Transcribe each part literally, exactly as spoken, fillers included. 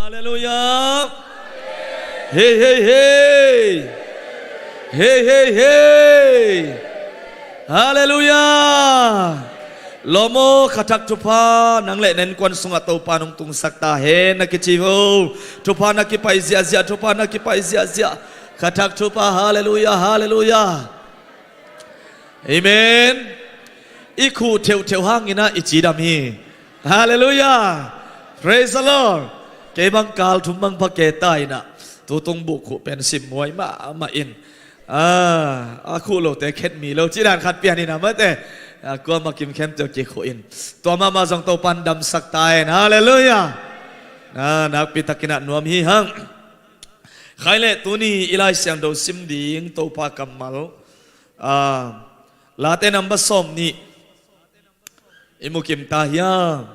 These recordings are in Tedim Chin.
Halleluiah. Hei, hei, hei. Hei, hei, hei. Halleluiah. Lawm aw, khathak thupha nang le na innkuan sungah Topa nong tungsak ta hen na kici vo. Thupha na kipai ziahziah, thupha na kipai ziahziah. Khathak thupha, halleluiah, halleluiah. Amen. I khuh theuhtheuh hangin ah i cidam hi. Halleluiah. Praise the Lord. Kei bang kal thum bang pha kei ta in ah, tutung buh khuh pen sim muai mahmah in, ah, a khuh lote khet mi lo ci dan khat pian in ah, mate. Ah, kuamah kim khempeuh kikhuh in, tua mahmah zong Topan damsak ta hen. Halleluiah. Ah, nakpi takin ah nuam hi hang. Khai leh tuni i Lai Siangtho sim ding Topa kammal, ah, Late number sawm nih i mu kim ta hiam?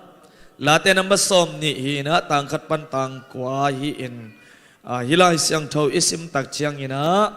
Late number sawm nih hi in ah, tang khat pan tang kua hi in, ah, hih Lai Siangtho i sim tak ciangin ah,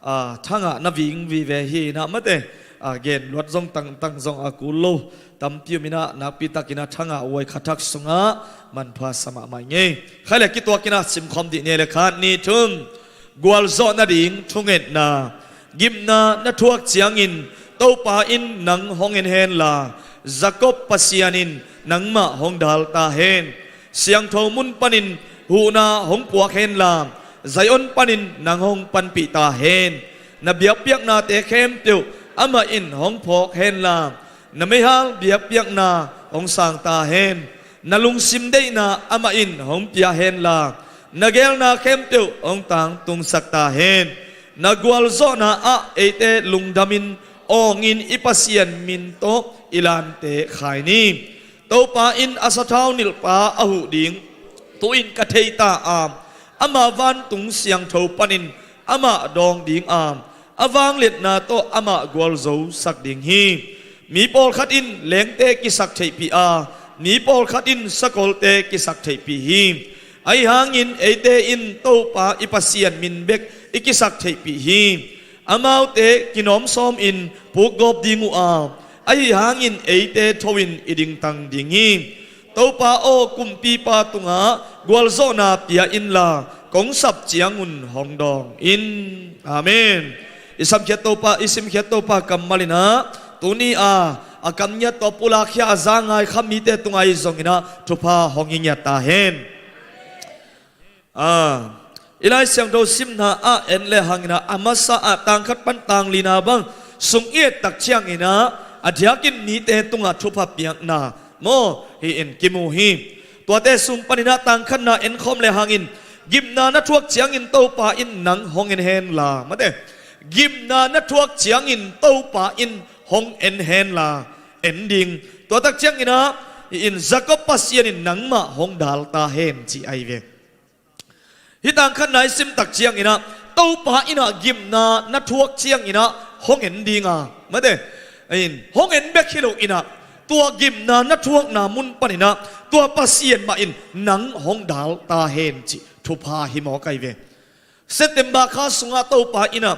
ah, thangah na ving vive hi in ah, mate, ah, gen luat zong tangtang zong a kul lo tampi um in ah, nakpi takin ah thangah uai khathak sungah manpha sa mahmah i ngei. Khai leh kituakin ah simkhawm dih ni le, khat, nih, thum. Gualzawh nading thungetna. Gimna na thuak ciangin Topa in nang hong en henla, Jacob Pasian in nangmah hong dal ta hen. Siangtho mun panin huhna hong puak henla, Zion panin nang hong panpih ta hen. Na biakpiaknate khempeuh amah in hong phawk henla, na meihal biakpiakna hong sang ta hen. Na lungsim deihna amah in hong pia henla, na geelna khempeuh hong tangtungsak ta hen. Na gualzawhna ah eite lungdamin awngin i Pasian min tawh i lante khai ni. Topa in a sathau nilhpa a huh ding tu-in ka thei ta a, ama vantung siangtho panin amah dawng ding a, a vangliatna tawh amah gualzosak ding hi. Mi pawlkhat in lengte kisak theihpih a, mi pawlkhat in sakolte kisak theihpih hi. Ahi hangin eite in Topa i Pasian min bek i kisak theihpih hi. Amaute kinawm sawmin pukgawp ding uh a, ahi hangin eite tho-in i dingtang ding hi. Topa aw, kumpipa tungah gualzawhna pia inla, kong sap ciangun hong dawng in. Amen. I samkhiat Topa, i simkhiat Topa kammal in ah, tuni a a kamngiat tawh pulakkhia a za ngai kha mite tungah ahi zongin ah thupha hong hi ngiat ta hen. Ah, i Lai Siangtho simna ah en le hangin ah, a masa ah tang khat pan tang lina bang sung i et tak ciangin ah, a diakin mite tungah thupha piakna maw, hi in kimu hi. Tuate sung panin ah tang khatna en khawm le hangin, gimna na thuak ciangin Topa in nang hong en henla, mate, gimna na thuak ciangin Topa in hong en henla, en ding. Tua tak ciangin ah, hi in Jacob Pasian in nangmah hong dal ta hen ci ahi ve. Hih tang khatna i sim tak ciangin ah, Topa in ah gimna na thuak ciangin ah hong en ding a, mate, in hong en bek hi lo in ah, tua gimna na thuakna mun panin ah tua Pasian mah in nang hong dal ta hen cih thupha hi mawk ahi ve. September kha sungah Topa in ah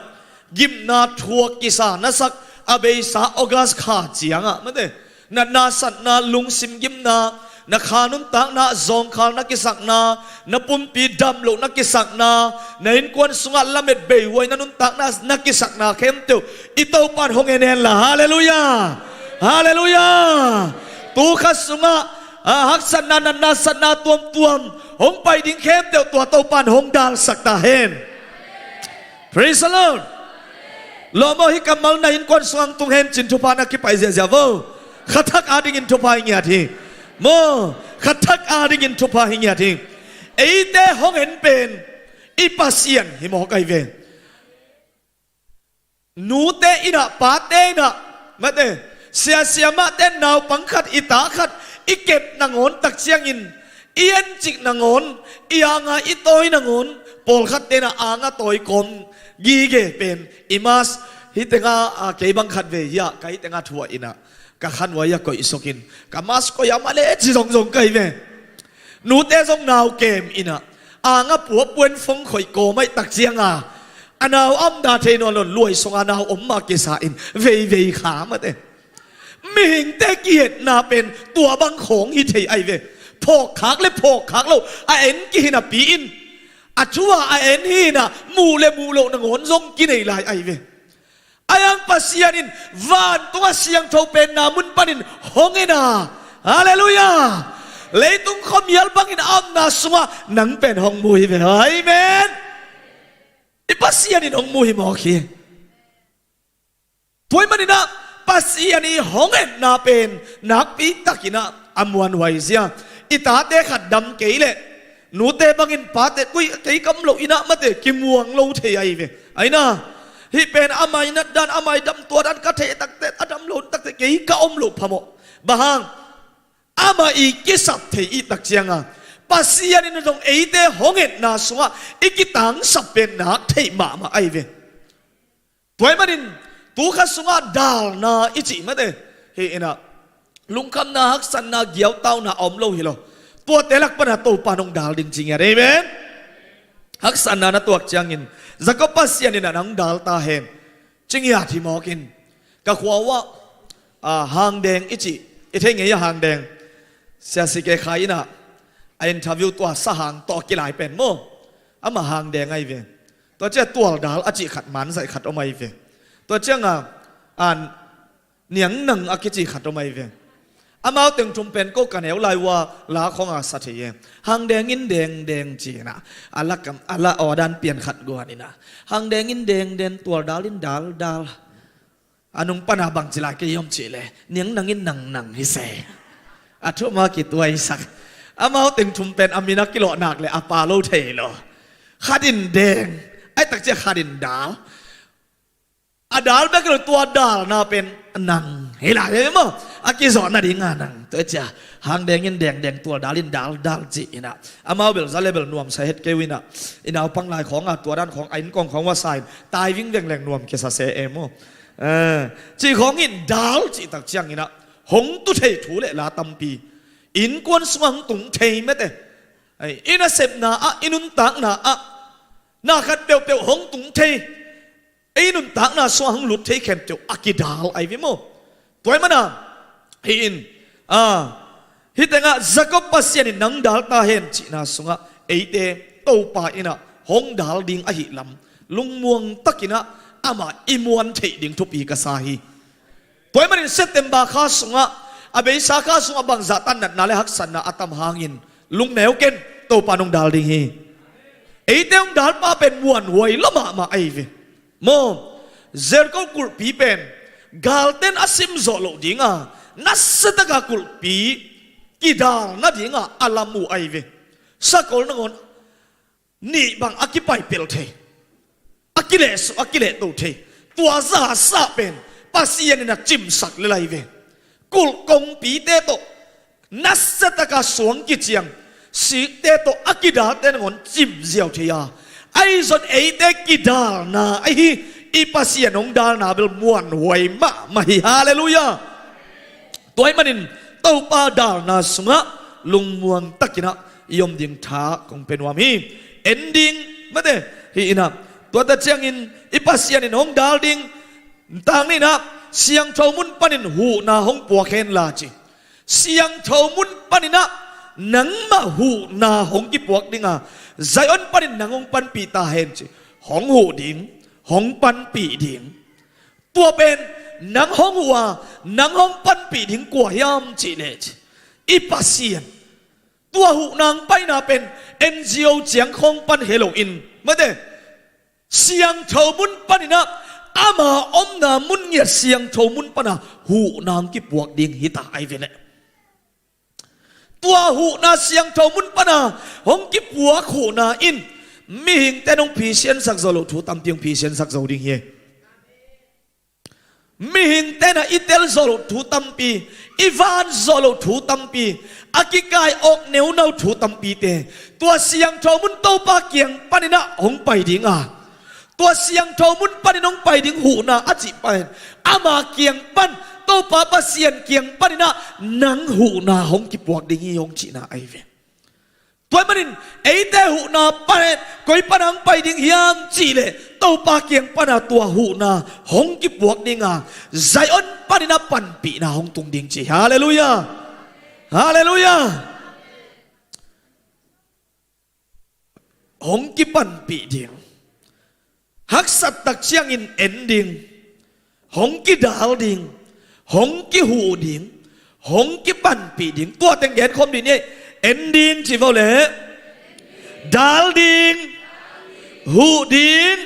gimna thuak kisa na sak a beisa August kha ciangah, mate, natna satna, lungsim gimna, na kha nuntakna zawngkhal na kisakna, na pumpi dam loh na kisakna, na innkuan sungah lamet beihuai na nuntakna na kisakna khempeuh i Topan hong en henla. Halleluiah. Halleluiah. Tu kha sungah, ah, haksatna, natna satna tuamtuam hong pai ding khempeuh tua Topan hong dalsak ta hen. Praise the Lord. Lawm aw, hih kammal na innkuan sungah tung hen cin thupha na kipai ziahziah vo. Khathak adingin thupha hi ngiat hi. Maw, khathak adingin thupha hi ngiat hi. Eite hong en pen i Pasian hi mawk ahi ve. Nute in ah, pate in ah, mate, siasia mahte naupang khat, i ta khat i kep nangawn tak ciangin, i encik nangawn, i anga i tawi nangawn, pawlkhatte in ah anga tawi kawm gige pen, i mask, hih tengah, ah, kei bang khat vei hiah, ka hih tengah thuah in ah, ka khanhuai ah koih sukin, ka mask koih ah mah le ci zongzong ka hi ve. Nute zong nau kem in ah, anga puapuen fong khoih kawm ahih tak cianga, a nau a om dah thei nawn lo, luai sunga nau om mah kisa in veivei kha mate. Mihingte kihetna pen tua bang khawng hi thei ahi ve. Phawkkhak le phawkkhak lo a en kihi napi-in, a thu-a a en hi-in ah, muh le muh loh nangawn zong kinei lai ahi ve. Ahi hang Pasian in vantungah siangtho penna mun panin hong en a, Halleluiah, leitung khuamial bangin a omna sungah nang pen hong mu hi ve. Amen. I Pasian in hong mu hi mawk hi. Tua ahih manin ah Pasian i hong etna pen nakpi takin ah a muanhuai zia. I tate khat dam kei leh, nute bangin pate koi kei ka om loh in ah mate kimuang lo thei ahi ve. Ahi na, hih pen amah i nat dan, amah i dam tua dan ka theih takte, a dam lo takte kei ka om loh phamawh. Bang hang? Amah i kisap thei i tak cianga Pasian in zong eite hong etna sungah i kitangsap pen nak theih mahmah ahi ve. Tua ahih manin tu kha sungah dalna i cih mate, hih in ah lungkhamna, haksatna, giautauna a om lo hi lo. Tuate lak pana Topa nong dal ding ci ngiat. Amen. Haksatna na tuak ciangin Jacob Pasian in ah nang dal ta hen ci ngiat hi mawkin, ka khua uh ah, ah, Hangdeng i cih, i thei ngei a Hangdeng, Sia C K Khai in ah a interview tua sahang tawh a kilai pen maw, amah Hangdeng ahi ve. Tua ciah tualdal a cih khat, manzaih khat om ahi ve. Tua cianga, ah, niangnang a kici khat om ahi ve. Amau teng thum pen ko ka neu lai uh a la khong a sa thei e. Hangdeng in dengdeng ci-in ah, a la kam, a la aw dan pian khat guan in ah, Hangdeng in dengdeng, tualdal in daldal. A nung pana bangci lai kei hiam cih leh, niangnang in nangnang hi se. A thum a kituaisak. Amau teng thum pen a min a kilawh nak leh a pha lo thei lo. Khat in deng, ahi tak ciah khat in dal. A dal bek lo, tua dalna pen nang hi lai ve maw. A kizawh nadinga nang. Tua ciah Hangdeng in dengdeng, tualdal in daldal ci-in ah, amau bel za le bel nuamsa het kei uh in ah, i naupang lai khawng a tua dan khawng a innkong khawng uh a sa in tai vingveng leng nuam kisa se e maw. Eh, cih khawng in dal cih tak ciangin ah hong tu thei thu le la tampi, innkuan sungah hong tung thei mate. Ai, i nasepna ah, i nuntakna ah, na khat peuhpeuh hong tung thei, ei nuntakna sungah hong lut thei khempeuh a kidal ahi ve maw. Tua ahih mana, hih in, ah, hih tengah Jacob Pasian in nang dal ta hen cihna sungah eite Topa in ah hong dal ding ahih lam lungmuang takin ah amah i muan theih ding thupi ka sa hi. Tua ahih manin September kha sungah, a beisa kha sungah bangzah tan natna le haksatna a tam hangin lungneu ken, Topa nong dal ding hi. Eite hong dalpa pen muanhuai lua mahmah ahi ve. Maw, Jericho kulhpi pen galten a sim zawh loh dinga, nasiataka kulhpi kidal nadinga a lam uh ahi ve. Sakol nangawn nih bang a kipaipelh thei, a kilehsuh, a kilehto thei. Tua zasah pen Pasian in a cimsak lel ahi ve. Kulh kongpite tawh nasiataka suang kiciang, sikte tawh a kidalte nangawn cim ziau thei a, ahi zong eite kidalna ahi, i Pasian hong dalna bel muanhuai mahmah hi. Halleluiah. Tua ahih manin Topa dalna sungah lungmuang takin ah i om ding tha kong pia nuam hi. En ding mate, hih in ah, tua ta ciangin i Pasian in hong dal ding, tang nihna, siangtho mun panin huhna hong puak hen la ci. Siangtho mun panin ah nangmah huhna hong kipuak dinga, Zion panin nang hong panpih ta hen ci. Hong huh ding, hong panpih ding. Tua pen nang hong huh a, nang hong panpih ding kua hiam cih leh ci, i Pasian. Tua huhna hong paina pen N G O ciang khawng pan hi loin mate, siangtho mun panin ah, ama omna mun ngiat siangtho mun pana huhna hong kipuak ding hi ta ahi ve leh. Tua huhna siangtho mun pana hong kipuak huhna in mihingte in hong phisiansak zo loh thu tampi hong phisiansak zo ding hi. Mihingte in ah i tel zo loh thu tampi, i van zo loh thu tampi, a kikai awk neunau thu tampite tua siangtho mun Topa kiang panin ah hong pai dinga, tua siangtho mun panin hong pai ding huhna a cih pen ama kiang pan, Topa Pasian kiang panin ah nang huhna hong kipuak ding hi hong cihna ahi ve. Tua ahih manin eite huhna pen koi pana hong pai ding hiam cih leh Topa kiang pana tua huhna hong kipuak dinga, Zion panin ah panpihna hong tung ding ci. Halleluiah. Halleluiah. hong kipanpih ding. Haksat tak ciangin en ding, hong kidal ding, hong kihuh ding, hong kipanpih ding. Tua teng genkhawm dih ni. En ding ci vo le. Dal ding, huh ding,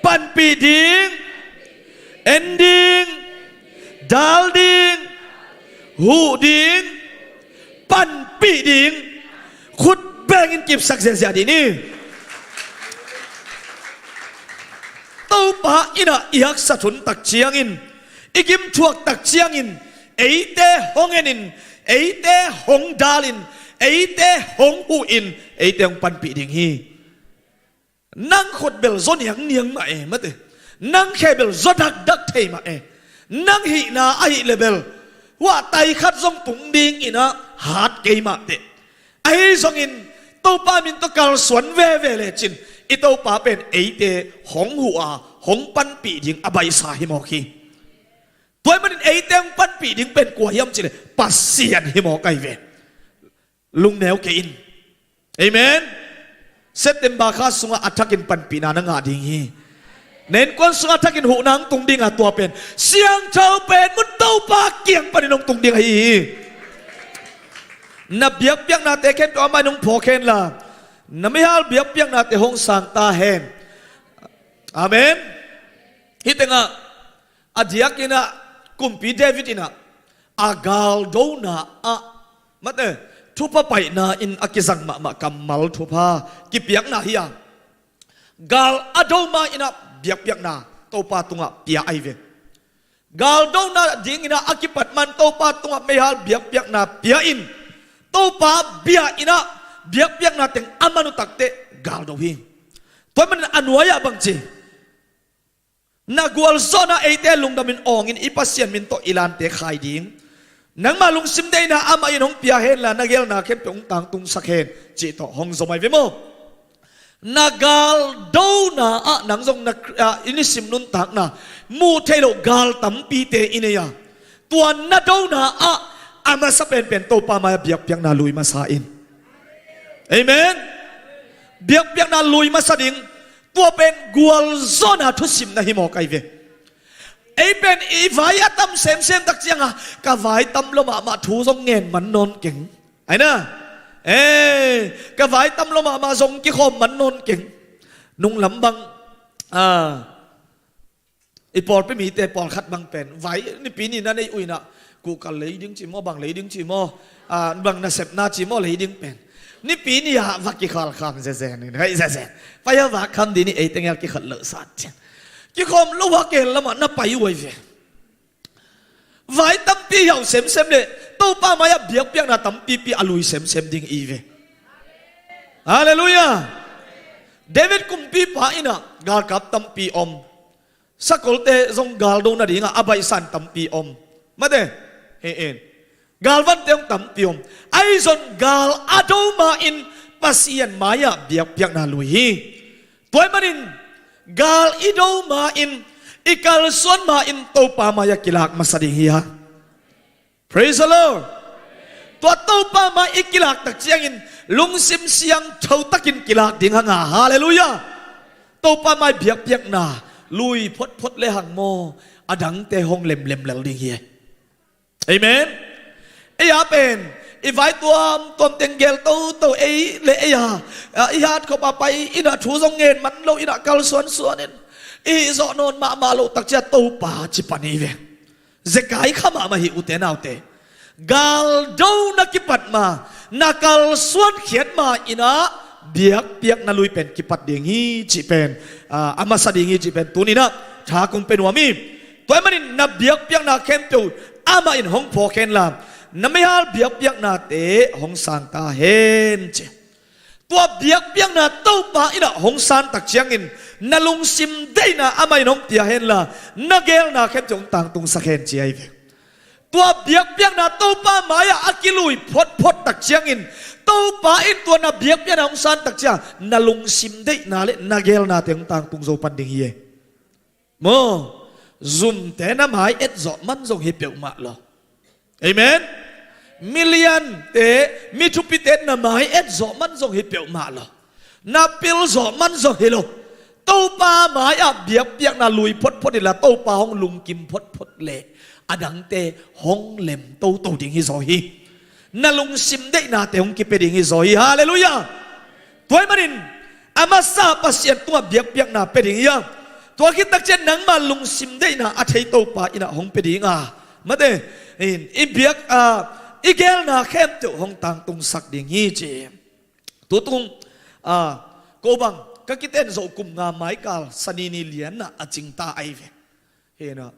panpih ding. En ding, dal ding, huh ding, panpih ding. Khut bengin kipsak ziahziah dih ni. Topa in ah i haksat hun tak ciangin, i gimthuak tak ciangin, eite hong enin, eite hong dalin, eite hong huhin, eite hong panpih ding hi. Nang khut bel zaw niangniang mah e, mate. Nang khe bel zaw dakdak thei mah e. Nang hihna ahih leh bel huah tai khat zong tung dingin ah hat kei mah teh. Ahi zongin Topa min tawh kalsuan veve lecin, i Topa pen eite hong huh a, hong panpih ding a baihsa hi mawk hi. Tua ahih manin eite hong panpih ding pen kua hiam cih leh Pasian hi mawk ahi ve. Lungneu kei in. Amen. September kha sungah a thakin panpihna na ngah ding hi. Na innkuan sungah a thakin huhna hong tung ding a, tua pen siangtho pen mun Topa kiang panin hong tung ding ahi hi. Na biakpiaknate khempeuh amah in hong phawk hen la, na meihal biakpiaknate hong sang ta hen. Amen. Hih tengah a diakin ah Kumpi David in ah a galdona ah, mate, thupha paihna in a kizang mahmah kammal thupha kipiakna hi a, gal a do ma in ah biakpiakna Topa tungah pia ahi ve. Galdona dingin ah a kipat man Topa tungah meihal biakpiakna pia in, Topa bia in ah biakpiakna teng a man uh tak teh galdo hi. Tua ahih manin a nuai-ah bangci, na gualzawhna eite lungdamin awngin i Pasian min tawh i lante khai ding. Nangma lungsim deihna amah in hong pia hen la, na geelna khempeuh hong tangtungsak hen, cih tawh hong zom ahi ve maw. Na galdona ah nang zong na, ah, i nisim nuntakna muh theih loh gal tampite i nei a, tua na dona ah a masa penpen Topa mai-ah biakpiakna lui masa in. Amen. Biakpiakna lui masa ding. Tua pen gualzawhna thusimna hi mawk ahi ve. Ei pen i vai a tam semsem tak ciangah ka vai tam lua mahmah, thu zong ngen man nawn keng. Aina, eh, ka vai tam lua mahmah, zong kikhawm man nawn keng. Nunglam bang, ah, i pawlpi mite pawlkhat bang pen vai, Nipi ni na nei uh in ah, kuhkal lei ding ci maw, bang lei ding ci maw, ah, bang nasepna ci maw lei ding pen, Nipi ni-ah va kikhalkham zezen in, hei zezen. Pai-a vak kham dih ni, ei teng el kikhat loh sat cian. Kikhawm lo-a kel lamah na pai uh ahi ve. Vai tampi hiau semsem leh Topa mai-ah biakpiakna tampipi a lui semsem ding i ve. Halleluiah. David kumpipa in ah galkap tampi om. Sakolte zong galdo nadingah a baihsan tampi om. Mate, he in. Galvante hong tampi om. Ahi zong gal a do ma-in Pasian mai-ah biakpiakna lui hi. Tua ahih manin gal i do ma-in, i kalsuan ma-in Topa mai-ah kilak masa ding hi a. Praise the Lord. Tua Topa mai i kilak tak ciangin lungsim siangtho takin kilak ding hang a. Halleluiah. Topa mai biakpiakna lui photphot le hang maw, a dangte hong lemlem lel ding hi. Amen. Ei a pen i vai tuamtuam teng gel toto, ei le ei a, a, i hat khop a pai in ah, thu zong ngen man lo in ah, kalsuansuan in i hih zawh nawn mahmah loh tak ciang Topa ci pan hi ve. Zekai kha mahmah hi, ute naute. Galdo na kipat ma, na kalsuan khiat ma in ah biakpiakna lui pen kipat ding hi cih pen, ah, a masa ding hi cih pen tuni-in ah tha kong pe nuam hi. Tua ahih manin na biakpiakna khempeuh amah in hong phawk hen la, na meihal biakpiaknate hong sang ta hen ci. Tua biakpiakna Topa in ah hong san tak ciangin na lungsim deihna amah in hong pia hen la, na geelna khempeuh hong tangtungsak hen ci ahi ve. Tua biakpiakna Topa mai-ah a kilui photphot tak ciangin, Topa in tua na biakpiakna hong san tak ciang na lungsim deihna le na geelnate hong tangtung zo pan ding hi e. Maw, zumte na mai et zawh man zong hi peuhmah lo. Amen. Miliante, mi thupite na mai et zawh man zong hi peuhmah lo. Na pilzaw manzaw hi lo. Topa mai-ah biakpiakna lui photphot inla Topa hong lungkim photphot leh a dangte hong lem toto ding hi zaw hi. Na lungsim deihnate hong kipia ding hi zaw hi. Halleluiah. Tua ahih manin a masa Pasian tungah biakpiakna pia ding hi a, tua khit takciang nangma lungsim deihna a thei Topa in ah hong pia ding a, mate, in i biak a, i geelna khempeuh hong tangtungsak ding hi ci. Tutung a, ko bang ka kiten zawh kum nga maikal Sani ni lianah a cingta ahi ve. Hi na,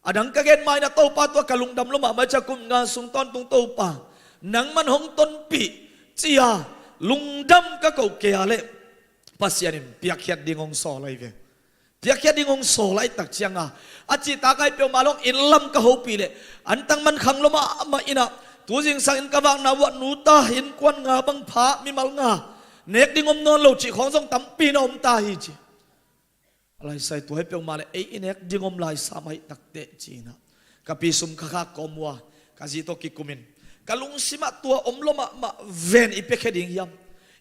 a dang ka gen mai na Topa tua ka lungdam lua mahmah cia, kum nga sung tawntung Topa nangman hong tonpih cia lungdam ka koh kei a leh Pasian in piakkhiat ding hong sawl ahi ve. Piakkhiat ding hong sawl ahih takcianga, a cihtak ahi peuhmah lo, inn lam ka hopih leh antang man khang lua mahmah in ah, tu zingsang in ka vakna uah nu ta innkuan nga bang pha, mimal nga, nek ding om nawn lo cih khawng zong tampi na om ta hi ci. A laisai tua hi peuhmah leh ei i nek ding om lai sam ahih takteh ci-in ah ka pi sum kha khak kawm uh a, ka zi tawh kikumin ka lungsimah tua om lua mahmah ven, i piakhia ding hiam,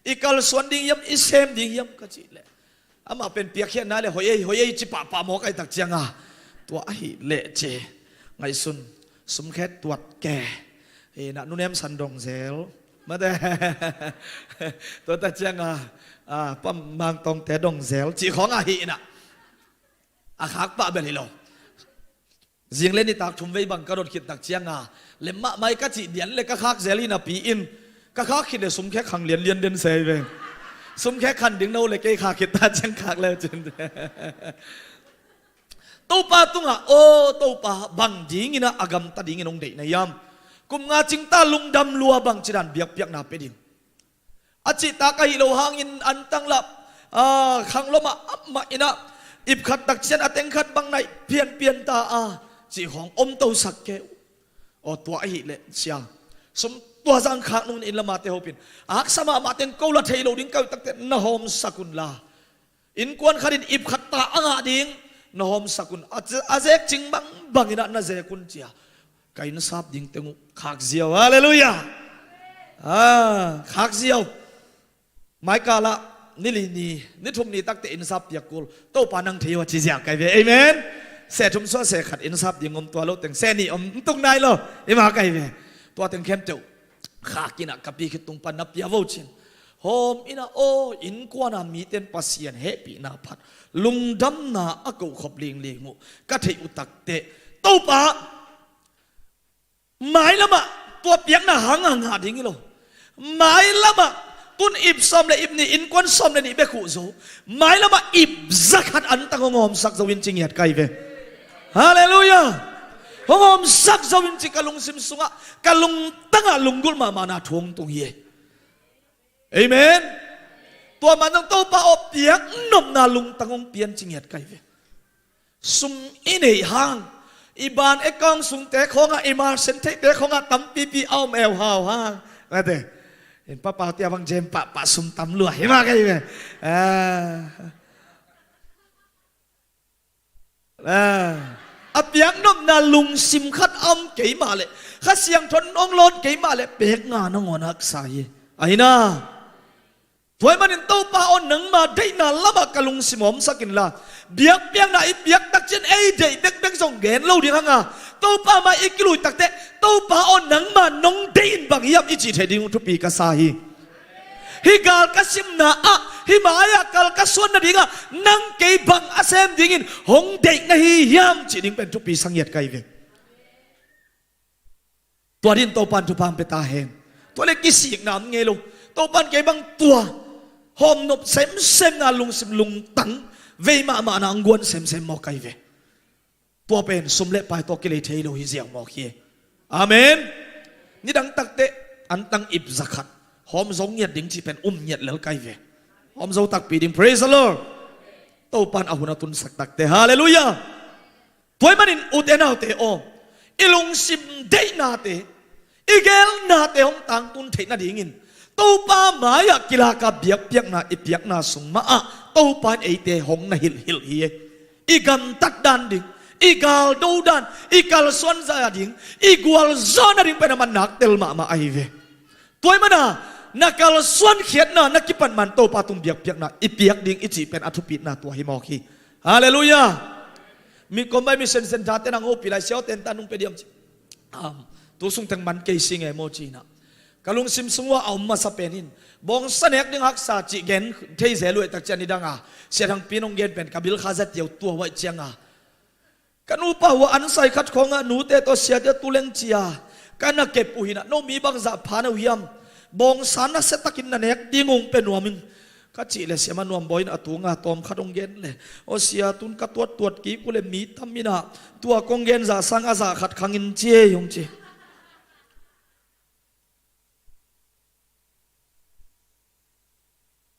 i kalsuan ding hiam, i sem ding hiam ka cih leh amah pen piakkhiatna leh hoih ei, hoih ei ci pahpah mawk ahih takcianga, tua ahih leh ci, ngaihsun, sumkhet tuat ke, hi na, nunem san dong zel, mate, tua takcianga, a, pam mangtawngte dong zel cih khawng ahih na, a khak pah bel hi lo. Zing le nitak thum vei bang ka dot khit takcianga, lem mahmah hi ka cih dian le ka khak zel hi napi in, ka khak khit le sumkhek khang lianlian den se hi ve. Sumkhek khan ding no le kei khak khit ta ciang khak le cin. Topa tungah, aw Topa, bang dingin ah a gamta dingin hong deih na hiam? Kum nga cingta lungdam lua, bangci dan biakpiakna pia ding? A cihtak ahi lo hangin antang lah, a, khang lua mahmah in ah, ip khat takciang a teng khat bang naih pianpian ta a, cih khawng om tosak ke uh. Aw, tua ahih leh cia, sum tua zang khak nung in lamate hopin, a haksa mahmah teng ko la thei lo ding ka hih takteh na hawmsak unla, innkuan khat in ip khat ta a ngah ding na hawmsak un. A, a zek cing bangbang in ah na zek un cia, ka innsap ding teng uh khak ziau. Halleluiah. A, khak ziau. Maikal ah ni li ni, ni thum ni takteh innsap piak kul, Topa nang thei uh a ci ziau ka hi ve. Amen. Seh thum suah seh khat innsap ding om, tua lo teng seh nih om tuk nai lo, i ma ka hi ve. Tua teng khempeuh khak in ah ka pi khit tung pan na pia vo cin. Hawm in ah, aw, innkuan a mite in Pasian hehpihna phat, lungdamna a koh khop lingling uh ka theih uh takteh, Topa, mailamah tua piakna hang a ngah ding hi lo. Mailamah tun ip sawm le ip nih, innkuan sawm le nih bek huh zo. Mailamah ip za khat antang hong hawmsak zo in ci ngiat ka hi ve. Halleluiah. Hong hawmsak zo in ci ka lungsim sungah, ka lungtangah lunggulh mahmahna thu hong tung hi. Amen. Tua man zong Topa aw, piak nopna lungtang hong pia in ci ngiat ka hi ve. Sum i neih hang, i bank account sungte khawngah, i marsen theihte khawngah tampipi a om eu hau hang, mate, in papa tia bang jem pahpah sum tam lua hi ma ka hi ve. A, a, a piak nopna lungsim khat a om kei mah leh, Kha Siangtho in hong lawn kei mah leh, pek nga nangawn haksa hi. Ahi na. Tua ahih manin Topa aw, nangma deihna lamah ka lungsim hawmsak inla, biakpiakna i piak takciang ei deih bekbek zong gen lo ding hang a, Topa mai i kilui takteh, Topa aw, nangma nong deih in bang hiam i cih theih ding uh thupi ka sa hi. Hih gal ka simna ah, hih mai-ah kal ka suan nadingah nang kei bang a sem dingin hong deih na hi hiam cih ding pen thupi sa ngiat ka hi ve. Tua dingin Topa'n thupha hong pia ta hen. Tua leh kisikna om ngei lo. Topa'n kei bang tua hawmnop semsemna lungsim lungtang vei mahmahna hong guan semsem mawk ka hi ve. Tua pen sum le pai tawh kilei thei lo hi ziau mawk hi. Amen. Nidang takteh antang ip za khat hawm zo ngiat ding cih pen um ngiat lel ka hi ve. Hawm zo takpi ding. Praise the Lord. Topa'n a hun a tunsak takteh. Halleluiah. Tua ahih manin ute naute aw, i lungsim deihnate, i geelnate hong tangtun theih nadingin Topa mai-ah kilaka biakpiakna i piakna sung mah ah Topa in eite hong na hilhhilh hi. I gamtat dan ding, i galdo dan, i kalsuan zah ding, i gualzawh nading pen a man nak tel mahmah ahi ve. Tua ahih mana Na kalsuan khiatna, na kipat man Topa tung biakpiakna i piak ding i cih pen a thupitna tua hi mawk hi. Halleluiah. Mi kom bai mi sensen thate nang hopi lai siau ten ta nung pe diam ci. Am, tu sung teng man kei si ngei maw cina. Ka lungsim sung ua a om masa pen in bawngsa nek ding haksa cih gen thei zel uh e tak cian i dang a. Sia Thang Pi nong gen pen ka bil kha za tiau tua uaih ciang a. Ka nupa hua an sai khat khawngah nute tawh siate tu leng cia ka na kep uh hinah no mi bangzah pha na uh hiam? Bawngsa na sia takin na nek ding ung pe nuam ing. Ka cih le siama nuam bawi in a tunga tawm khat hong gen le, aw sia tun ka tuattuat kik uh le mi tam inah tua kong gen zah sang a zah khat khangin cia ei hong ci.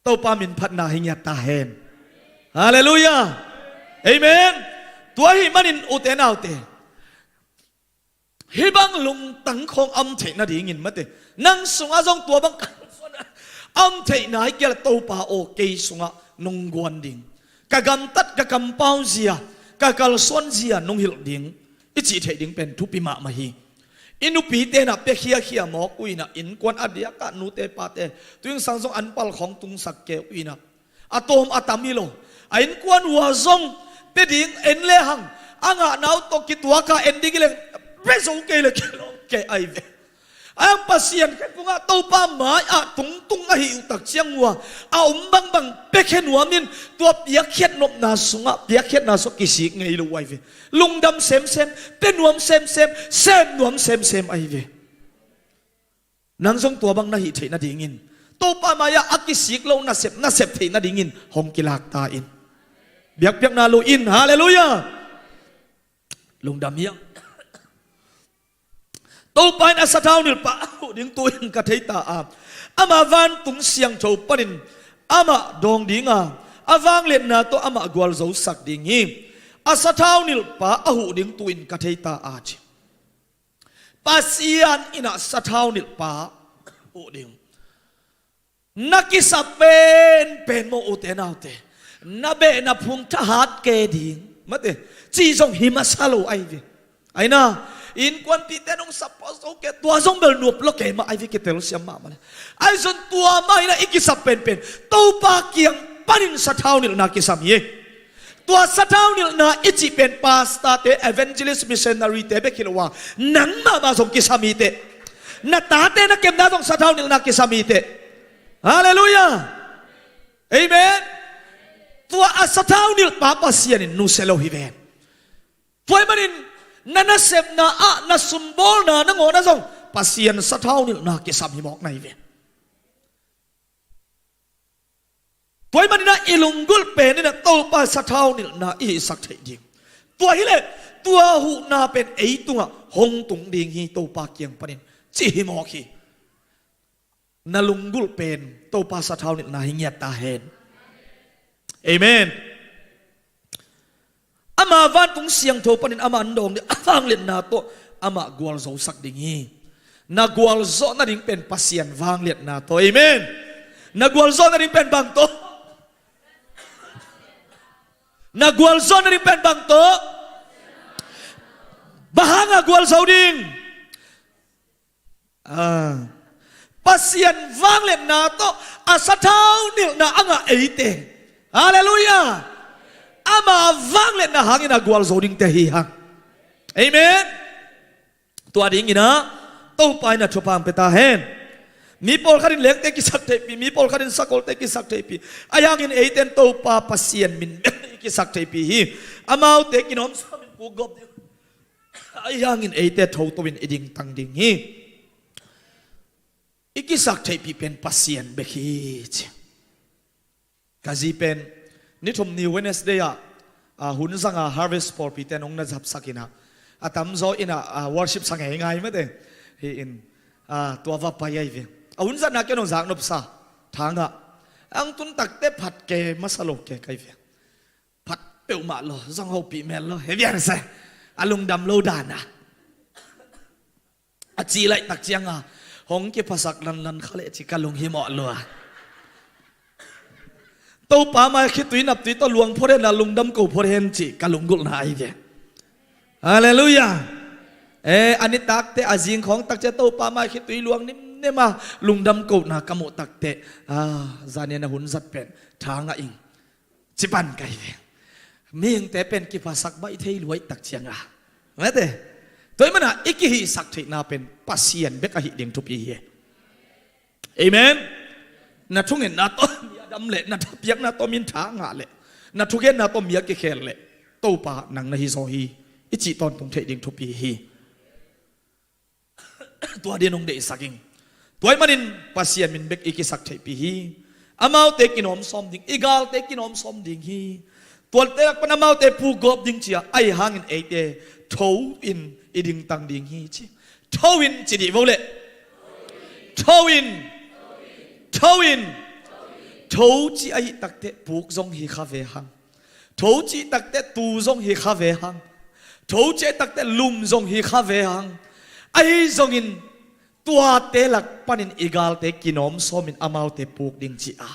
Topa min phatna hi ngiat ta hen. Halleluiah. Amen. Tua hi manin ute naute, hih bang lungtang khawng am theih nadingin mate, nang sungah zong tua bang kalsuan am theih nai kei le Topa aw kei sungah nong guan ding, ka gamtat ka kampau zia, ka kalsuan zia nong hilh ding i cih theih ding pen thupi mahmah hi. I nupi tenah pia khiakhia mawk uh inah innkuan a diakah nute pate tuingsang zong an pal khawng tungsak ke uh inah a tawm a tam hi lo. A innkuan hua zong pia ding en le hang a ngahna uh tawh kituaka en ding hi leng pia zo kei le kilawm kei ahi ve. A yang Pasian khe kungah Topa mai ah tungtung ahi uh tak ciang hua a om bangbang pia khe nuam in tua piakkhiat nopna sungah piakkhiatna sungah kisik ngei lo ahi ve. Lungdam semsem, pe nuam semsem, sem nuam semsem ahi ve. Nang zong tua bang na hih theih nadingin Topa mai-ah a kisik lo nasep nasep theih nadingin hong kilak ta in. Biakpiakna lo in. Halleluiah. Lungdam hiang. Topa in a sathau nilhpa a huh ding tu-in ka thei ta a, ama vantung siangtho panin amah dawng dinga a vangliatna tawh amah gualzosak ding hi. A sathau nilhpa a huh ding tu-in ka thei ta a ci. Pasian in a sathau nilhpa uh ding na kisa penpen maw ute naute, na behna phung thahat ke ding mate, ci zong hi masa lo ahi ve. Aina innkuanpihte nong support zo ke tua zong bel nuap lo ke mah ahi ve, kitel siam mahmah le. Ahi zong tua mah ina i kisa penpen Topa kiang panin sathau nilhna kisam hi. Tua sathau nilhna i cih pen pastorte, evangelist, missionaryte bek hi lo a, nangmah mah zong kisam hi teh. Na tate na kemna zong sathau nilhna kisam hi teh. Halleluiah. Amen. Tua a sathau nilhpa Pasian in nusia lo hi ve. Tua ahih manin na nasepna ah na sumbawlna na ngawhna zong Pasian sathau nilhna kisam hi mawk na hi ve. Tua ahih manin ah i lunggulh pen in ah Topa sathau nilhna i hihsak theih ding. Tua hileh tua huhna pen ei tungah hong tung ding hi Topa kiang panin, ci hi mawk hi. Na lunggulh pen Topa sathau nilhna hi ngiat ta hen. Amen. Ama vantung siangtho panin amah an dawng ding, a vangliatna tawh amah gualzosak ding hi. Na gualzawh nading pen Pasian vangliatna tawh. Amen. Na gualzawh nading pen bang tawh? Na gualzawh nading pen bang tawh? Bang hanga gualzo ding? Ah, Pasian vangliatna tawh a sathau nilhna a ngah eite, halleluiah, ama vangliatna hangin a gualzo dingte hi hang. Amen. Tua dingin ah Topa in a thupha hong pia ta hen. Mi pawlkhat in lekte kisak theihpih, mi pawlkhat in sakolte kisak theihpih, ahi hangin eite in Topa Pasian min bek i kisak theihpih hi. Amaute kinawm sawmin pukgawp ding, ahi hangin eite thoto in i dingtang ding hi. I kisak theihpih pen Pasian bek hi ci. Ka zi pen ni thum ni Wednesday ah, ah, hun zanga harvest pawlpite nong na zapsak inah, a tamzaw inah, ah, worship sa ngeingai mate hi in, ah, tua va pai ahi ve. A hun zatna kei nong zaknopsa thangah ang tun takte phat ke masa lo ke kai ve. Phat peuhmah lo, zong hopih mel lo, he viang se. A lungdam lo dana a cih laihtak cianga hong kiphasak lanlan kha leh ci ka lunghimawh lua. Topa mai khitui naptui tawh luang phot hen a lungdam ko phot hen ci ka lunggulhna ahi ve. Halleluiah. E, a nitakte a zingkhawng takcia Topa mai khitui luang nim nema lungdam kohna ka muh takteh, a, zanian a hun zat pen tha ngah ing. Ci pan ka hi ve. Mihingte pen kiphasak baih thei luai tak cianga, mate, tua ih mana i kihihsak theihna pen Pasian bek ahi ding thupi hi. Amen. Na thungetna tawh mi a dam leh, na thapiakna tawh min tha ngah leh, na thugenna tawh mi a kikhel leh, Topa nang na hi zaw hi, i cih tawntung theih ding thupi hi. Tua din hong deihsak ing. Tua ih manin Pasian min bek i kisak theihpih hi. Amaute kinawm sawm ding, i galte kinawm sawm ding hi. Tuate lak pan amaute pukgawp ding cia, ahi hangin eite tho in i dingtang ding hi ci. Tho in ci dih vo leh. Tho in. Tho in. Tho ci ahi takteh puk zong hi kha ve hang. Tho cih takteh tu zong hi kha ve hang. Tho cih takteh lum zong hi kha ve hang. Ahi zongin tuate lak panin i galte kinawm sawmin amaute puk ding ci a,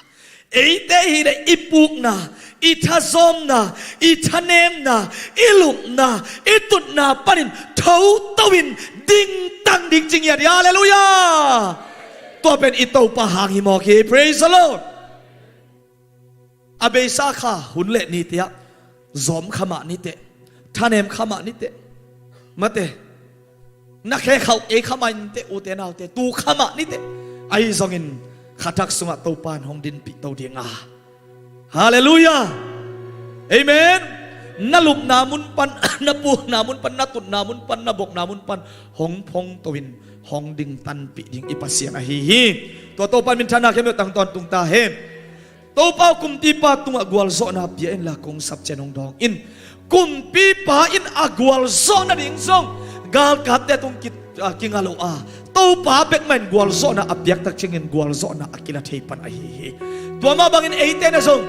eite hileh i pukna, i thazawmna, i thanemna, i lupna, i tutna panin tho to in dingtang ding ci ngiat hi. Halleluiah. Tua pen i Topa hang hi mawk hi. Praise the Lord. A beisa kha hun leh nite ah zawm kha mah niteh, thanem kha mah niteh, mate, na khe khauh ei kha mah niteh, ute naute, tu kha mah niteh. Ahi zongin khathak sungah Topa in hong dinpih to ding a. Halleluiah. Amen. Na lupna mun pan, na pukna mun pan, na tutna mun pan, na bokna mun pan hong phong to in hong dingtanpih ding i Pasian ahi hi. Tua Topa in minthanna khempeuh tang tawntung ta hen. Topa aw, kumpipa tungah gualzawhna pia inla, kong sap ciang hong dawng in. Kumpipa in a gualzawh nading zong galkapte tung ki, a, kinga lo a, Topa bek mah in gualzawhna a piaktak ciangin gualzawhna a kila thei pan ahi hi. Tua mah bangin eite na zong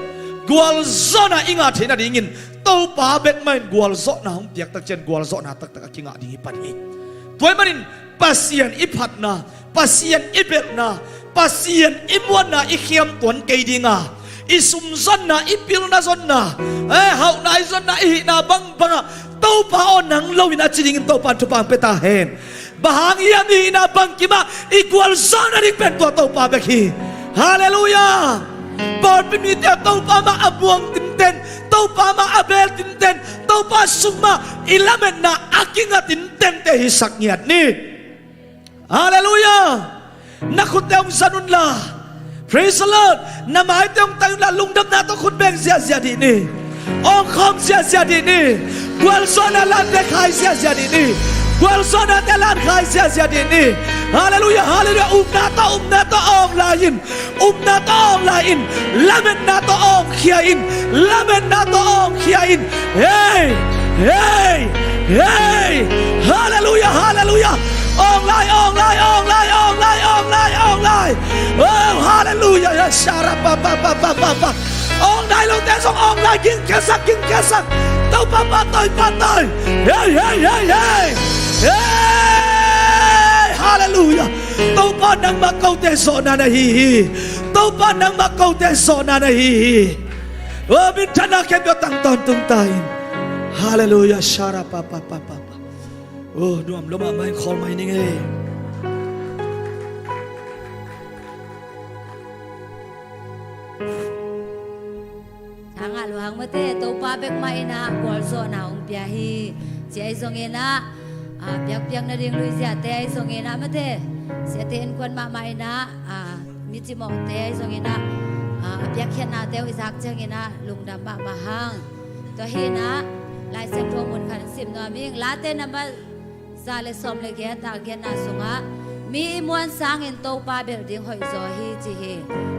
gualzawhna i ngah theih nadingin Topa bek mah in gualzawhna hong piaktak ciangin gualzawhna taktak a kingah ding hi pan hi. Tua ih manin Pasian i phatna, Pasian i belhna, Pasian i muanna i khiam tuan kei dinga, i sumzonna, i pilna zonna, eh, hauhna i zonna, i hihna bangbangah Topa aw, nang loin a ci dingin Topa in thupha hong pia ta hen. Bang hang hiam i hihna bangkimah i gualzawh nading pen tua Topa bek hi. Halleluiah. Pawlpi mite Topa mah a muang tinten, Topa mah a bel tinten, Topa sung mah i lametna a kingah tintente hisak ngiat ni. Halleluiah. Na khutte hong zan unla. Praise the Lord. Na maite hong tai unla, lungdamna tawh khut beng ziahziah dih ni. Awngkhawm ziahziah dih ni. Gualzawhna lante khai ziahziah dih ni. Gualzawhnate lan khai ziahziah dih ni. Halleluiah, halleluiah. Upna tawh, upna tawh awng lai in. Upna tawh awng lai in, lametna tawh awng khia in, lametna tawh awng khia in. Hei, hei, hei. Halleluiah, halleluiah. Awng lai, awng lai, awng lai, awng lai, awng lai, awng lai. Oh, halleluiah. Ya, shara pa, pa, pa. Awng lai lote zong awng lai, gingkhiasak, gingkhiasak. Topa pahtawi, pahtawi. Hei, hei, hei, hei. Hei, halleluiah. Topa nangmah kote zawhna na hi hi. Topa nangmah kote zawhna na hi hi. Oh, minthanna khempeuh tang tawntung ta in. Halleluiah. Shara pa, pa, pa, pa, pa. Oh, nuam lua mahmah in khawl mai ning ei. Thangah luang mate, Topa bek mah in ah gualzawhna hong pia hi. Ci ahi zongin ah, a, piakpiak nading luiziate ahi zongin ah mate, siate innkuan mahmah in ah, a, mi cimawhte ahi zongin ah, a, a piakkhiatnate uh i zak ciangin ah lungdam mahmah hang. Tua hi in ah, Lai Siangtho mun khat in sim nuam ing. Late number za le sawm le giat a giatna sungah, mi i muan sangin Topa belh ding hoih zaw hi ci hi.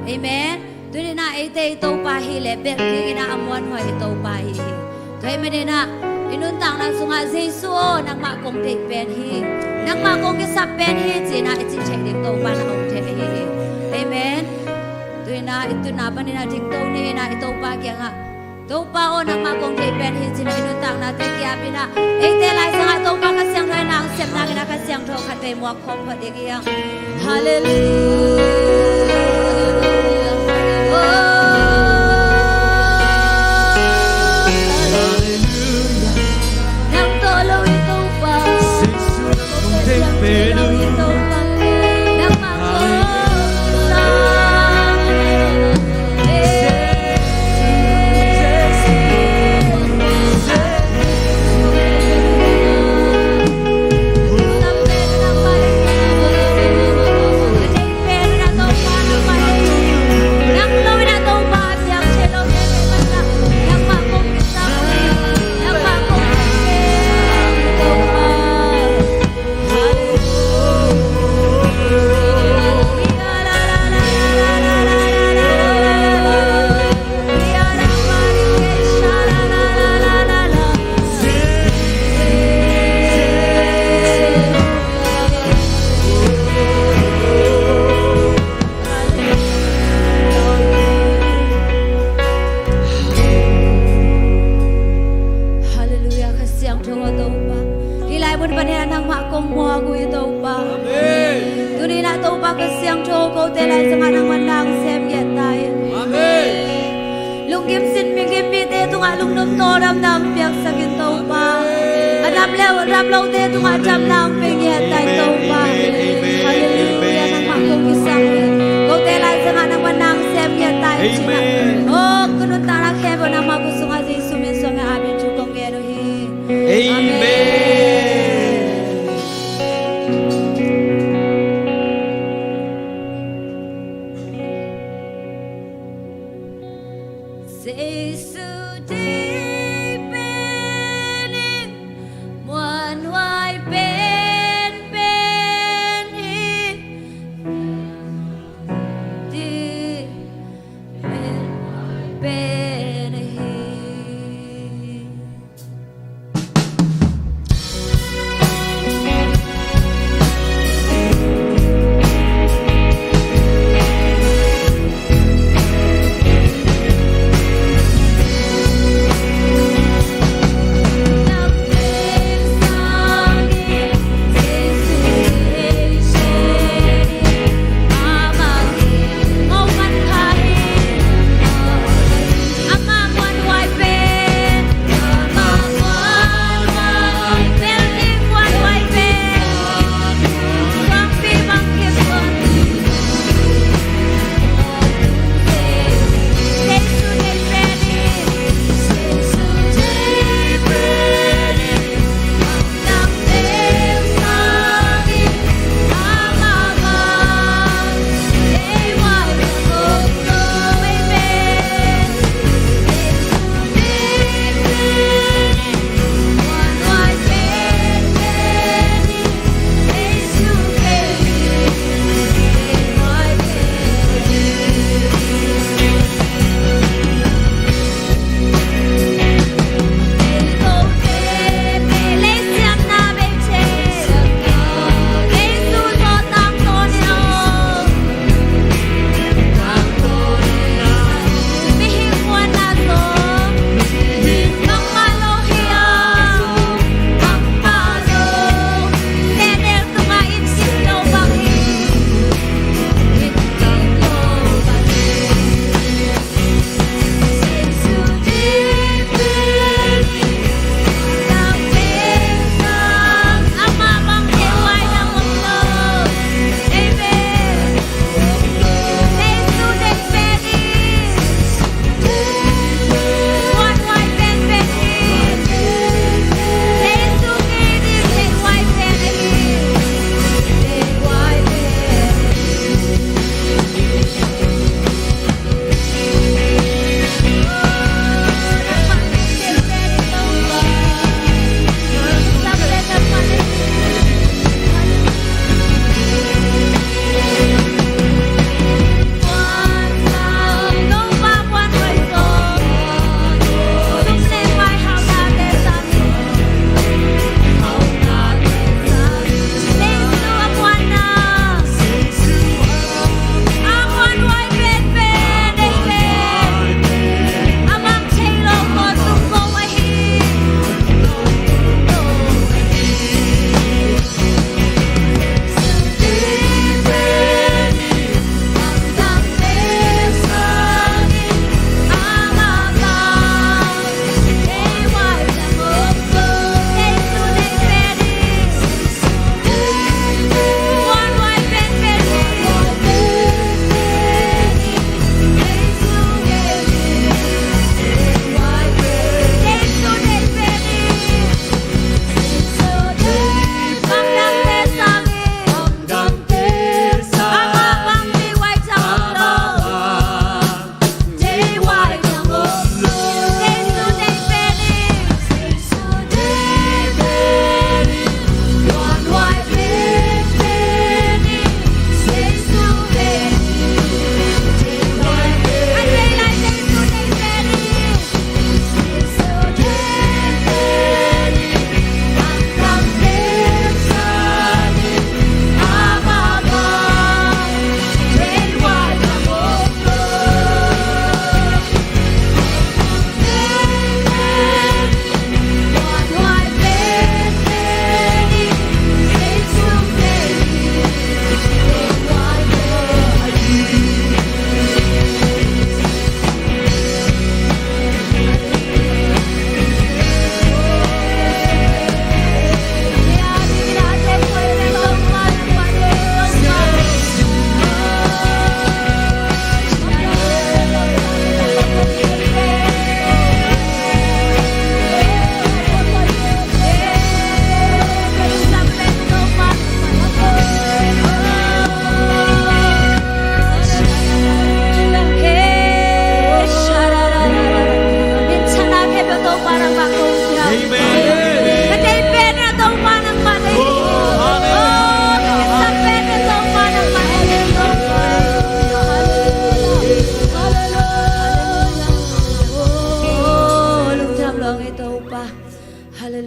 Amen. Tuni in ah eite i Topa hi leh belh dingin ah a muanhuai i Topa hi hi. Tua ahih manin ah i nuntakna sungah Jesu aw, nangmah kong deih pen hi, nangmah kong kisap pen hi ci in ah i cih theih ding Topa in ah hong thei hi hi. Amen. Tuni in ah i tutna panin ah dingto ni in ah i Topa kiangah Topa aw, nangmah kong deih pen hi ci in ah i nuntaknate ki-ap in ah, eite Lai Sangah Topa Kha Siangtho in ah hong sep nangin ah Kha Siangtho khatvei muak khawm phot ding hi hang. Halleluiah. Oh. Nang tawh lo i Topa. Nang tawh lo i Topa. Nangmah Topa, hih lai mun panin ah nangmah kong muak uh hi Topa. Amen. Tuni-in ah Topa Kha Siangtho kote lai sangah nangmah na hong sem ngiat ta in. Amen. Lunggim sin migim mite tungah lungnopna tawldamna hong piaksak in Topa. A dam le a dam lote tungah damna hong pia ngiat ta in Topa. Amen, amen, Halleluia, amen. Nangmah kong kisam in. Kote lai sangah nangmah na hong sem ngiat ta in. Amen. Aw, ka nuntakna khempeuh nangmah kut sungah Jesu min suang in amen thu kong ngen uh hi. Amen. Amen. Jesu deih pen in muanhuai penpen hi. Deih pen, pen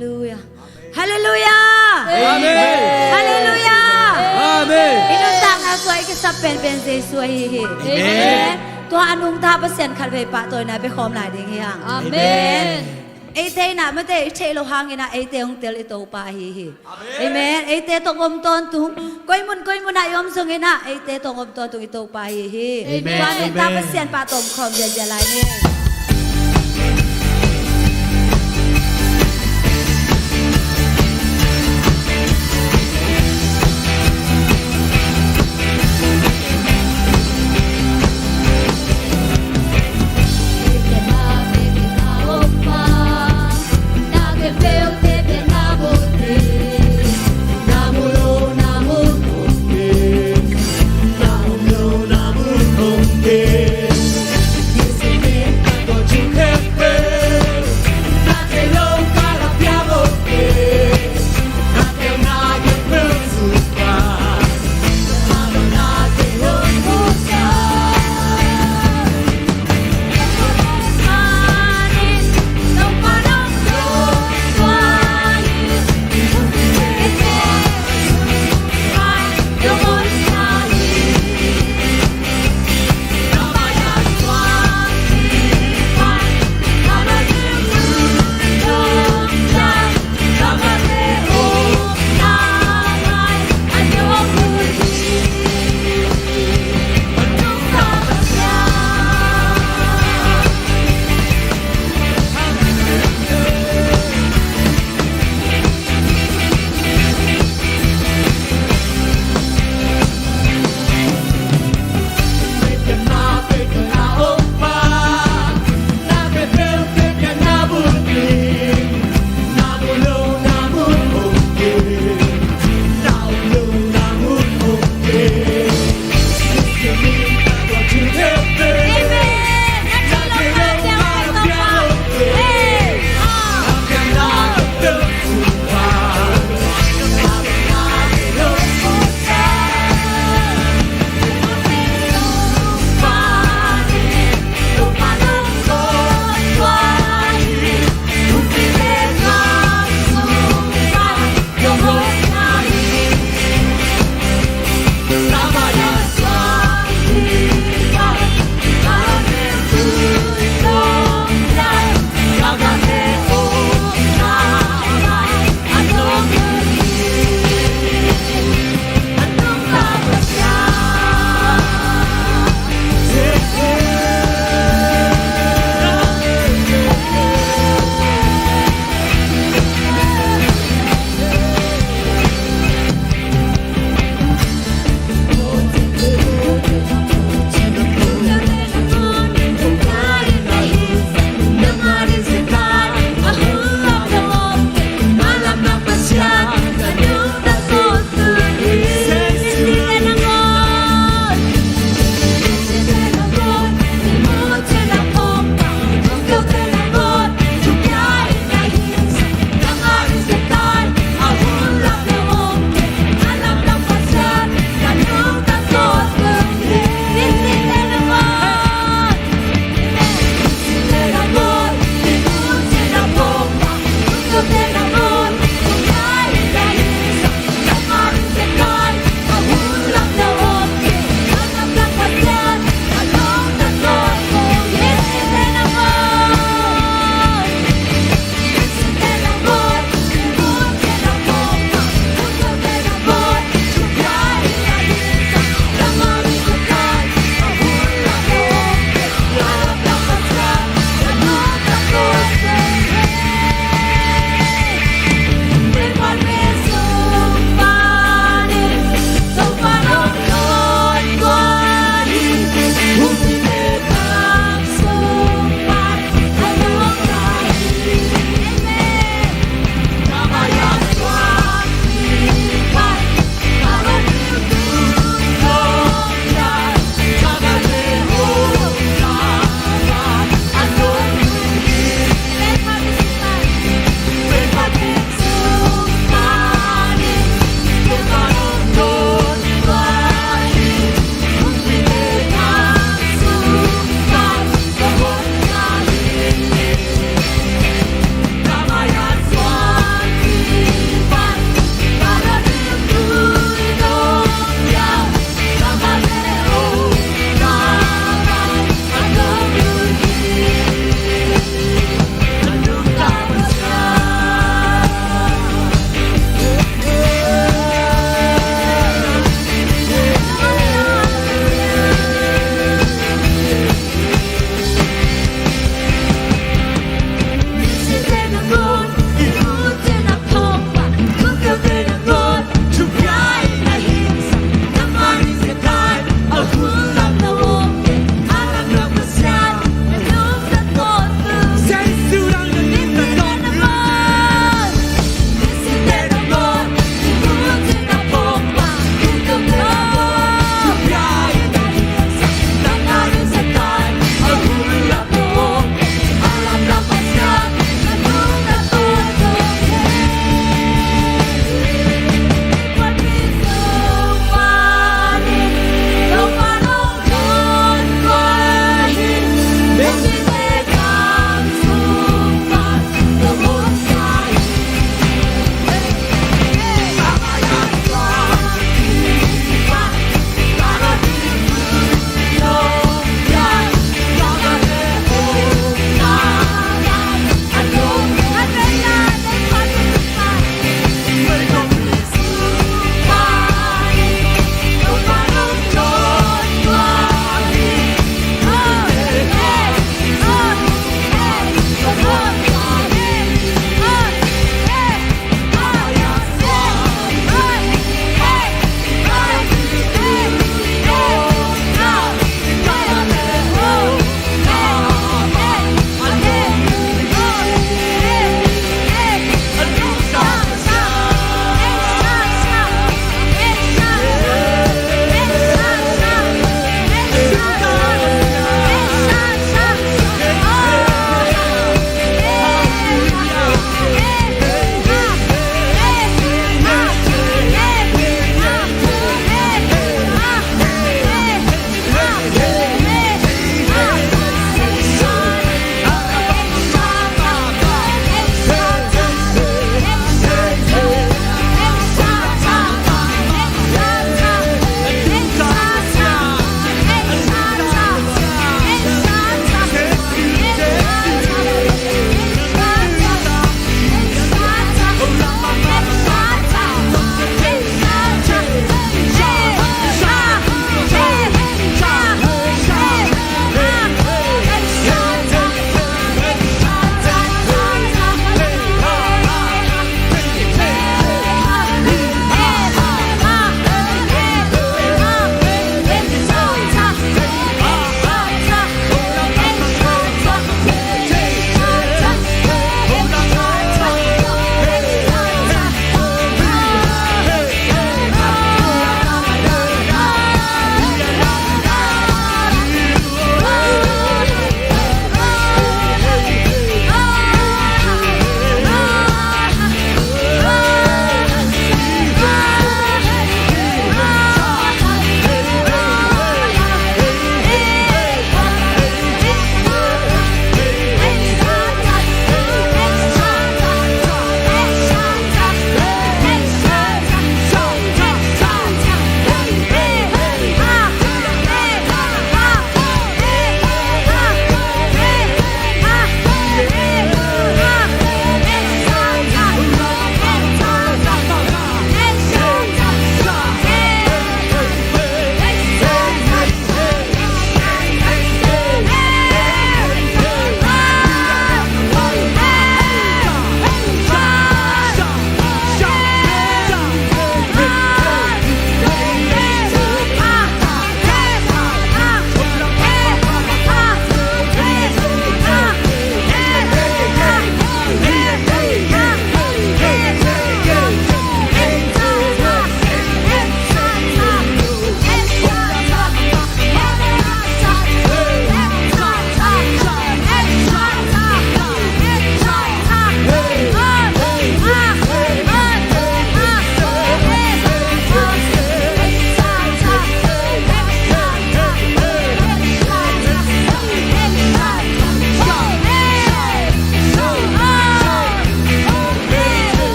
Halleluiah. Halleluiah. Amen. Halleluiah. Amen. I nuntakna sua i kisap penpen Jesu ahi hi. Amen. Tua a nungta Pasian khatvei pahtawina biakhawm lai ding hi hang. Amen. Eite in ah mate i theih loh hangin ah eite hong tel i Topa ahi hi. Amen. Eite tawh om tawntung, koi mun koi mun ah i om zongin ah eite tawh om tawntung i Topa ahi hi. Amen. Tua nungta Pasian pahtawina khawm ziazia lai ni.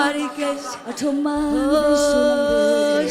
A thum man, oh,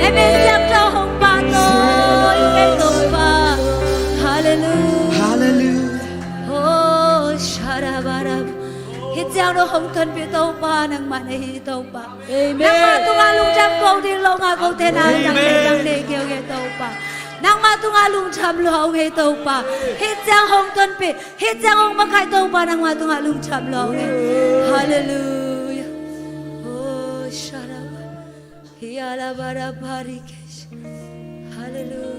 Hallelujah. Hallelujah. Hallelujah. Oh, sharabarab. Hih ciang dong hong tonpih Topa, nangmah na hi Topa. Amen. Nangmah tungah lungdam ko ding lo ngah ko te na, amen, nang nei keu ngei Topa. Nangmah tungah lungdam lo ngei Topa. Hih ciang hong tonpih, hih ciang hong makaih Topa, nangmah tungah lungdam lo ngei. Hallelujah. Oh, sharaba. Hialabarabarikesh. Hallelujah.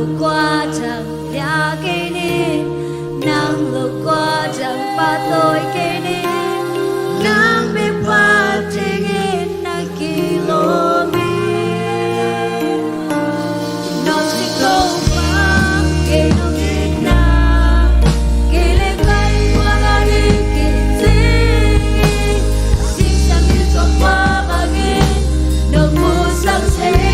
Kua ciang pia kei ni, nang lo kua ciang pahtawi kei ni, nang bek phat dingin na kilawm hi. Nong sik Topa, kei nong itna, kei le kei kua na ding kicing hi. Sisan in Topa bangin nong musak zel.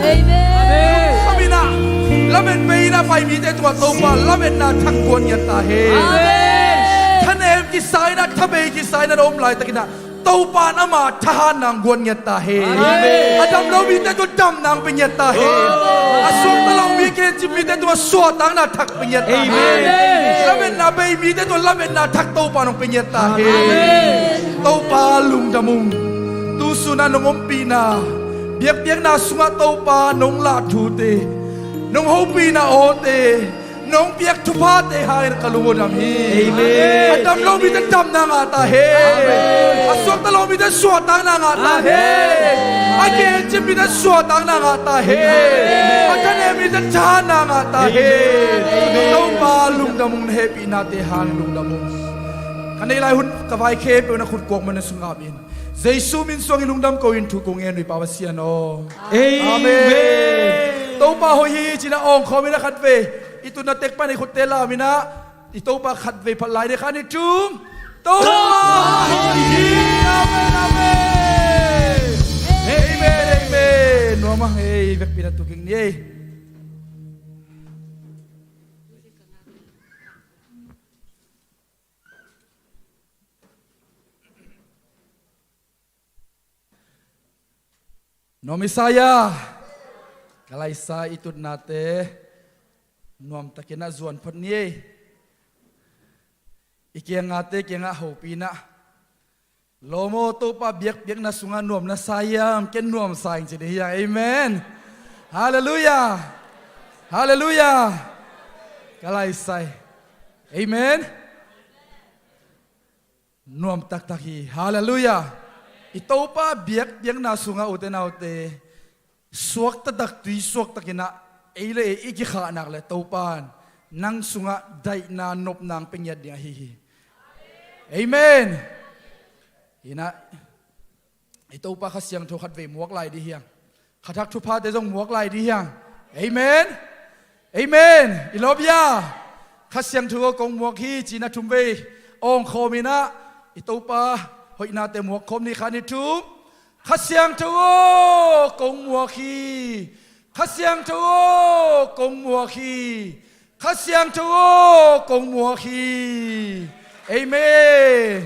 Amen. Lametna thangkuan ngiat ta hen. Amen. Thane Kisai in ah, thabei kisai in ah na om laitakin ah, Topa in amah thahatna hong guan ngiat ta hen. Amen. A dam lo mite tungah damna hong pia ngiat ta hen. A suakta lo mi, a kihencip mite tungah suahtakna thak pia ngiat ta hen. Amen. Lametna bei mite tungah lametna thak Topa in hong pia ngiat ta hen. Amen. Topa lungdam ung. Tu sun ah nong ompihna, biakpiakna sungah Topa nong lah thute, nong hopihna awte, nong piak thuphate hangin ka lung uh dam hi. Amen. A dam lo mite damna ngah ta hen. Amen. A suakta lo mite suahtakna ngah ta hen. Amen. A kihencip mite suahtakna ngah ta hen. Amen. A thanem mite thahatna ngah ta hen. Amen. Topa lungdam ung, na hehpihnate hangin lungdam ung. Ka neih lai hun ka vai khempeuh na khut kuakmuan na sung ngap in. Jesu min suangin lungdam ko-in thu kong ngen uh hi, Pa Pasian aw. Amen. Amen. Topa hoih hi ci-in ah awngkhawm in ah khatvei i tutna tek pan i khutte lam in ah, i Topa khatvei phat lai ding, khat, nih, thum. Topa hoih hi. Amen, amen. Amen, amen. Nuam a, ei, vekpi-in ah tu kik ni ei. Nuam i sa hia? Ka laisa i tutnate nuamtakin ah zuan phot ni ei. I kiangahte kiangah hopih in ah, lawm aw, Topa biakpiakna sungah nuam na sa hiam? Ken nuam sa ing ci ding hi hang. Amen. Halleluiah. Halleluiah. Ka laisa hi. Amen. Nuam taktak hi. Halleluiah. I Topa biakpiakna sungah, ute naute, suakta tak, tui suaktakin ah ei le ei i kikhah nak leh Topa in nang sungah daihna, nopna hong pia ngiat ding ahi hi. Amen. Hi in ah, i Topa Kha Siangtho khatvei muak lai ding hi hang. Kha thak thuphate zong muak lai ding hi hang. Amen. Amen. I lawp hia? Kha Siangtho aw, kong muak hi ci-in ah thumvei awngkhawm in ah, i Topa hoihnate muak khawm ni, khat, nih, thum. Kha Siangtho aw, kong muak hi. Kha Siangtho aw, kong muak hi. Kha Siangtho aw, kong muak hi. Amen.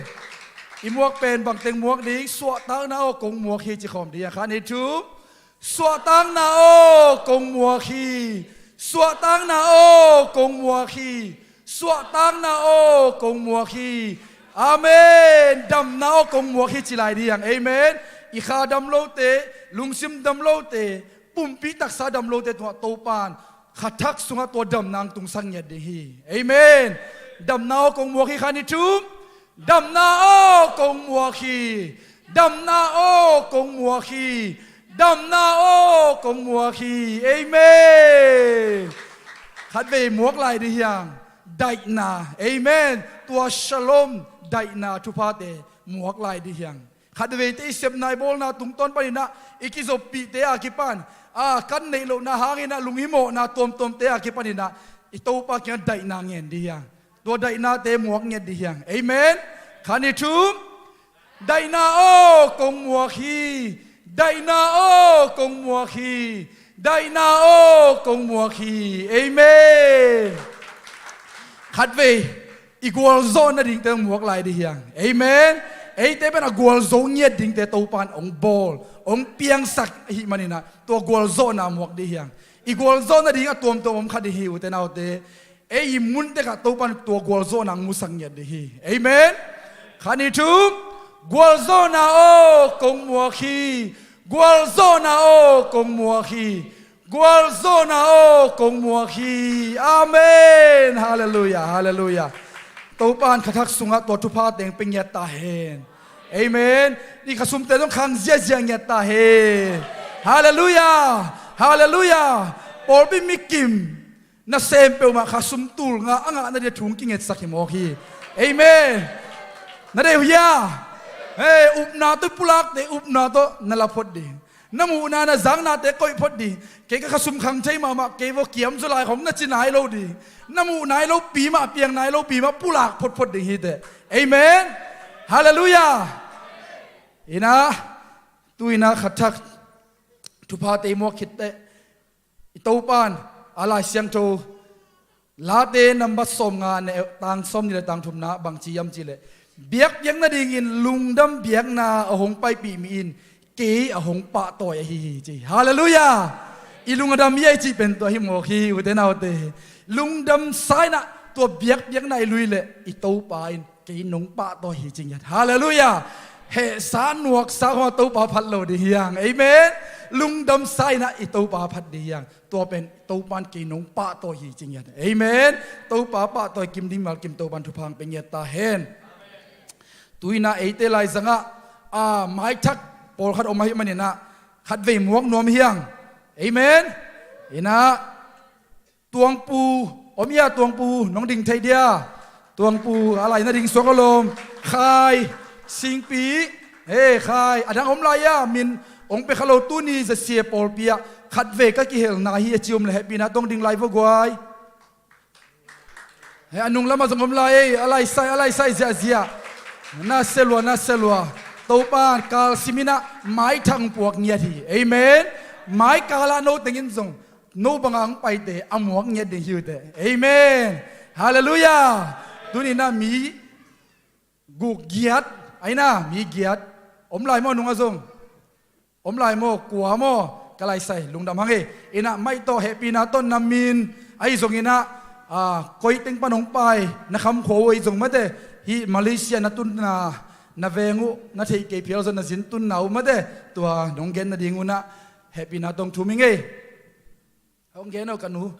I muak pen bangteng muak ding? Suahtakna aw, kong muak hi ci khawm ding hi hang. Khat, nih, thum. Suahtakna aw, kong muak hi. Suahtakna aw, kong muak hi. Suahtakna aw, kong muak hi. Amen. Damna aw, kong muak hi ci lai ding hi hang. Amen. I kha dam lote, lungsim dam lote, pumpi taksa dam lote tungah Topa in kha thak sungah tua damna hong tungsak ngiat ding hi. Amen. Damna aw, kong muak hi, khat, nih, thum. Damna aw, kong muak hi. Damna aw, kong muak hi. Damna aw, kong muak hi. Amen. Khatvei muak lai ding hi hang. Daihna. Amen. Tua shalom, daihna thuphate muak lai ding hi hang. Khatveite i sepna, i bawlna tungtawn panin ah, i kizoppihte a kipan, a, kan neih lohna hangin ah lunghimawhna tuamtuamte a kipanin ah, i Topa kiangah daihna ngen ding hi hang. Tua daihnate muak ngiat ding hi hang. Amen. Khat, nih, thum. Daihna aw, kong muak hi. Daihna aw, kong muak hi. Daihna aw, kong muak hi. Amen. Khatvei i gualzawh nadingte hong muak lai ding hi hang. Amen. Eite pen a gualzo ngiat dingte Topa in hong bawl, hong piangsak ahih manin ah, tua gualzawhna muak ding hi hang. I gualzawh nading a tuamtuam om kha ding hi, ute naute. Ei i mun tekah Topa in tua gualzawhna hong musak ngiat ding hi. Amen. Khat, nih, thum. Gualzawhna aw, kong muak hi. Gualzawhna aw, kong muak hi. Gualzawhna aw, kong muak hi. Amen. Halleluiah, halleluiah. Topa in kha thak sungah tua thupha teng pia ngiat ta hen. Amen. I khasumte zong khang ziazia ngiat ta hen. Halleluiah, halleluiah. Pawlpi mikim nasem peuhmah khasum tul nga a ngah nading a thu hong kingetsak hi mawk hi. Amen. Na deih uh hia? Hei, upna tawh pulakte, upna tawh na la phot ding. Na muhna na zaknate koih phot ding. Kei ka khasum khang thei mahmah, kei vaw kiam zaw lai khawng na ci nai lo ding. Na muh nai lopi mah, piang nai lopi mah, pulak photphot ding hi teh. Amen. Halleluiah. Inah, tu-in ah kha thak thuphate i muak khit teh, i Topa in a Lai Siangtho Late nambat sawmnga, tang sawmnih le tang thumna bang ci hiam cih leh, biakpiak nadingin lungdam biakna a hong paipih mi in kei a hong pahtawi ahi hi, ci. Halleluiah. I lung a dam hi a i cih pen tua hi mawk hi, ute naute. Lungdam sa in ah tua biakpiakna i lui leh i Topa in kei nong pahtawi hi, ci ngiat. Halleluiah. Hehsa nuaksa khawng ah Topa phat lo ding hi hang. Amen. Lungdam sa in ah i Topa phat ding hi hang. Tua pen Topa in kei nong pahtawi hi, ci ngiat. Amen. Topa pahtawi kim ding mimal kim Topa in thupha hong pia ngiat ta hen. Tu-in ah eite laizang ah, a, maithak pawlkhat om ahih manin ah khatvei muak nuam hi hang. Amen. In ah, Tuangpu om hia? Tuangpu nong ding thei dia? Tuangpu a lai nading suak a lawm. Khai, Singpi. He, Khai, a dang om lai a, min hong pia kha lo, tuni zasia pawlpi ah khatvei ka kihelna hi a ci om leh hehpihna tawh ding lai vo guai. He, a nung lamah zong om lai ei, a laisai, a laisai ziahziah. Na sia lua, na sia lua. Topa in kalsim in ah maithak puak ngiat hi. Amen. Mai kal ah no teng in zong no banga hong paite a muak ngiat ding hi uh teh. Amen. Halleluiah. Tuni-in ah mi guk giat, a, in ah mi giat om lai maw, nung ah zong om lai maw, kua maw? Ka laisai, lungdam hang ei. In ah mai tawh hehpihna tawh na min ahi zongin ah, a, koi teng pan hong pai na kham khua uh ahi zong mate, hih Malaysia na tunna, na veng uh na theih kei phial zong na zin tunna uh mate, tua nong gen nading un ah hehpihna tawh thum ing ei. Hong gen aw ka nu.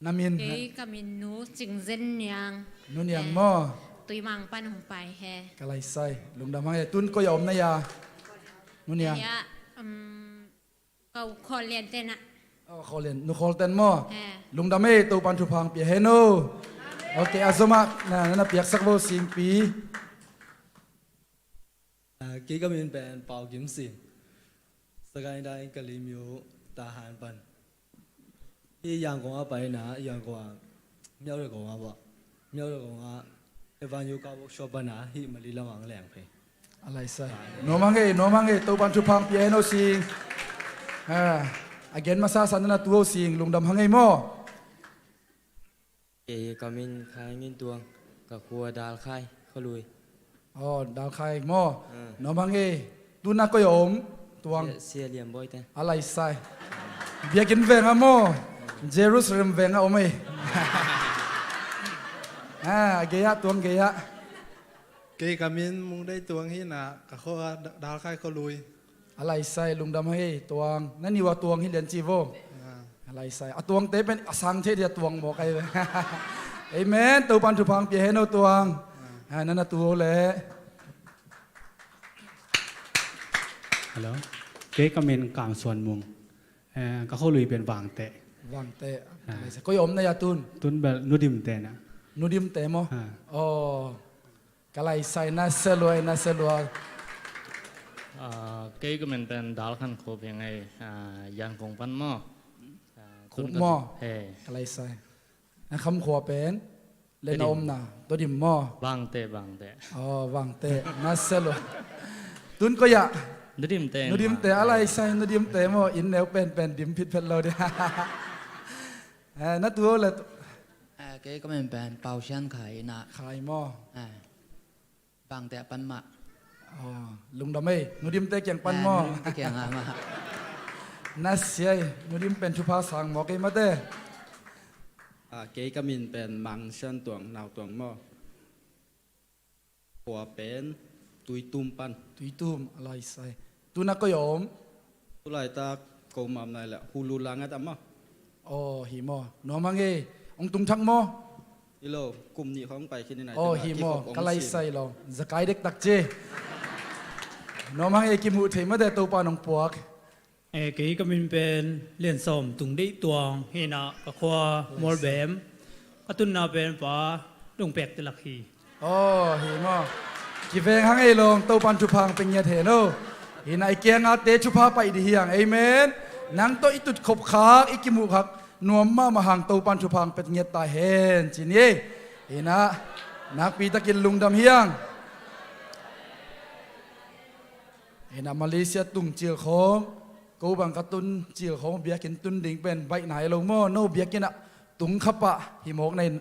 Na min? Kei ka min Nu Cing Zen Niang. Nu Niang maw? Tuimang pan hong pai hi. Ka laisai, lungdam hang ei. Tun koi ah om na hia? Nu Niang. Hia, um, ka u Khawlian ten ah. Oh, Khawlian, Nu Khawlten maw? He. Lungdam ei, Topa in thupha hong pia hen aw. Ok, a zom ah na, na piaksak vo Singpi. Ah, kei ka min pen Pau Kim Sing. Sagaing Dai Kalimyo Tahan pan. Hih Yangon ah pai na, Yangon ah Myaw le Gong ah bah. Myaw le Gong ah Evan Yoga Workshop pan na, hih Mali lam ah hong leng phei. A laisai. Nuam hang ei, nuam hang ei, Topa in thupha hong pia hen aw Sing. Ha, a gen masa sa na na tu aw Sing, lungdam hang ei maw. Kei ka min Khai Min Tuang, ka khua Dalkhai, Khualui. Oh, Dalkhai maw? Ah. Nuam hang ei. Tun ah koi ah om, Tuang? Sia, Sia Liam Bawi te. A laisai. Biakinn veng ah maw? Jerusalem veng ah om ei. Ah, gei ah, Tuang gei ah. Kei ka min Mung Dei Tuang hi na, ka khua Da-, Dalkhai Khualui. A laisai, lungdam hang ei Tuang. Na niu a Tuang hi lian ci vo. Ah. A laisai. A Tuangte pen a sang thei dia Tuang mawk ai ve. Amen. Topa in thupha hong pia hen aw Tuang. Ah. Ah, na na tu aw leh. Hello. Kei ka min Kam Suan Mung. Eh, ka khualui pen Vangteh. Vangteh. Ah. Ka laisai. Koi ah om na hia tun? Tun bel Nu Dim te na. Nu Dim te maw? Ah. Oh. Ka laisai, na sia lua, na sia lua. Ah, kei ka min pen Dal Khan Kho Ping ei, ah, Yangon pan maw. Ah, Khup tun ka maw. He. Ka laisai. Na kham khua pen? Le na Todim. Omna. Todim maw. Vangteh, Vangteh. Oh, Vangteh. Na sia lua. Tun koi ah? Nu Dim te. Nu Dim te, a laisai, Nu Dim te maw. Inn neu penpen dim phitphet lo dia. Eh, na tu aw le. Eh, kei ka min pen Pau Sian Khai na. Khai maw. Eh. Vangteh pan mah. Oh, lungdam ei, Nu Dim te kiang pan maw. Eh, Nu Dim te kiang ah mah. Na sia ei, Nu Dim pen thupha sang mawk ei mate. Ah, kei ka min pen Mang Sian Tuang, Nau Tuang maw. Khua pen Tuitum pan. Tuitum, a laisai. Tun ah koi ah om? Tu laitak ko mam nai le Hulu Langat ah maw. Oh, hi maw. Nuam hang ei. Ong tung thak maw? Hi lo, kum nih khawng pai khin in ai. Oh, hi maw. Ka laisai lo. Zakai dektak ci. Nuam hang ei, kimuh thei mate, Topa in ong puak. Eh, kei ka min pen Lian Sawm Tung Deih Tuang hi na, ka khua Mualbem. Ka tunna pen Pa Dong Pek te lak hi. Oh, hi maw. Kiveng hang ei lawm, Topa in thupha hong pia ngiat hen aw. Hi na, i kiangah te thupha pai ding hi hang. Amen. Nang tawh i tut khop khak, i kimuh khak nuam mahmah hang, Topa in thupha hong pia ngiat ta hen ci ni ei. Hi na, nakpi takin lungdam hi hang. Hi na, Malaysia tung cil khawng Ko bang ka tun cil khawng biakinn tun ding pen baih nai lo maw? No biakinn ah tung kha pah hi mawk na in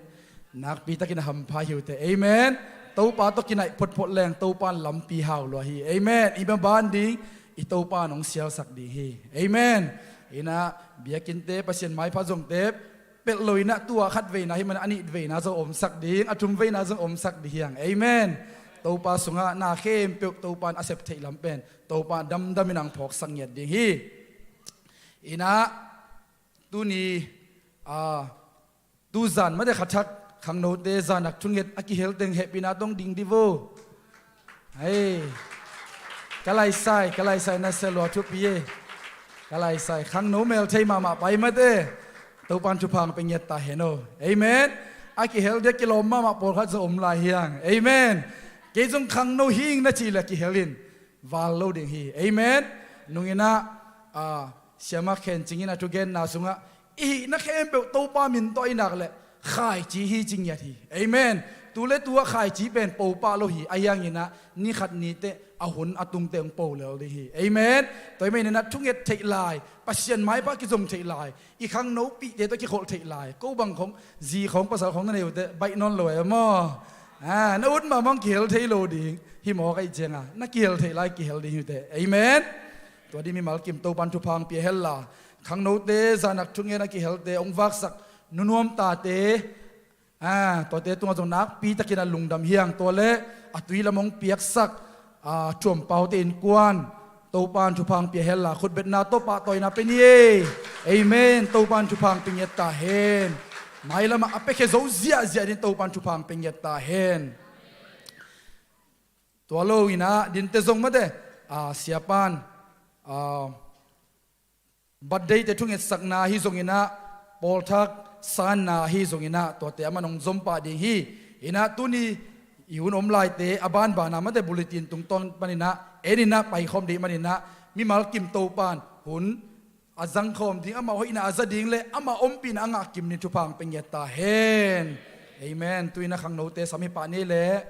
nakpi takin a hampha hi uh teh. Amen. Topa tawh kinaih photphot leng Topa in lampi hau lua hi. Amen. I maban ding i Topa in hong sialsak ding hi. Amen. Inah biakinnte, Pasian maipha zongte pelh lo inah tua khat veina hi man a nih veina zong omsak ding, a thum veina zong omsak ding hiang. Amen. Topa sungah na khempeuh Topa in a sep theih lam pen Topa damdam in ang phawksak ngiat ding hi. Inah tuni, a, tuzan mate khathak khangnote zanak thunget a kihel teng hehpihna tawh ding di vo. Hei, ka laisai, ka laisai na sia lua thupi e. Ka laisai khangno mel thei mahmah pai mate. Topa in thupha pia ngiat ta hen o. Amen. A kihel dia kilawm mahmah pawlkhat zong om lai hiang. Amen. Kei zong khangno hing na cih le kihel in val lo ding hi. Amen. Nung inah, a, siama khen cingin a thugenna sungah i hihna khempeuh Topa min tawh i nak leh khaici hi ci ngiat hi. Amen. Tu le tu ah khaici pen po pah lo hi. A hiang inah ni khat ni teh a hun a tung teh hong po lel ding hi. Amen. Tua hi man inah thunget theih lai, Pasian maipha kizom theih lai, i khangnopihte tawh kikholh theih lai, ko bang khawng zi khawng pasal khawng na nei uh teh baih nawn lo e maw? A, na ut mahmah hong kihel thei lo ding hi mawk ahih cianga na kihel theih lai kihel ding hi uh teh. Amen. Tua ding mimal kim Topa in thupha pia hen la, khangnote zanak thungen a kihelte hong vaksak nunuam tate, a, tuate tungah zong nakpi takin a lungdam hiang. Tua le a tui lam hong piaksak, a, thuampaute innkuan Topa in thupha pia hen la, khutbetna tawh pahtawina pia ni e. Amen. Topa in thupha pia ngiat ta hen. Mailamah a piakhia zo ziahziah ding Topa in thupha pia ngiat ta hen. Tua lo inah dinte zong mate, a, siapa in, a, birthday-te thungetsakna ahi zong inah, pawlthak sanna ahi zong inah, tuate amah in hong zom pah ding hi. Inah tuni i hun om laite a banbana mate bulletin tungtawn pan inah en inah paikhawm ding man inah mimal kim Topa in hun a zangkhawm ding, amah hoihna a za ding le amah ompihna a ngah kim ni. Thupha pia ngiat ta hen. Amen. Tu inah khangnote sam hi pah ni leh.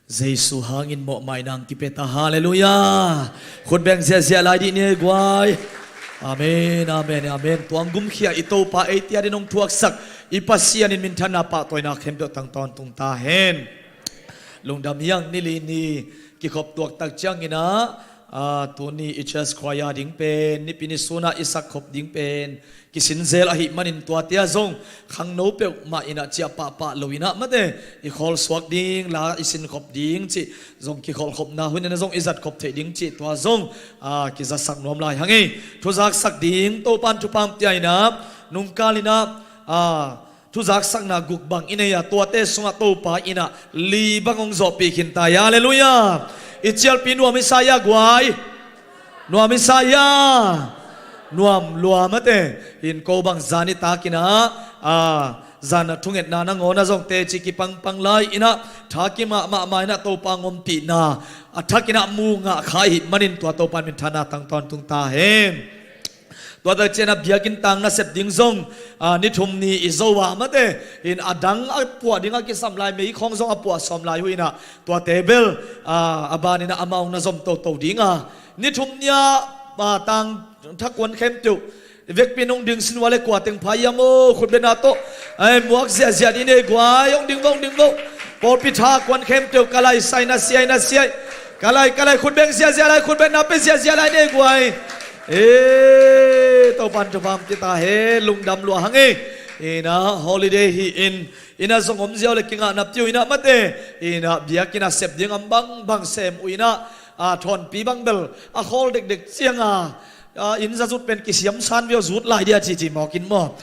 Jesu hangin mawhmaina ang kipia ta. Halleluiah. Khut beng ziahziah lai dih ni ei guai. Amen, amen, amen. Tua gumkhia i Topa eite adingin hong thuaksak i Pasian in minthanna pahtawina khempeuh tang tawntung ta hen. Lungdam hi ing. Ni li ni kikhop tuak tak ciangin ah, tuni i church choir ding pen, Nipi ni sun ah i sakkhop ding pen kisin zel ahih manin tuate ah zong khangno peuhmah in ah ciah pahpah lo in ah mate, i khawl suak ding la, i sinkhop ding cih zong, kikholhkhopna hun in ah zong i zatkhop theih ding cih tua zong, ah, kizasak nuam lai hang ei. Thuzaksak ding Topa'n thupha hong pia in ah, nungkal in ah, ah, thuzaksakna guk bang i nei a, tuate sungah Topa in ah li bang hong zawhpih khin ta hi. Halleluiah. I cialpi nuam i sa hia guai? Nuam i sa hia? Nuam lua mate. Hi in ko bang zan i tak in ah, ah, zan a thungetna nangawn ah zong teci kipangpang lai in ah, tha kimah mahmah in ah Topa hong ompihna a thak in ah mu ngah kha ahih manin tua Topa'n minthanna tang tawntung ta hen. Tua tak ciangin ah biakinn tang nasep ding zong, ah, ni thum ni i zo a mate, hi in a dang a puah ding a kisam lai, mei khawng zong a puah sawm lai uh in ah, tuate bel, ah, a ban in ah amau na zom toto ding a, ni thum ni a, ah, tang tha kuan khempeuh i vekpi in hong ding sin ua leh kua teng pha hiam aw? Khut betna tawh, ei, muak ziahziah dih ni ei guai. Hong ding vo, hong ding vo. Pawlpi tha kuan khempeuh, ka lai sai na siai, na siai. Ka lai, ka lai, khut beng ziahziah lai, khut betna pia ziahziah lai ni ei guai. Eh, Topa'n thupha hong pia ta hen. Lungdam lua hang ei. Hi in ah holiday hi in, inn ah zong om ziau leh kingah napi uh in ah mate, hi in ah biakinn a sep ding a bangbang sem uh in ah, ah, thawnpi bang bel a khawl dekdek ciang a, ah, inn zazut pen kisiamsan viau, zut lai dia cici mawk in maw.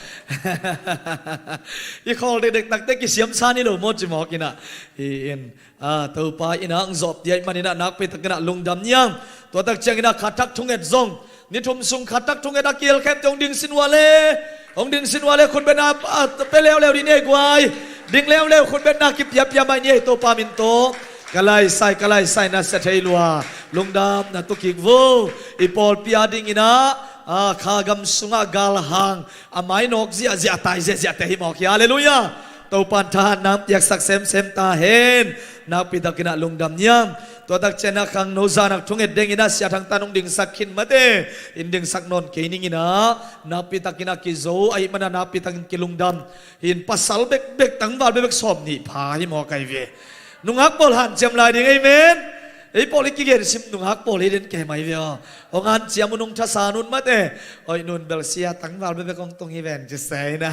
I khawl dekdek tak teh kisiamsan hi lo maw ci mawk in ah. Hi in, ah, Topa in ah hong zawhpih ahih manin ah nakpi takin ah lungdam hi ing. Tua tak ciangin ah khathak thunget zong, ni thum sung khathak thunget a kihel khempeuh hong ding sin ua leh, hong ding sin ua leh khut betna, ah, pia leuleu dih ni ei guai. Ding leuleu, khut betna kipiapia mai ni ei Topa min tawh. Ka lai sai, ka lai sai, na sia thei lua. Lungdam na tu kik vo. I pawlpi adingin ah, ah, kha gam sungah galhang a mainawk ziahziah, a tai ziahziahte hi mawk hi. Halleluiah. Topa'n thahatna hong piaksak semsem ta hen. Nakpi takin ah lungdam hi ing. Tua tak ciangin ah khangno zan a thunget dingin ah Sia Thang Tan hong dingsak khin mate, in dingsak nawn kei ning in ah, nakpi takin ah kizo ahih manin ah nakpi takin kilungdam. Hi in pasal bekbek, tangval bekbek sawm nih pha hi mawk ai ve. Nungak pawl hanciam lai ding, amen. Ei pawl i kigen sim nungak pawl hi den kei mai ve aw. Hong hanciam un, hong thasan un mate. Oi, nun bel sia, tangval bekbek hong tung hi ven ci se in ah.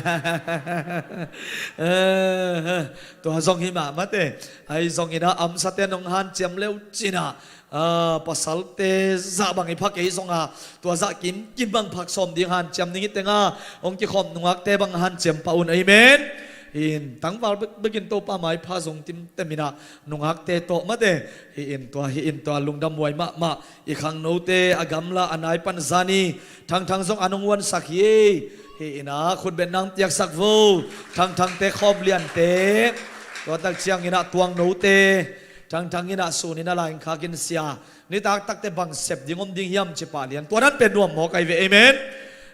Eh, eh. Tua zong hi mah mate. Ahi zongin ah amsate'n hong hanciam le uh cin ah, ah, pasalte zah bang i pha kei zong a, tua zah kimkim bang phak sawm ding hanciam ning i teng a, hong kikhawm nungakte bang hanciam pah un, amen. Hi in tangval bekbek in Topa maipha zong timtem in ah, nungakte tawh mate. Hi in tua, hi in tua, lungdam huai mahmah. I khangnote a gamla a nai pan zani Thangthang zong an hong huansak hi. Hi in ah khut betna hong piaksak vo. Thangthangte, Khawm Liante, tua tak ciangin ah Tuangnote, Thangthang in ah sun in ah lai khak in sia, nitak takte bang sep ding om ding hiam ci pah lian. Tua dan pen nuam mawk ai ve, amen.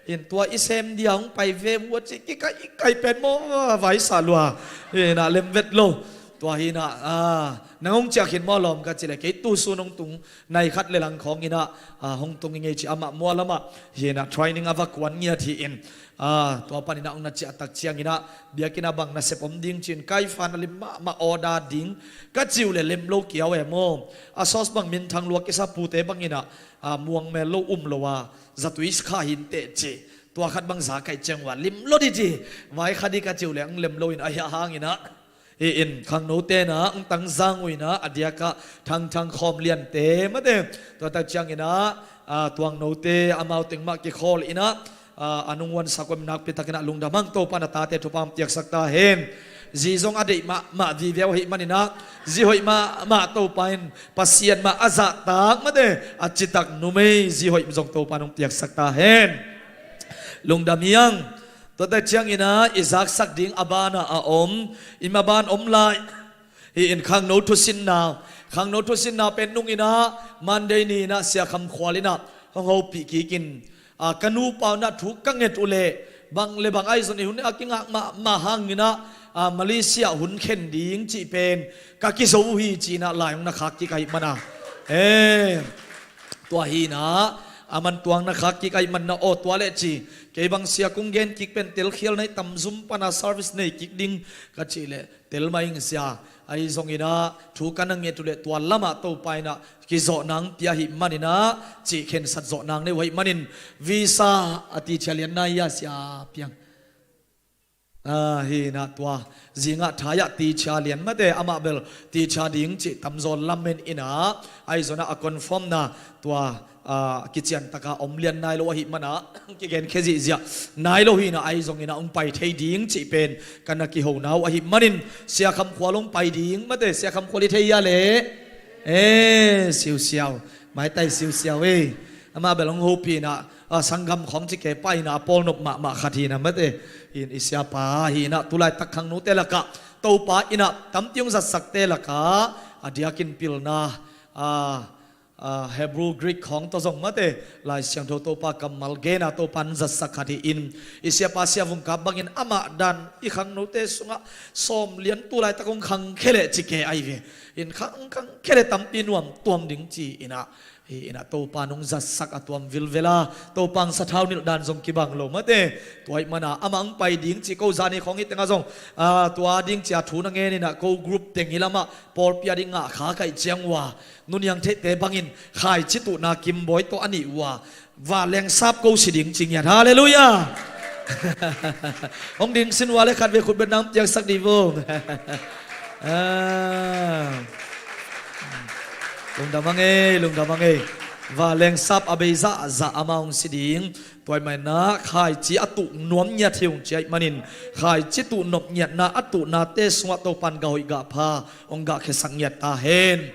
Hi in tua i sem dia hong pai ve vua ci kikaikai pen maw, vaisa lua. Hi in ah lem vet lo. Tua hi in ah, ah, nang hong ciah khin maw lawm ka cih leh, kei tu sun hong tung, nai khat le lang khawng in ah, ah, hong tung ing ei ci, amah Mual lam ah hi in ah training a va kuan ngiat hi in, ah, tua panin ah hong na ciah tak ciangin ah, biakinn ah bang nasep om ding ci-in, kaifa na lim mahmah order ding ka cih uh leh lem lo kiau e maw. A sauce bang minthang lua kisa, pute bang in ah, ah, muang mel lo, um lo a, zatui kha hi inteh ci. Tua khat bang za kaih ciang ua lim lo dih ci, vai kha dih ka cih uh leh hong lem lo in, ahi hangin ah, hi in khangnote in ah hong tangzang uh in ah, a diakah Thangthang, Khawm Liante mate, tua tak ciangin ah, ah, Tuangnote amau teng mah kikhawl in ah, ah, an hong huansak uh, nakpi takin ah lungdam hang. Topa'n a tate thupha hong piaksak ta hen. Zi zong a deih mahmah vive uh ahih manin ah, zi hoih mahmah Topa in, Pasian mah a zahtak mate, a citak numei zi hoih zong Topa'n hong piaksak ta hen. Lungdam hi ing. Tuate ciangin ah i zaksak ding a banah a om, i maban om lai. Hi in khangno thusinna, khangno thusinna pen nung in ah Monday ni in ah Sia Kham Khual in ah hong hopih kik in, ah, ka nupa un ah thu ka nget uh leh, bang le bang ahi zong i hun a kingak mahmah hangin ah, a Malaysia hun khen ding cih pen ka kizo uh hi ci-in ah lai hong na khak kik ahih mana, e, tua hi-in ah aman tua hong na khak kik ahih mana, aw tua leh ci, kei bang sia kong gen kik pen telkhial na hi tam zum pana service nei kik ding ka cih leh tel mah ing sia. Ahi zongin ah thu ka na nget uh leh tua lamah Topa in ah kizawh nang pia ahih manin ah, cih khensat zawh nang nei uh ahih manin, visa a tichia lian na hi a sia piang. Ah, hi-in ah tua zingah thai-ah tichia lian mate, amah bel tichia ding cih tamzaw lamen in ah, ahi zongin ah a confirm na tua, ah, kician taka om lian nai lo ahih mana kigen khia zihziah nai lo hi-in ah, ahi zongin ah hong pai thei ding cih pen ka na kiho na uh ahih manin, Sia Kham Khual hong pai ding mate, Sia Kham Khual i thei hia leh? E, siusiau, maitai siusiau e. Amah bel hong hopih in ah, a, sanggam khawng ci kei pah in ah, a pawl nop mahmah khat hi-in ah mate. In i siapa hi-in ah, tu laitak khangnote lakah Topa in ah tampi hong zatsakte lakah a diakin pilna, a, a, Hebrew, Greek khawng tawh zong mate, Lai Siangtho Topa kammal gen a Topa hong zatsak khat hi-in, i siapa Sia Vung Kap bangin amah dan i khangnote sungah sawm lian tu laitak hong khangkhia leh ci kei ahi ve. In khang, khangkhia leh tampi nuam tuam ding ci-in ah, hi-in ah Topa hong zatsak a tuam vilvel a, Topa hong sathau nilh dan zong kibang lo mate. Tua ahih mana amah hong pai ding ci ko, zani khawng hi tengah zong, a, tua ding ci-a thu na ngen in ah ko group teng hi lamah pawlpi a ding ngah kha ka hih ciang uh a, Nu Niang Theihte bangin khaici tuhna Kimbawi tawh a nih uh a, vanleng sap ko si ding ci ngiat. Halleluiah. Hong ding sin uh a leh khat vei khut beng nang piaksak dih vo. Ah. Lungdam a ngei, lungdam a ngei. Vanleng sap a bei zahzah amah hong si ding. Tua ahih manin ah khaici a tuh nuam ngiat hi ung ci ahih manin, khaici tuh nop ngiatna a tuhnate sungah Topa in gah hoih gah pha hong gah khiasak ngiat ta hen.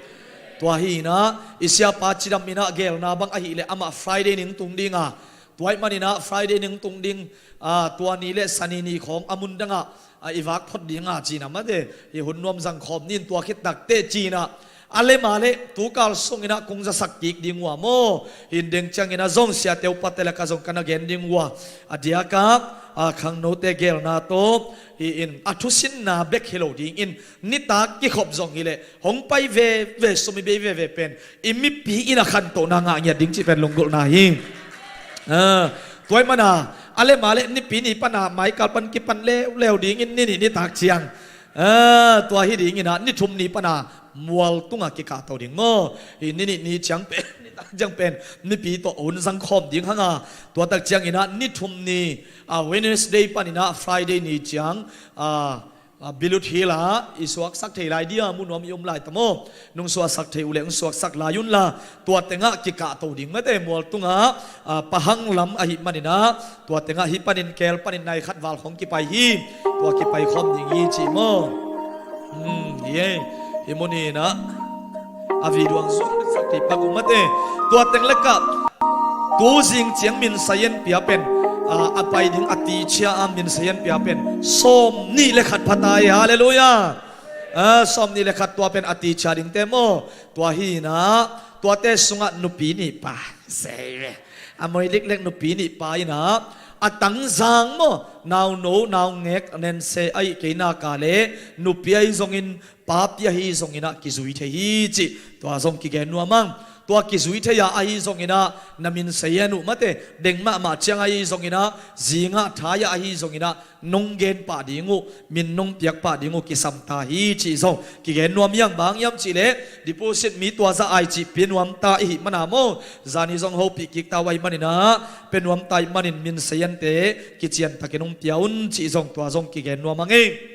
Tua hi-in ah i siapa cidam in ah gelna bang ahih leh amah Friday ni hong tung ding a, tua ahih manin ah Friday ni hong tung ding, a, tua ni leh Sani ni khawng a mun dangah, a, i vak phot ding a ci-in ah mate, i hun nuam zang khawm ni in, tua khit tak teh ci-in ah, a lem a leh tu kal sungin ah kong zasak kik ding uh a maw. Hi-in deng ciangin ah zong siate upate lakah zong ka na gen ding uh a, a diakah, a, khangnote gelna tawh hi-in a thusinna bek hi lo dingin, nitak kikhop zong hi leh hong pai veve, sum i bei veve pen i mipi in a khantohna ngah ngiat ding cih pen lunggulhna hi. Ah, tua ahih mana a lem a leh Nipi ni pana maikal pan kipan leuleu dingin, ni nih nitak ciang, ah, tua hi dingin ah ni thum ni pana Mual tungah kikahto ding maw. Hi ni nih ni ciang pen, nitak ciang pen mipi tawh hun zang khawm ding hang a, tua tak ciangin ah ni thum ni, ah, Wednesday panin ah Friday ni ciang, ah, a, Bilut Hill ah i suaksak thei lai dia, mu nuam i om lai ta maw. Nong suaksak thei uh leh hong suaksak lai unla, tua tengah kikahto ding mate, Mual tungah, a, Pahang lam ahih manin ah, tua tengah hih panin, kel panin nai khat val khawng kipai hi. Tua kipai khawm ding hi ci maw. Hmm, hi e. Hih mun hi-in ah a video ang zuang sak thei pak uh mate. Tua teng lakah tu zing ciang min sayan pia pen, a, a pai ding a tichia a min sayan pia pen sawm nih le khat pha ta hi. Halleluiah. A, sawm nih le khat tua pen a tichia dingte maw. Tua hi-in ah tuate sungah nupi nih pa, sei ve, a moi liklek nupi nih pa in ah, a tangzang maw, nauno naungek nense ahih kei nak leh nupi ahi zongin, papi ahi zongin ah kizui thei hi cih tua zong kigen nuam ang. Tua kizui thei a ahi zongin ah na min sayan uh mate, deng mahmah ciang ahi zongin ah, zingah thai-ah ahi zongin ah, nong gen pah ding uh, min nong piak pah ding uh kisam ta hi cih zong kigen nuam hi ang. Bang hiam cih leh deposit mi tua zah ai cih pia nuam ta i hih mana maw. Zani zong hopih kik ta uh ahih manin ah, pia nuam ta ahih manin min sayante kician takin hong pia un cih zong tua zong kigen nuam ang ei.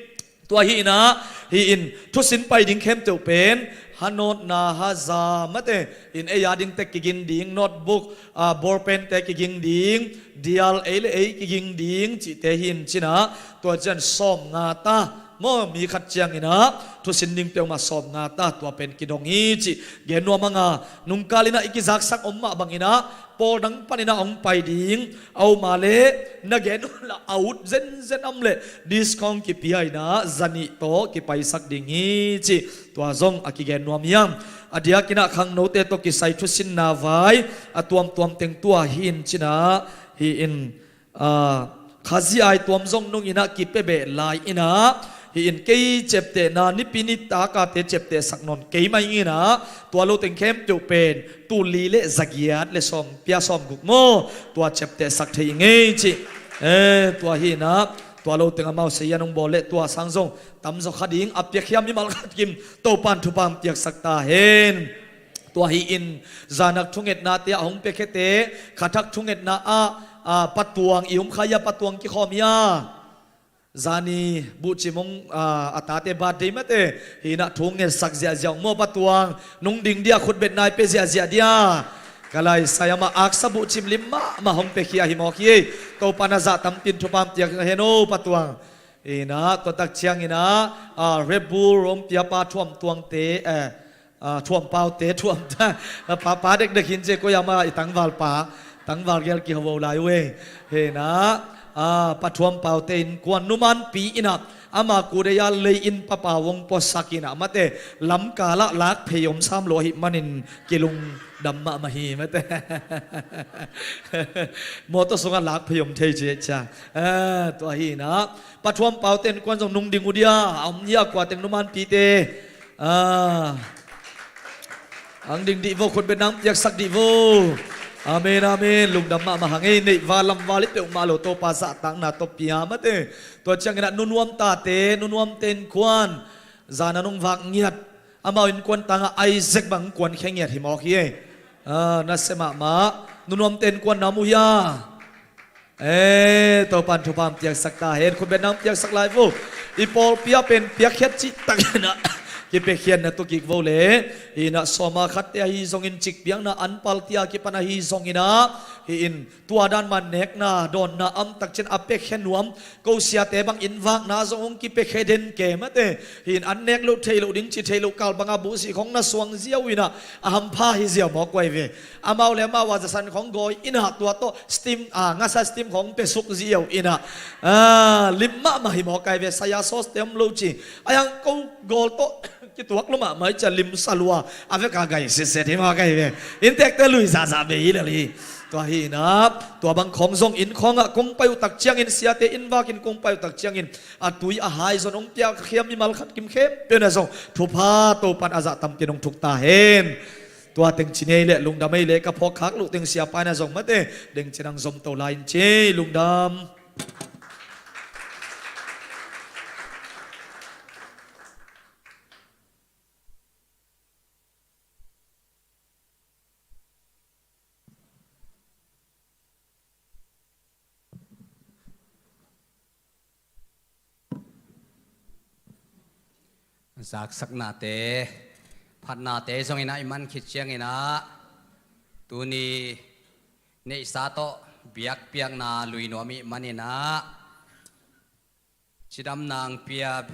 Tua hi-in ah, hi-in thusin pai ding khempeuh pen, hanawtna haza mate, in ei a ding tek kiging ding, notebook, a, ballpen te kiging ding, dial ei le ei kiging ding cihte hi-in ci-in ah, tua ciang sawmnga ta maw, mi khat ciangin ah thusin ding peuhmah sawmnga ta, tua pen kidong hi cih gen nuam ang a, nungkal in ah i kizaksak om mah bangin ah, pawl dang panin ah hong pai ding a om a leh, na gen unla a ut zenzen a om leh discount kipia in ah, zanih tawh kipaisak ding hi cih tua zong a kigen nuam hi ang. A diakin ah khangnote tawh kisai thusinna vai a tuamtuam teng tua hi-in ci-in ah, hi-in, a, Khazih ai tuam zong nung in ah kipia beh lai in ah, Hi in kei ciaptehna nipi nitakate ciaptehsak nawn kei mah ing inah, tua lo teng khempeuh pen tul li le zagiat le sawm pia sawm guk maw, tua ciaptehsak thei i ngei cih. Eh, tua hi inah, tua lo teng amau seian hong bawl le tua sang zong tamzaw kha ding a piakhia mimal khat kim Topan thupha hong piaksak ta hen. Tua hi in zanak thungetnate ah hong piakhiate, khathak thungetna ah, ah, Pa Tuang i hum kha hia, Pa Tuang kikhawm hia. Zani buhcim hong, ah, a tate birthday mate, hi inah thu ngetsak ziahziah hong maw Pa Tuang, nung ding dia khutbetna i pia ziahziah dia. Ka laisai amah aksa buhcim lim mahmah hong piakhia hi mawk hi. Topan a zah tampin thupha hong piak hen aw Pa Tuang. Inah, tua tak ciang inah, ah, Red Bull hong pia Pa Thuam Tuangte, eh, ah, Thuam Paute, Thuam ta, pa, pa dekdek hi in ci e, koi amah i tangval pa, tangval gel kiho lai uh e. Hi inah, ah, Pa Thuam Paute innkuan numanpi inah, ama kudei a lei in Pa Pau hong puasak inah mate, lamkal ah lak phei om sam lo ahih manin kilungdam mahmah hi mate. Mawtaw sungah lak phei om thei ci e cia. Ah, tua hi inah, Pa Thuam Paute innkuan zong nung ding uh dia, a om hia kua teng numanpite. Ah. Hong ding dih vo, khutbetna hong piaksak dih vo. Amen, amen. Lungdam mahmah hang ei, neihval lamval i peuhmah lo Topa zahtakna tawh pia mate. Tua ciang inah nunuam tate, nunuamte innkuan, zan a nung vak ngiat, amau innkuan tangah Isaac bang kuan khia ngiat hi mawk hi ei. Ah, nasia mahmah. Nunuamte innkuan na mu hia. Eh, Topan thupha hong piaksak ta hen, khutbetna hong piaksak lai vo. I pawlpi ah pen piakkhiat cihtak inah kipiakkhiatna tu kik vo le. Inah sawma khatte ahi zongin, cikpiakna anpalte a kipan ahi zong inah, hi in tua dan man nekna dawnna a om tak ciang a piakkhia nuam, ko siate bang inn vakna zong hong kipiakkhe den ke mate. Hi in an nek loh theih loh ding ci theih loh kal banga buhsih khong na suang ziau inah, a hampha hi ziau mawk uh ai ve. Amau le amau a zasan khong gawi inah tua tawh steam, ah, ngasa steam khong pe suk ziau inah, ah, lim mahmah hi mawk ai ve, saya sauce te om lo ci. Ai hang ko gawl tawh kituak lo mahmah i cia, lim sa lua, a vek a gai sitset hi mawk ai ve. Inntekte lui zahzah bei hi lel hi. Tua hi inah, tua bang khong zong inn khongah kong pai uh tak ciangin, siate inn vakin kong pai uh tak ciangin, a tui a hai zon hong piakhia mimal khat kim khempeuh na zong thupha Topan a zah tampin hong thuk ta hen. Tua teng ci nei le lungdam ei le, ka phawk khak loh teng siapa na zong mate, deng ci nang zom to lai in ci ei, lungdam. Zaksaknate, phatnate zong inah i man khit ciang inah, tuni neihsa tawh biakpiakna lui nuam i hih man inah, cidamna hong pia,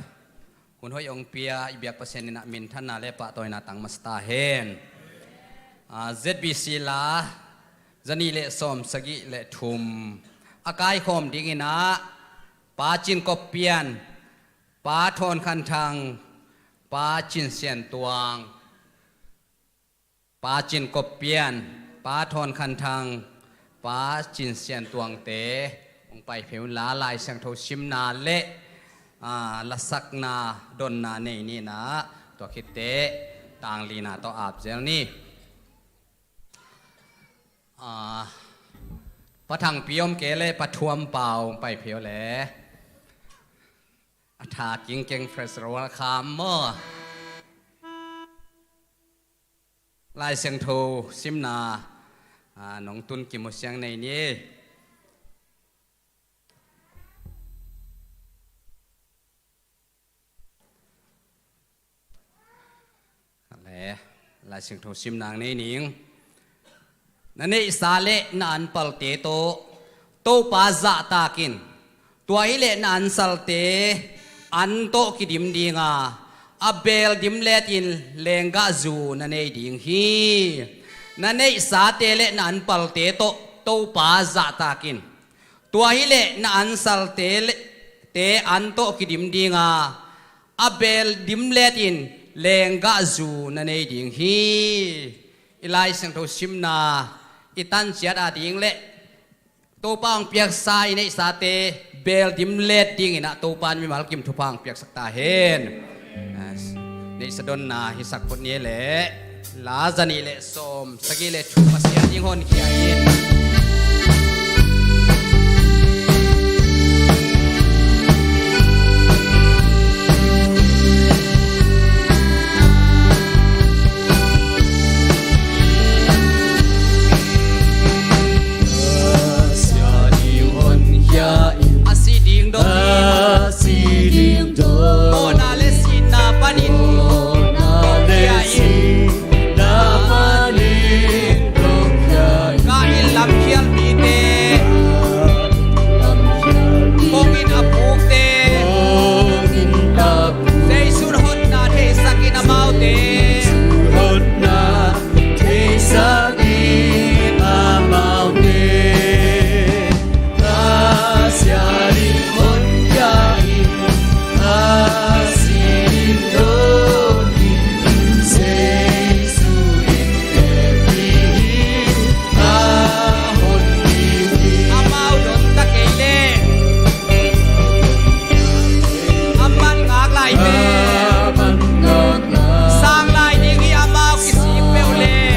hun hoih hong pia i biak Pasian inah minthanna le pahtawina tang masa ta hen. Ah, Z B C la, zanih le sawm sagih le thum a kaikhawm ding inah, Pa Cin Kop Pian, Pa Thawn Khan Thang, Pa Cin Sian Tuang, Pa Cin Kop Pian, Pa Thawn Khan Thang, Pa Cin Sian Tuangte hong pai phei un la, Lai Siangtho simna le, ah, lasakna donna nei ni inah, tua khitteh tanglina tawh ap zel ni. Ah, Pa Thang Pi om kei le Pa Thuam Pau hong pai phei un le. A tha kingkeng, first welcome maw. Lai Siangtho simna, ah, nong tun kimu siang nei ni. Le, Lai Siangtho simna nei ning. Na neihsa le na anpalte tawh Topa zahtak in. Tua hileh na ansalte an tawh kidim ding a, a beel dimlet in lenggahzu na nei ding hi. Na neihsate le na anpalte tawh Topa zahtak in. Tua hileh na ansalte le, te an tawh kidim ding a, a beel dimlet in lenggahzu na nei ding hi. I Lai Siangtho simna i tanciat a ding le Topa hong piaksa i neihsate beel dimlet dingin ah Topa in mimal kim thupha hong piaksak ta hen. Neihsa donna hisak phot ni leh la za nih leh sawm sagih leh thum Pasian ding honkhia in. A si ding dong in. A si ding dong in. Mawhna le sihna panin. Mawhna le sihna panin. Ka inn lamkhial mite. Kong inn a pukte. Jesu'n hotna theisakin amaute. Theisakin amaute. A sia ding honkhia in, a si ding dong in, Jesu in hehpih in, a hon ding hi. Amau don ta kei leh. A man ngak lai ve. Sang lai ding hi amau kisik peuh leh.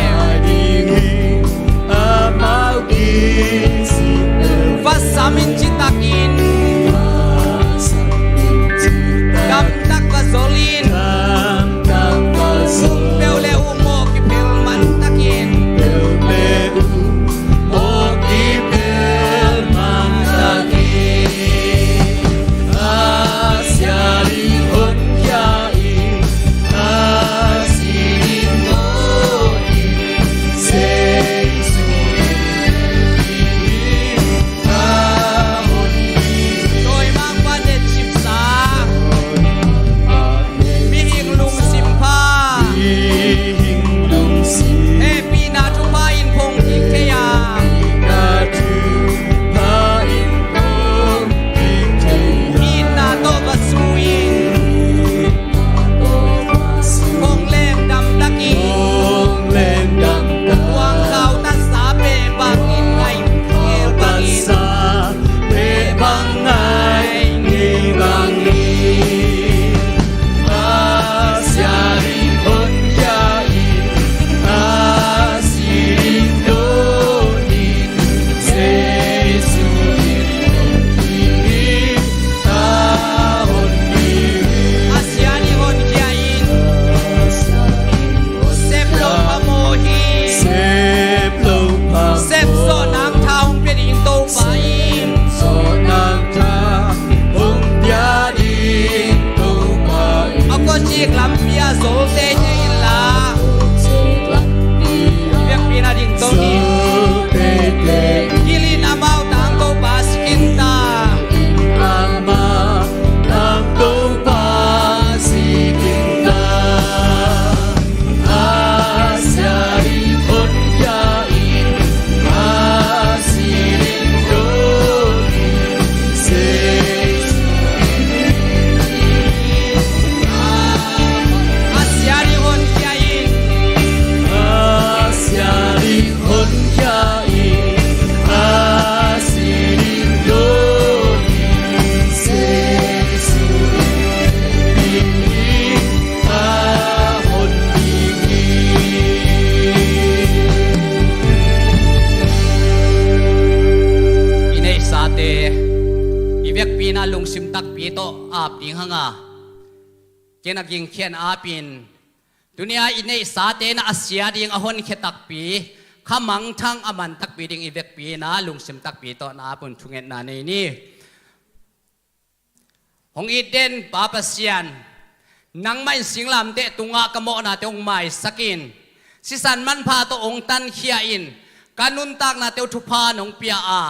Va sam in citakin. Damtak va zol in. Peuh leh uh mawh kiphel mantakin. Mawh kiphel mantakin. A sia ding honkhia in, a si ding dong in, Jesu in hehpih in, a hon ding hi. Dawimangpa netcipsa. Mihing lungsim pha. Hehpihna thupha in phongkik thei a. Itna tawh va su in. Hong lengdam takin. Kuangkhau tansa peh bangin, ngaih khel bangin. Peh bang ngai ngei bangin. A sia ding honkhia in, a si ding dong in, Jesu in hehpih in, a hon ding hi. A sia ding honkhia in. Sep lo phamawh hi. Sep lo phamawh. Sep zawh nang tha hong pia ding Topa in. Sep zawh nang tha hong pia ding Topa in. A kawcik lampi ah zolte hi inla. Biakpiakna ding Tony. Zolte hi in. Hilh in amau tang Topa si khin ta. Amau tang Topa si khin ta. A sia ding honkhia in, a si ding dong in, Jesu in hehpih in. A sia ding honkhia in, a sia ding honkhia in, a si ding dong in, Jesu in hehpih in, a hon ding hi. I neihsate i vekpi-in ah lungsim takpi tawh ap ding hang a, ken a gingkhian apin, tuni-a i neihsate in ah a sia ding, a honkhia takpi, kha mangthang a man takpi ding i vekpi-in ah lungsim takpi tawh na ap un thungetna nei ni. Hong it den Pa Pasian, nangmah in singlamteh tungah ka mawhnate hong maisak in, sisan manpha tawh hong tankhia in, ka nuntaknate uh thupha nong pia a,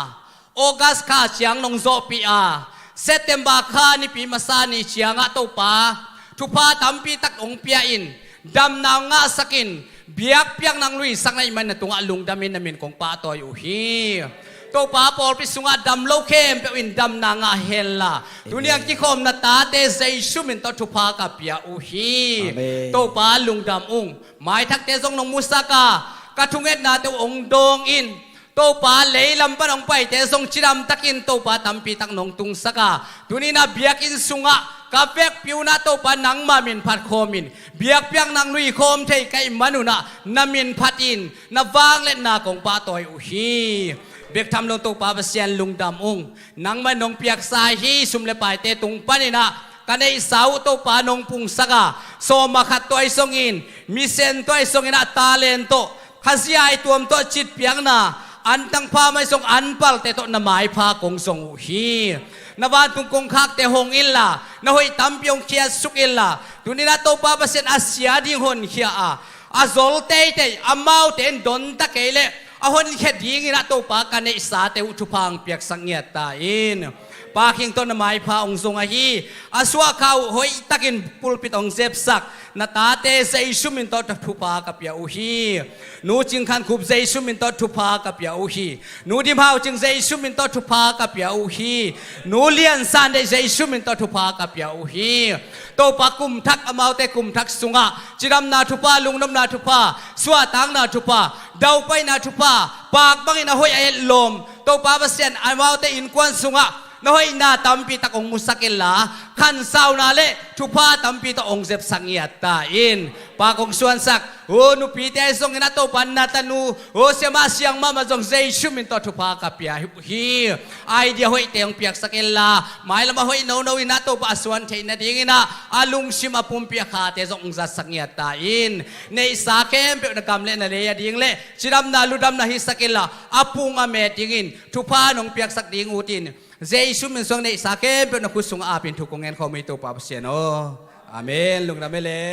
August kha ciang nong zawhpih a, September kha nipi masa ni ciangah Topa thupha tampi tak hong pia in, damna hong ngahsak in, biakpiakna hong luisakna i hih manin na tungah lungdamin na min kong pahtawi uh hi. Topa, pawlpi sungah dam lo khempeuh in damna ngah henla, tuni-a kikhawmna tate Jesu min tawh thupha ka pia uh hi. Amen. Topa, lungdam ung. Maithakte zong nong musak a, ka thungetnate uh hong dawng in, Topa, leilam pan hong paite zong cidamtakin Topa tampitak nong tungsak a, tuni-in ah biakinn sungah ka vekpi un ah Topa nangmah min phat khawmin, biakpiak nang nui khawm thei ka hih manun ah na min phatin na vangliatna kong pahtawi uh hi. Bek tham lo Topa Pasian, lungdam ung. Nangmah in nong piaksa hi. Sum le paite tung panin ah ka neihsa uh Topa nong pungsak a, sawma khat tawh ahi zongin, misen tawh ahi zongin ah, talent tawh, khazia i tuam tawh citpiakna, antang pha mah ahi zong anpalte tawh na maipha kong zong uh hi. Na vantung kongkhakte hong inla, na hoih tampi hong khiatsuk inla, tuni-in ah Topa Pasian, a sia ding honkhia a, a zol teitei, amaute in donta kei leh a honkhia dingin ah Topa ka neihsate uh thupha hong piaksak ngiat ta in. Pa Khing tawh na maipha hong zong ahi. A suahkhak uh hoihtakin pulpit hong zepsak na tate Jesu min tawh thupha ka pia uh hi. Nu Cing Khan Khup, Jesu min tawh thupha ka pia uh hi. Nu Dim Hau Cing, Jesu min tawh thupha ka pia uh hi. Nu Lian San Deih, Jesu min tawh thupha ka pia uh hi. Topa, kum thak, amaute kum thak sungah cidamna thupha, lungnopna thupha, suahtakna thupha, daupaina thupha, paak bangin a hoih a etlawm, Topa Pasian, amaute innkuan sungah na hoihna tampitak hong musak inla, khansauna le thupha tampi tawh hong zepsak ngiat ta in. Pa kong suansak, o, nupite ahi zongin ah Topa, na tanu, o, siamah siangmah mah zong Jesu min tawh thupha ka pia hi. Idea hoihte hong piaksak inla, mailam a hoih nono in ah Topa a suan theih nadingin ah a lungsim a pumpi a khate zong hong zatsak ngiat ta in. Neihsa khempeuh na gam le na lei a ding le cidamna ludamna hisak inla, a pung a met dingin thupha nong piaksak ding ut in. Jesu min suang neihsa khempeuh na khut sungah apin thu kong ngen khawm hi, Topa Pasian aw. Amen. Lungdam e le.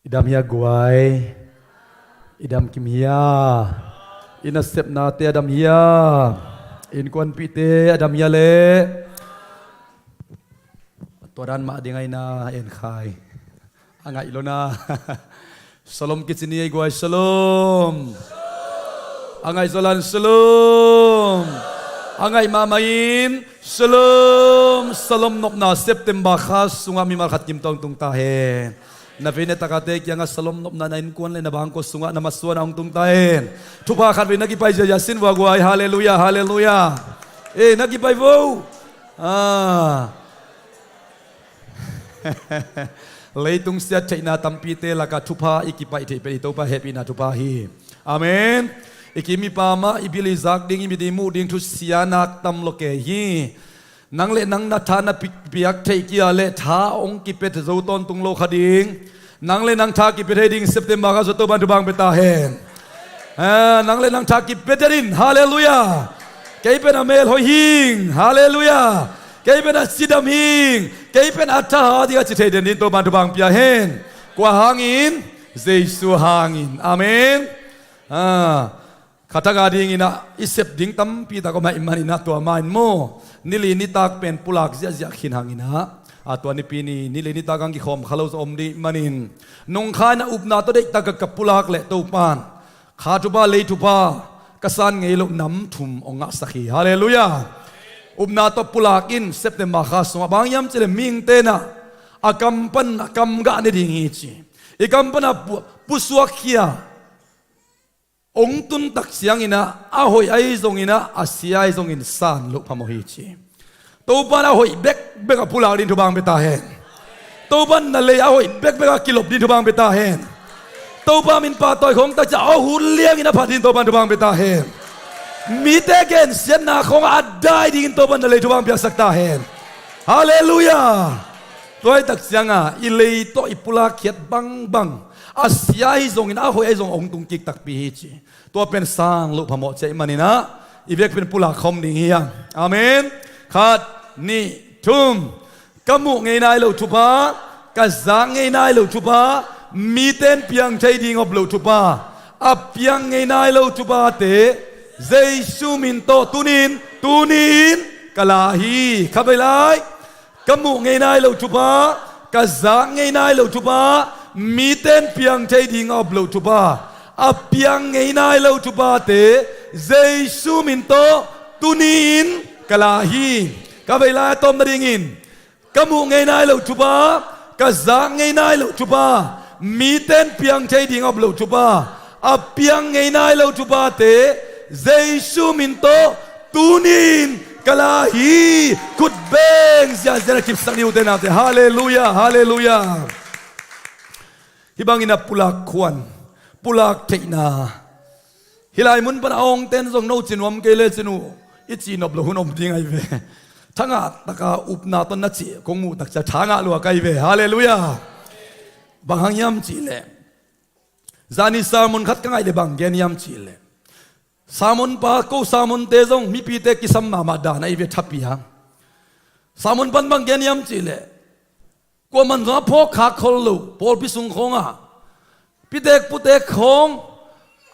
I dam hia guai? I dam kim hia? I nasepnate a dam hia? Innkuanpihte a dam hia le? Tua dan mah ding a, i na en khai. A ngaih lo na. Shalom kici ni ei guai, shalom. A ngaih zaw lan shalom. A ngaih mahmah in shalom. Shalom nopna September kha sungah mimal khat kim tawh hong tung ta hen. Na vei na takate kiangah shalom nopna na innkuan le na bangkua sungah na masuan ah hong tung ta hen. Thupha khat vei na kipai ziahziah sin vua guai. Halleluiah, halleluiah. Eh, na kipai vo. Ah. Leitung siat theihna tampite lakah thupha i kipaih theih pen i Topa hehpihna thupha hi. Amen. I kim i pam ah, i bil i zak ding, i mit i muh ding thusia nak tam lo kei hi. Nang le nang na tha na pi-, piak theih kia le tha hong kipia zo tawntung lo kha ding. Nang le nang tha kipia thei ding September kha sung Topa'n thupha hong pia ta hen. Ah, nang le nang tha kipia den in. Halleluiah. Kei pen a mel hoih hing. Halleluiah. Kei pen a cidam hing. Kei pen a thahat hing a ci thei den ding Topa'n thupha hong pia hen. Kua hangin? Jesu hangin. Amen. Ah, khataka dingin ah i sep ding tampi tak om ahih manin ah tua ma-in maw, nili nitak pen pulak ziahziah khin hangin ah, a tua nipi ni nili nitak hong kikhawm kha lo zaw om ding manin, nungkhai na upna tawh deihtak ka pulak leh Topa'n kha thupha lei thupha ka san ngei loh nam thum hong ngahsak hi. Halleluiah. Upna tawh pulak in September kha sungah, bang hiam cih leh mihingte in ah a kam pan a kam gah ne ding hi ci. I kam pan a pu-, pusuakkhia hong tun tak ciangin ah, a hoih ahi zongin ah, a sia ahi zongin san loh phamawh hi ci. Topa'n a hoih bekbek a pulak ding thupha hong pia ta hen. Topa'n na lei a hoih bekbek a kilop ding thupha hong pia ta hen. Topa min pahtawi khawng tak ciang a hun liangin a phat ding Topa'n thupha hong pia ta hen. Mite gensiatna khawngah a dai dingin Topa'n na lei thupha piaksak ta hen. Halleluiah. Tua hi tak ciangah i lei tawh i pulak khiat bangbang, a sia ahi zongin a hoih ahi zong hong tung kik takpi hi ci. Tua pen sang loh phamawh ciah i maninah i vek pen pulak khawm ding hi hang. Amen. Khat, nih, thum. Ka muh ngei nai lo thupha, ka zak ngei nai lo thupha, mite in piang thei ding awp lo thupha, a piang ngei nai lo thuphate Jesu min tawh tunin, tunin ka la hi. Kha vei lai. Ka muh ngei nai lo thupha, ka zak ngei nai lo thupha, mite in piang thei ding awp lo thupha, a piang ngei nai lo thuphate Jesu min tawh tunin ka la hi. Kha vei lai a tawp nadingin, ka muh ngei nai lo thupha, ka zak ngei nai lo thupha, mite in piang thei ding awp lo thupha, a piang ngei nai lo thuphate Jesu min tawh tunin ka la hi. Khut beng ziahziah a kipsak ni ute naute. Halleluiah, halleluiah. Hih bangin a pulak khuan, pulak theihna. Hih lai mun pan a awngten zong no ci nuam kei le cin uh, i ci nop lo hun om ding ahi ve. Thangah taka upna tawh na cih kong muh tak ciang thangah lua ka hi ve. Halleluiah. Bang hang hiam cihleh, zani sermon khat ka ngaih le bang gen hiam cihleh, sermon pa ko sermonte zong mipite kisam mahmah dan ahi ve, thapi hang. Sermon pan bang gen hiam cihleh, kuaman zong a phawk khak khol lo, pawlpi sung khawngah pitek putek khawng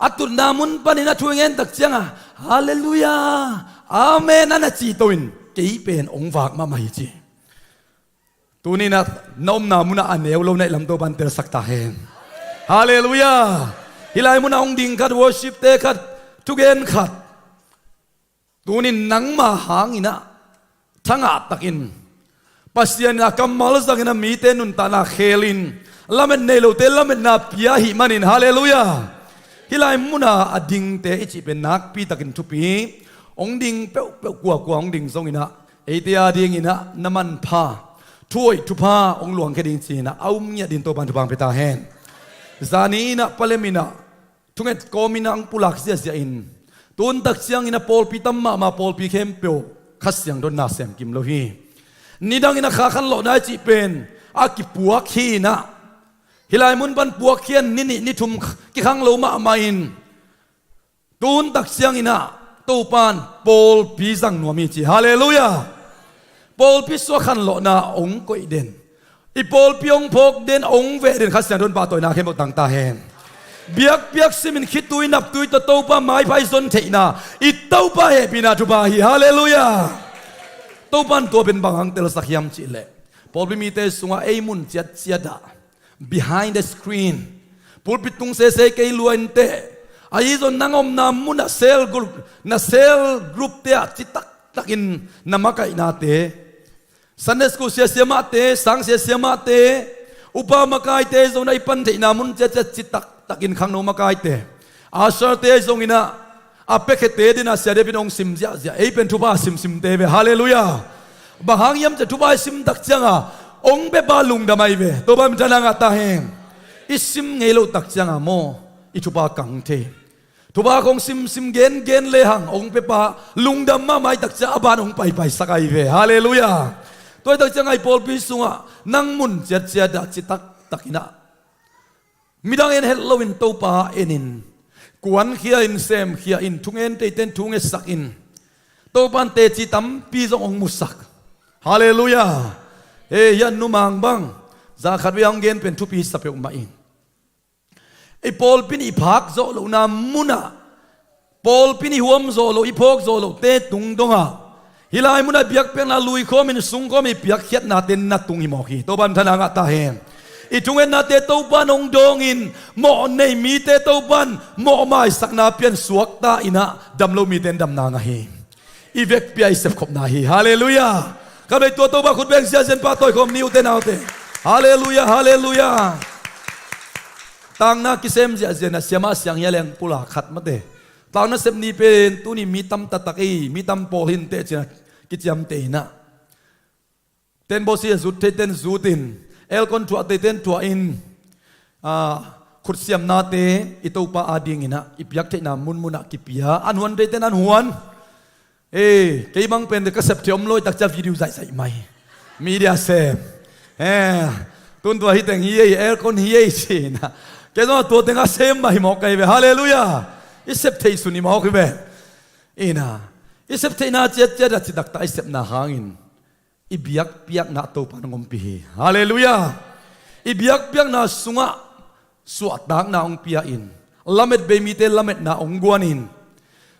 a tutna mun panin a thu i ngen tak ciangah, halleluiah, amen, a na ci to in kei pen hong vak mahmah hi ci. Tuninah na omna munah a neu lo na hih lam Topa'n telsak ta hen. Halleluiah. Hih lai munah hong ding khat, worshipte khat, thugen khat, tunin nangma hanginah thangah takin Pasian in a kammal zangin a mite nuntakna khelin lamet nei lote lametna pia ahih manin, halleluiah. Hih lai muna a dingte i cih pen nakpi takin thupi. Hong ding peuhpeuh kuakua hong ding zonginah eite a dinginah na manpha, thuhoih thupha hong luangkhia ding cinah a um ngiat ding Topa'n thupha hong pia ta hen. Zani inah paleminah thunget kawminah hong pulak ziahziah in, tuntak ciangin a pawlpi tam mahmah, pawlpi khempeuh Kha Siangtho in na semkim lo hi. Nidangin a kha khanlawhna i cih pen a kipuak hi inah, hih lai mun pan puakkhian ni nih ni thum kikhang lo mahmah in, tuntak cianginah Topa'n pawlpi zang nuam hi ci. Halleluiah. Pawlpi suah khanlawhna hong koih den, i pawlpi hong phawk den, hong veh den Kha Siangtho in pahtawina khempeuh tang ta hen. Biakpiak simin khitui naptui tawh Topa maipha i zon theihna i Topa hehpihna thupha hi. Halleluiah. Topa'n tua pen bang hang telsak hiam cihleh, pawlpi mite sungah ei mun ciatciatah, behind the screen, pulpit tung sese kei lua inteh, ahi zong nang omna munah cell group, na cell groupte ah citaktakin na makaihnate, Sunday school sia siamahte, sang sia siamahte, upa makaite zong na i pan theihna mun ciatciat citaktakin khangno makaite, usher-te zonginah a piakhete dinah sia depin hong sim ziahziah, ei pen thupha simsimte ve. Halleluiah. Bang hang hiam ciah thupha i sim tak ciangah hong pepa lungdam ahi ve. Topa minthanna ngah ta hen. I sim ngei loh tak ciangah maw, i thupha kang thei. Thupha kong simsim gengen lehang hong pepa lungdam mahmah i tak ciah a ban hong paipaisak ahi ve. Halleluiah. Tua i tak ciangah i pawlpi sungah nang mun ciatciatah citaktakinah midang en het loin Topa enin, kuankhia in, semkhia in, thungen teiten thu ngetsak in, Topa'n teci tampi zong hong musak. Halleluiah. He, hian numang bang zakhat vei hong gen pen thupi sa peuhmah in, i pawlpi in i phak zawh lohna munah, pawlpi in i huam zawh loh, i phawk zawh lohte tung dongah, hih lai munah biakpiakna luikhawmin sungkhawmin i piakkhiatnate na tung hi mawk hi. Topa minthanna ngah ta hen. I thungetnate Topa'n hong dawngin, mawh nei mite Topa'n mawh maisakna pian suakta inah, dam lo mite in damna ngah hi. I vekpi-a i sepkhopna hi. Halleluiah. Ka bei tua Topa khut beng ziahziah in pahtawi khawm ni ute naute. Halleluiah, halleluiah. Tangna kisem ziahziah inah siamah siang hia leng pulak khat mate. Tangna sep ni pen tuni mi tam taktak ei, mi tam pawl hinteh cinah kiciamteh inah, ten bawsi a zut theiten zutin, aircon thuah theiten thuahin, ah, Khutsiamnate i Topa adingin ah i piaktheihna munmun ah kipia. An huan deite nan huan. Ei, kei bang pen ka sep thei om lo i takcia video zaihzaih mai. Media sem. Eh, tun tua hi teng hi ei, aircon hi ei cina. Kei zong a tua teng a sem mah hi mawk ka hi ve. Halleluiah. I sep thei sun hi mawk hi ve. Ina, i sep theihna ciatciat a citaktak i sepna hangin i biakpiakna Topa nang ompih hi. Halleluiah. I biakpiakna sungah suahtakna hong pia-in, lamet bei mite lametna hong guanin,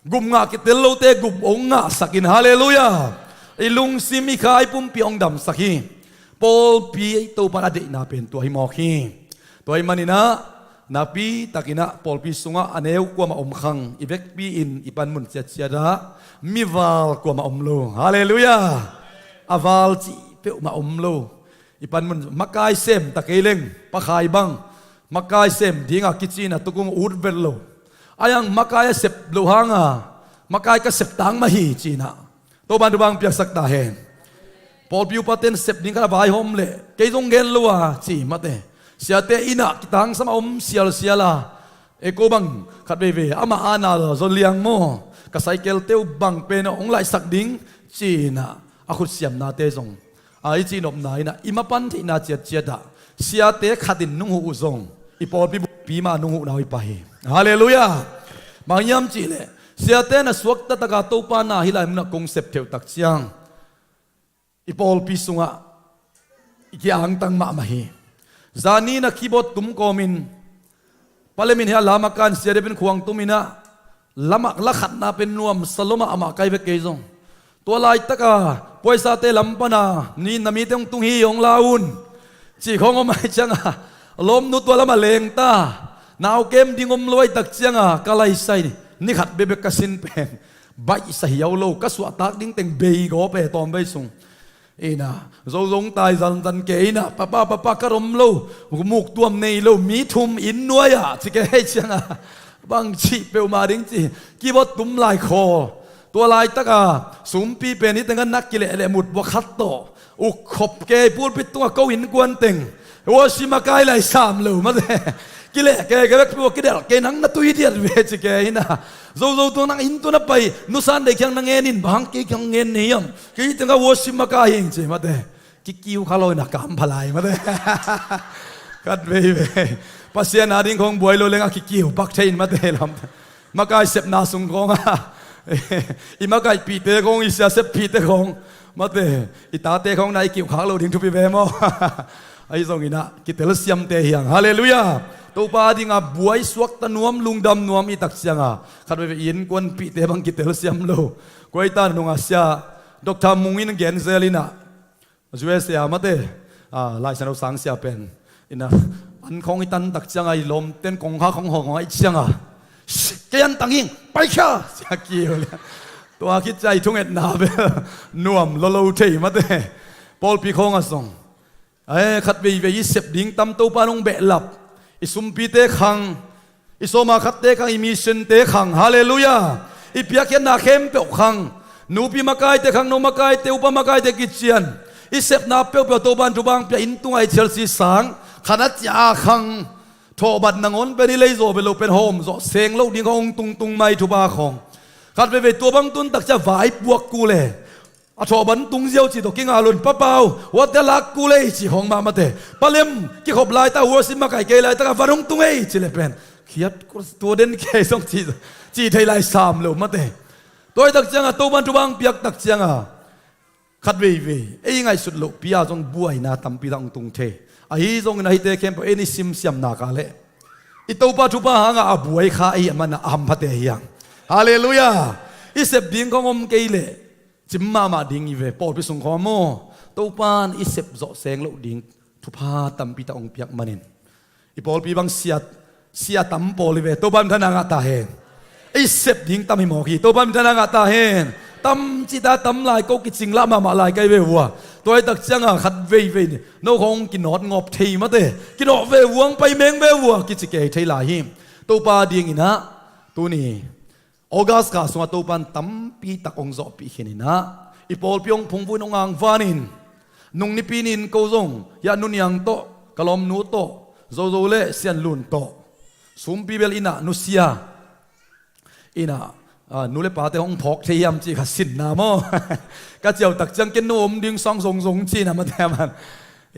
gum ngah kitel lote gum hong ngahsakin, halleluiah, i lungsim i kha i pumpi hong damsak hi. Pawlpi Topa a deihna pen tua hi mawk hi. Tua hi maninah nakpi takinah pawlpi sungah a neu kuamah om khang, i vekpi-in i panmun ciatciatah mival kuamah om lo. Halleluiah. A val cih peuhmah om lo. I panmun makai sem ta kei leng, pakhai bang makai sem dinga kicina tukung ut vet lo. Ayang makai a sep lo hanga makai ka sep tang mah hi cina. Topan tubang piaksak ta hen. Pawlpi upaten sep ding khat a vaihawm leh kei zong gen lo a ci mate. Siate innah kitangsam a om sialsial a, e ko bang khat veivei ama ana zon liang maw, ka saikelte uh bang pen a hong laihsak ding cina a khutsiamnate zong a i cihnopna innah i mapan theihna ciatciatah siate khatin nung huh uh zong i pawlpi bukpi mah nung huhna uh i pai hi. Halleluiah. Bang hiam cihleh siate na suakta taka Topa na hih lai munah kong sep theuh tak ciang i pawlpi sungah i kiangtang mahmah hi. Zani na keyboard tum kawmin palemin hia lama kan siate pen khuang tuminah lamak lakhatna pen nuamsa lomah amah kai ve kei zong. Tua laitaka puaisate lam pana ni na mite hong tung hi hong la un cih khawng om ai cianga lawmnu tua lama lengta nau kem ding om lo ai tak cianga ka laisai ni khat bebek ka sin pen baihsa hiau lo ka suahtak ding teng bei gawp e tawm bei sung. Ina zozong tai zanzan ke ina papa papa ka rom lo muk tuam nei lo mi thum inn nuai-ah ci ke hei cianga bang cih peuhmah ding ci kibawt tum lai khaw. Tua laitaka sumpi pen hi tengah nak kileh leh mut bua khat tawh ukkhop ke pulpit tungah ko innkuan teng worship makai lai sam lo mate. Kileh ke ke bek pua kidelh ke nang na tui diat ve ci ke hina. Zozo tuang nang inn tuna pai nusan dei kiang na ngen in bang kei kiang ngen ni hiam kei tengah worship makai hing ci mate. Kikiu kha lo in a kam phalai mate. Khat vei vei Pasian a ding khong buai lo leng a kikiu pak thei in mate lam. Makai sepna sung khong a i makaihpihte khong i siaseppihte khong mate i tate khong na i kiukhak lo ding thupi ve maw? Ahi zonginah kitelsiamte hiang halleluiah. Topa dinga buai suakta nuam lungdam nuam i tak cianga khat veve i innkuanpihte bang kitelsiam lo. Kuaita nunga sia Dr. Mung in genzel inah U S A mate, ah, Lai Siangtho sang sia pen ina an khong i tan tak cianga i lawmten kongkha khong hawng hawng a i cianga kei an tang hing paikhia sia kiu le. Tua khit cia i thungetna bel nuam lolo thei mate. Pawlpi khawng a zong ai khat veivei i sep ding tam Topa nong behlap i sumpite khang i sawma khatte khang i missionte khang halleluiah. I piakkhiatna khempeuh khang nupi makaite khang no makaite upa makaite kician i sepna peuhpeuh Topan thubang pia inn tunga i cialsi sang khan a cia khang thawhbat nangawn pen i leizaw ve lo pen hawm zawh seng lo ding khong tungtung mai thupa khong khat veivei tua bang tun takcia vai puak ku le a thawh ban tung ziau ci tawh kinga lun papau huatte lak ku lei ci hong mahmate. Palem kikhop laita huasim makai kei laitaka van hong tung ei ci le pen khiat tua den kei zong ci thei lai sam lo mate. Tuai tak cianga Topan thubang piak tak cianga khat veivei ei ngaihsut loh pia zong buaina tampi tak hong tung thei. Ahi zongin ahite khempeuh ei ni simsiamna ka leh i Topa thupha hanga a buai kha ei a mana a hamphate hiang. Halleluiah. I sep ding khong om kei leh cim mahmah ding i ve pawlpi sung khawng maw? Topan i sep zawh seng loh ding thupha tampi tak hong piak manin i pawlpi bang siat sia tam pawl i ve Topan thana ngah ta hen. I sep ding tam hi mawk hi Topan thana ngah ta hen. Tam cita tam lai ko kicing lah mahmah lai kai ve vua. Tuai tak cianga khat veivei ni no khong kinawt ngawp thei mate kinawh ve vuang pai meng ve vua kici kei thei lai hi. Topa dinginah tuni August kha sungah Topan tampi tak hong zawhpih khininah i pawlpi hong phungvuin hong angvanin nung nipi nin ko zong hiah nuniang tawh ka lawmnu tawh zozo le sianlun tawh Sumpi bel inn ah nusia, inn ah, ah, nu le pate hong phawk thei hiam cih kha sinna maw? Ka ciautak ciang ken nu om ding sang zongzong cihna mate a man.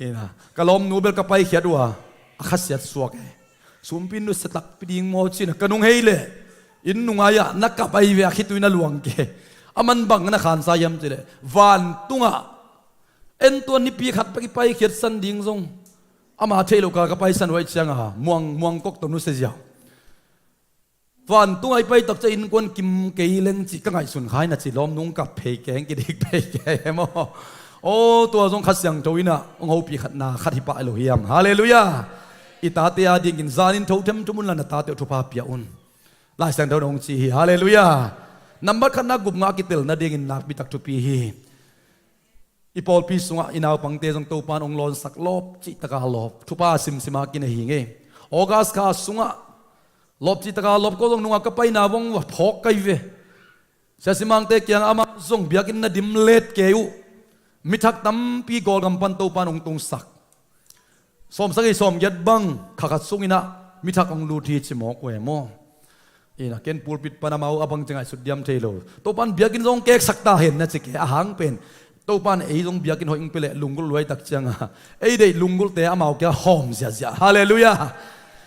Inn ah ka lawmnu bel ka paikhiat uh a, a khasiat suak e. Sumpi nusia takpi ding maw cihna ka nung hei leh inn nungai ah na kap ahi ve, a khitui na luang ke. A man bang na khansa hiam cih leh vantungah en tuan nipi khat pek i paikhiatsan ding zong ama theih loh kal ka paisan uh ahih cianga muang muang kok tawh nusia ziau. Vantungah i pai takcia innkuan kim kei leng cih ka ngaihsun kha in a ci lawm nung kap phei keng kidik phei keng maw? Aw, tua zong Kha Siangtho in ah hong hopih khatna khat hi pah lo hiam? Halleluiah. I tate a dingin zanin tho themthum unla na tate uh thupha pia un. Lai Siangtho in hong ci hi. Halleluiah. Nambat khatna gupngah a kitel nadingin nakpi tak thupi hi. I pawlpi sungah i naupangte zong Topan hong lawnsak lawp cihtaka lawp thupha simsima kinei hi ngei. August kha sungah lawp cihtaka lawp ko zong nungah ka paina vong va phawk kai ve. Sia Simangte kiangah amah zong biakinn na dim let kei uh. Mithak tampi Kawlgam pan Topan hong tungsak. Sawmsagih sawmgiat bang kha khat sunginah mithak hong lut hi ci mawk uh e maw? Ina ken pulpit pan amau a bang ci ngaihsut diam thei lo. Topan biakinn zong keksak ta hen na ci ke a hang pen. Topan ei zong biakinn hoih hong pia leh lunggulh luai tak cianga ei deih lunggulhte amau kia hawm ziahziah. Halleluiah.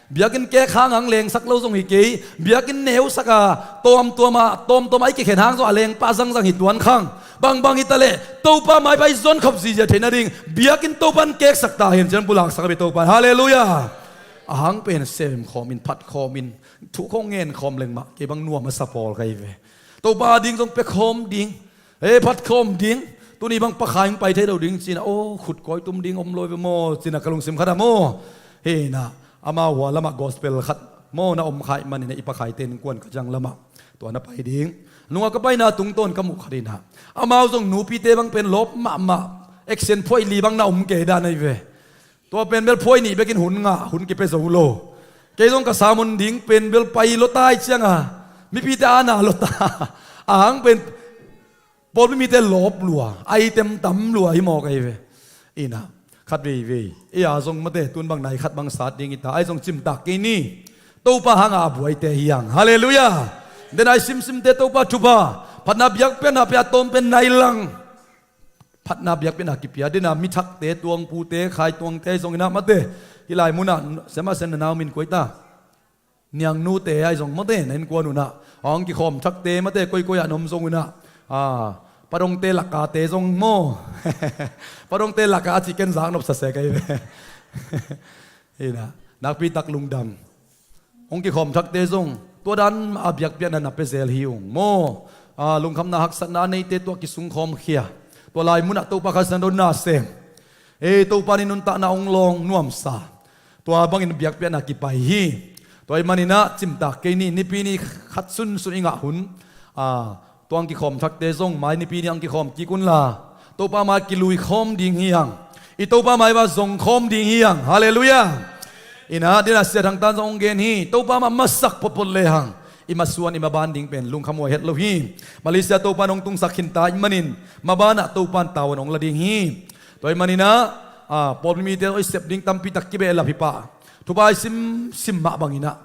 Biakinn kek hang hang lengsak lo zong hi kei. Biakinn neusak a tawmtuama tawmtuama i kikhen hang zong a lengpah zangzang hi tuan khang. Bangbang hi taleh Topa maipa i zon khop zizia theih nading biakinn Topan keksak ta hen cian pulaksak a bia Topan. Halleluiah. A hang pen sem khawmin phat khawmin thu khawng ngen khawm lengmah kei bang nuam a sa pawl ka hi ve. Topa ding zong pia khawm ding, e phat khawm ding. Tuni bang pakhaing pai thei lo ding cina aw khut kawi tum ding om lo ve maw cina ka lungsim khat a maw? Hina amau hua lamah gospel khat maw na om khaih manina i pakhaite innkuan ka ciang lamah tua na pai ding. Nungah ka paina tungtawn ka muh khat inah amau zong nupite bang pen lawp mahmah action phuaih li bang na om kei dan ahi ve. Tua pen bel phuai nih bekin hun ngah hun kipia zo lo. Kei zong ka sermon ding pen bel pai lota i cianga mipite ana lota. A hang pen pawlpi mite lawp lua, item tam lua hi mawk ahi ve. Ina khat veivei ei a zong mate tun bang nai khat bang sat ding i ta ai zong cimtak kei ni. Topa hanga a buaite hiang. Halleluiah. Den ai simsimte Topa thupha phatna biakpiakna pia tawm pen nai lang. Phatna biakpiakna kipia dena mithakte tuangpute khaituangte zonginah mate. Hih lai munah sema sen na nau min kuaita niangnute ai zong mate na innkuan unah a hong kikhawm thakte mate koikoi ah na om zonginah padongte lakate zong maw? Padongte laka a cih ken zak nopsa se kai ve. Ina nakpitak lungdam. Hong kikhawm thakte zong tua dan a biakpiakna na pia zel hi ung maw? Lungkhamna haksatna a neite tuah kisungkhawm khia. Tua lai munah Topa Kha Siangtho na sem. Ei Topa ni nuntakna hong lawng nuamsa. Tua bangin biakpiakna kipai hi. Tua i maninah cimtak kei ni nipi ni khat sunsun i ngah hun. Tuang kikhawm thakte zong mai nipi ni ang kikhawm kik unla Topa mai kilui khawm ding hi ang. I Topa mai va zong khawm ding hi ang. Halleluiah. Ina dina sia thangtan zong hong gen hi Topa mah masak photphot lehang i masuan i maban ding pen lungkham huai het lo hi. Malaysia Topa nong tungsak khinta i manin mabanah Topan tauan hong la ding hi. Tua i maninah pawlpi mite oi sep ding tampitak kibehlap hi pah. Thupa i simsim mah banginah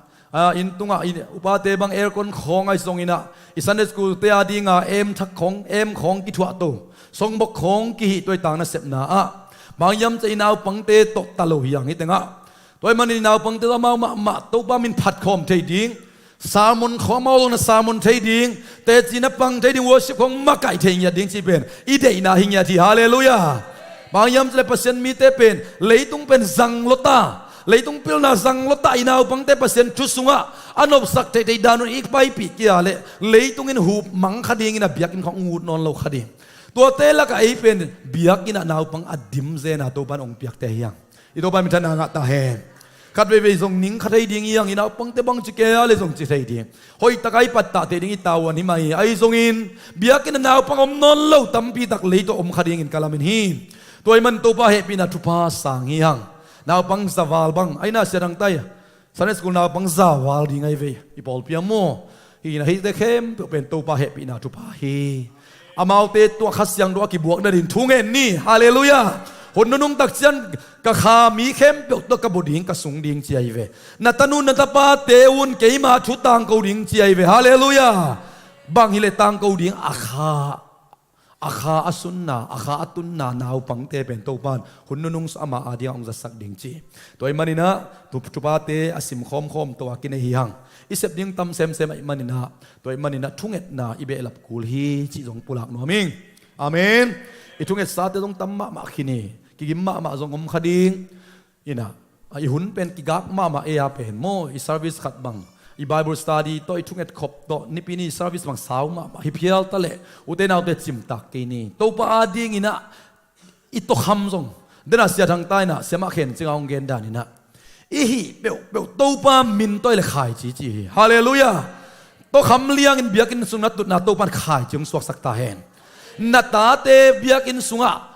inn tungah upate bang aircon khawng ahi zonginah i Sunday school te a dinga em thak khawng em khawng kithuahto songbok khawng kihih tuaitang nasepna ah bang yam ca i naupangte tawh ta lo hiang hi tengah. Tua i manin i naupangte tawh amau mahmah Topa min phatkhawm thei ding. Sermon khawng amau lona sermon thei ding. Teci na pang thei ding worship khawng makaih thei ngiat ding cih pen i deihna hi ngiat hi. Halleluiah. Bang yam ca le Pasian mite pen leitung pen zang lota leitung pilna zang lota i naupangte Pasian thu sungah a nopsak theihtheih danun i paipih kia le leitung in hup mang kha dingin a biakinn khawng ngut nawn lo kha ding. Tuate lakah ei pen biakinn ah naupang a dim zena Topan hong piakte hiang. I Topa minthanna ngah ta hen. Khat veivei zong ning kha thei ding hiang i naupangte bang ci kei a le zong ci thei ding. Hoihtaka i pattah thei ding i tauan hi mah hi. Ahi zongin biakinn ah naupang om nawn lo tampitak leitawh om kha dingin ka lamin hi. Tua i man Topa hehpihna thupha sang hi hang. Naupang zaval bang aina sia dangtai Sunday school naupang zaval ding ahi ve i pawlpi a maw? Hina hihte khempeuh pen Topa hehpihna thupha hi. Amaute tuah Kha Siangtho a kibuak nadin thu ngen ni. Halleluiah. Hun nunung tak ciang ka kha mi khempeuh tawh ka bawl ding, ka sung ding ci ahi ve. Na tanu na tapate un keima thu tangko ding ci ahi ve. Halleluiah. Bang hileh tangko ding? A kha, a kha a sunna, a kha a tunna naupangte pen Topan hun nunung sung ama adingah hong zatsak ding ci. Tua ahih maninah tu, thupate a sim khawmkhawm tawh a kinei hi hang. I sep ding tam semsem ahih maninah, tua ahih maninah thungetna i behlap kul hi cih zong pulak nuam ing. Amen. I thungetsate zong tam mahmah khin hi. Kigim mahmah zong om kha ding. Inah, i hun pen kigak mahmah ei a pen maw, i service khat bang, i Bible study tawh, i thunget khop tawh, nipi ni i service bang sau mahmah hi phial ta leh, ute naute, cimtak kei ni. Topa adinginah i tokham zong, denah Sia Thang ta inah, Sia Mah Khen Cing a hong gen daninah, i hih peuhpeuh Topa min tawh i le khaici ci hi. Halleluiah. Tokham liangin biakinn sung na tutna Topan khaici hong suaksak ta hen. Na tate biakinn sungah,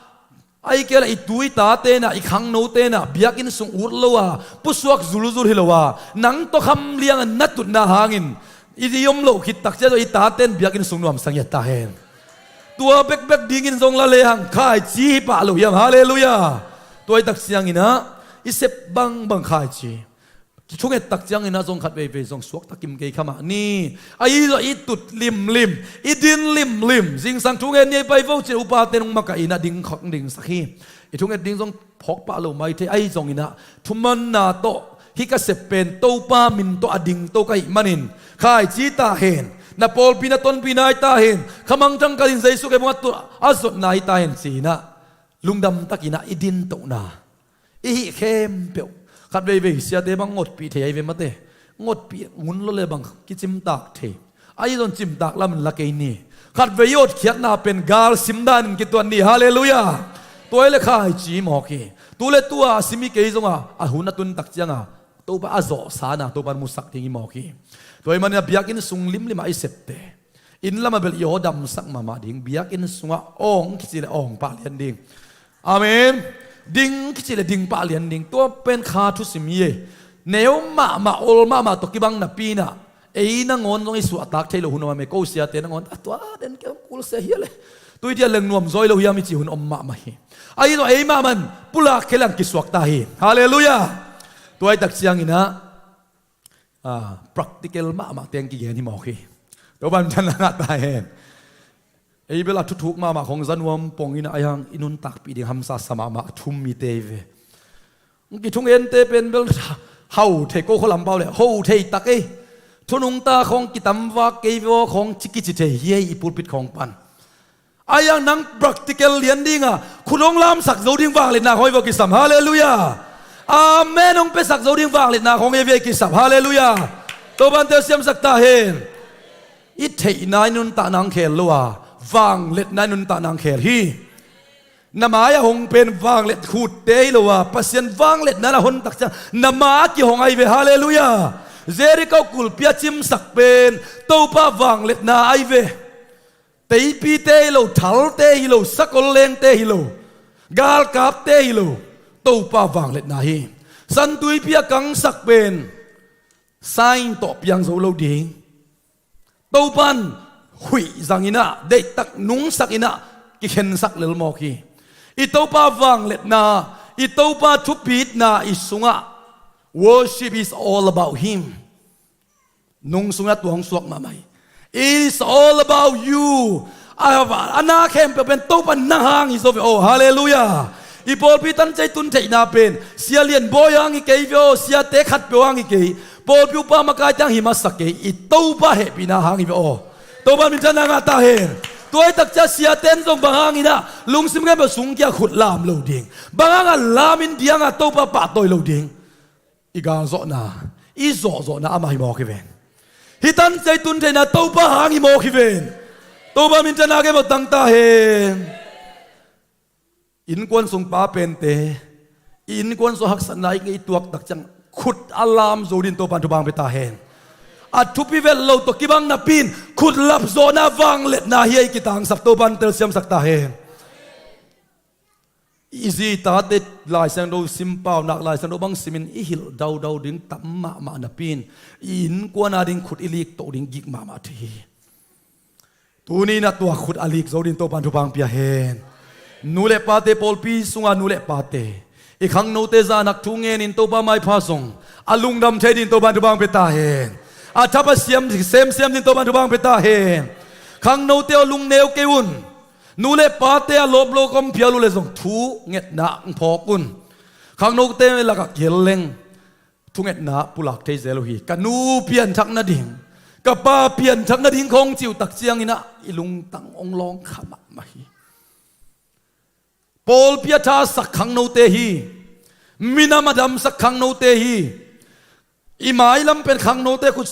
ahih kei leh i tu i tate inah, i khangnote inah biakinn sung ut lo a, pusuak zulzul hi lo a, nang tokham liangin na tutna hangin i om loh khit tak ciang i tate in biakinn sung nuamsa ngiat ta hen. Tua bekbek dingin zong la lehang khaici hi pah lo hiam? Halleluiah. Tua ahih tak cianginah i sep bangbang khaici. Thunget tak cianginah zong khat veivei zong suakta kim kei kha mah ni. Ahi zong i tut limlim, i din limlim, zingsang thungen ni, ei pai vo cin upate nung makaih inah ding khawk dingsak hi. I thunget ding zong phawk pah lo mai thei, ahi zonginah thumanna tawh hih ka sep pen Topa min tawh a dingto ka hih manin khaici ta hen. Na pawlpi na tonpih nai ta hen. Khamangthang kalin Jesu kei bungah tu a zotna hi ta hen ci-inah lungdam takinah i dintohna, i hih khempeuh. Khat veivei siate bang ngatpih thei ahi ve mate. Ngatpih ngun lo le bang kicimtak thei. Ahi zong cimtak lamin la kei ni. Khat vei i hotkhiatna pen gal simdanin kituat ni. Halleluiah. Tua hi le khaici mawk hi. Tu le tua a sim hi kei zonga, a hun a tun tak cianga Topa a zawhsana Topan musak ding hi mawk hi. Tua ahih manin a biakinn sung limlimah i septe, inn lamah bel i aw damsak mahmah ding, biakinn sungah awng kici le awng pah lian ding. Amen. Ding kici le ding pah lian ding. Tua pen kha thusim hi e. Neu mahmah, ol mahmah tawh kibang napi inah, ei nangawn zong i suahtak thei lo hun om a me, ko siate nangawn, a tua den kei hong kulsia hi a le, tui dia leng nuam zaw hi lo hiam i ci hun om mahmah hi. Ahi zong ei mahmah in pulak khia leng kisuak ta hi. Halleluiah. Tua ahih tak cianginah, ah, practical mahmah teng kigen hi mawk hi. Topan than a ngah ta hen. Ei bel a thuthuk mahmah khong za nuam pongin a yang i nuntakpih ding hamsa sa mahmah a thum mite hi ve. Kithungente pen bel hau thei, ko khualam pau le hau thei tak ei. Thunungta khong kitamvak kei ve aw khong ci kici thei hi ei, i pulpit khong pan. A yang nang practical lian dinga khut hong lamsak zo ding vangliatna khong ei ve aw kisam. Halleluiah. Amen. Hong piasak zo ding vangliatna khong ei ve aw kisam. Halleluiah. Topan telsiamsak ta hen. I theihna i nuntakna hong khel lo a, vangliatna i nuntakna hong khel hi. Na mai-ah hong pen vangliat khutte hi lo a, Pasian vangliatna na hon tak ciang na ma a kihong ahi ve. Halleluiah. Jericho kulpi a cimsak pen Topa vangliatna ahi ve. Teipite hi lo, thalte hi lo, sakol lengte hi lo, galkapte hi lo, Topa vangliatna hi. Santuipi a kangsak pen sign tawh piang zo lo ding. Topan huih zanginah, deihtak nungsakinah kikhensak lel mawk hi. I Topa vangliatna, i Topa thupitna i sungah, worship is all about Him. Nung sungah tua hong suak mahmah hi. It's all about you. A, a na khempeuh pen Topa nang hang hi zo ve aw. Halleluiah. I pawlpi tancei tun theihna pen sia lianbawi hang hi kei ve aw, siate khatpeuh hang hi kei, pawlpi upa makaite hang hi masa kei, i Topa hehpihna hang hi ve aw. Topa minthanna ngah ta hen. Tua ahih tak ciang siate in zong bang hanginah lungsim khempeuh sungkia khut lam lo ding, bang hanga lamin dianga Topa pahtawi lo ding? I galzawhna, i zawhzawhna amah hi mawk hi ven. Hih tancei tun theihna Topa hang hi mawk hi ven. Topa minthanna gen mawk tang ta hen. Innkuan sung pa pente, i innkuan sung haksatna i, i tuak tak ciang khut a lam zo din Topan thupha hong pia ta hen. A thupi vet lo tawh kibang napi in khut lapzawhna vangliatna hi a, i kitangsap Topan telsiamsak ta hen. I zi i tate Lai Siangtho simpau, nak Lai Siangtho bang simin i hilh daudau ding tam mahmah napi in, i innkuan a ding khut i liktoh ding gik mahmah thei hi. Tuni-in a tua khut a lik zo din Topan thupha hong pia hen. Nu le pate, pawlpi sunga nu le pate, i khangnote zahtak thu ngenin Topa maipha zong a lungdam thei dingin Topa in thupha pia ta hen. A thapa siam semsiam dingin Topa in thupha pia ta hen. Khangnote aw, lungneu kei un. Nu le pate a lawp lo kawm phial uh le zong thu ngetna hong phawk un. Khangnote lakah kiel leng thungetna pulak thei zel uh hi. Ka nu pianthak nading, ka pa pianthak nading khawng cih uh tak ciangin ah i lungtang hong lawng kha mahmah hi. Pawlpi a thasak khangnote hi. Minam a damsak khangnote hi. I mailam pen khangnote khut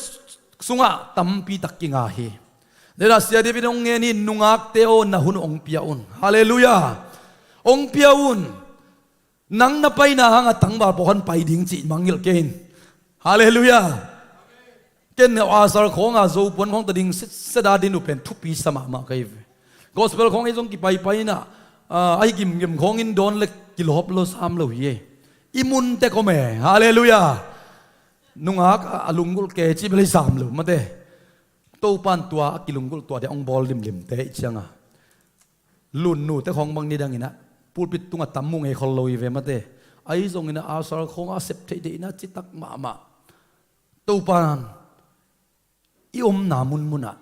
sungah tampi tak kinga hi. Nidang Sia David in hong ngen hi, nungakte aw, na hun hong pia un. Halleluiah. Hong pia un. Nang na paina hangah tangval pawh hong pai ding cih mangngilh kei in. Halleluiah. Ken a sal khawnga Zopuan khawng ta ding sitset a din uh pen thupi sa mahmah ka hi ve. Gospel khawng ei zong kipaipai inah, ah, ahi gimgim khawngin dawn le kilawp lo sam lo hi ei. I munte kawm e. Halleluiah. Nungak a, a lunggulh kei cih bel i sam lo mate. Topa in tua a kilunggulh tua dia hong bawl limlimte i cianga, Lun nute khawng bang nidang inah pulpit tungah tam mu ngei khol lo hi ve mate. Ahi zongin ah a sal khawng a sep theih theih inah citak mahmah. Topa in i omna munmunah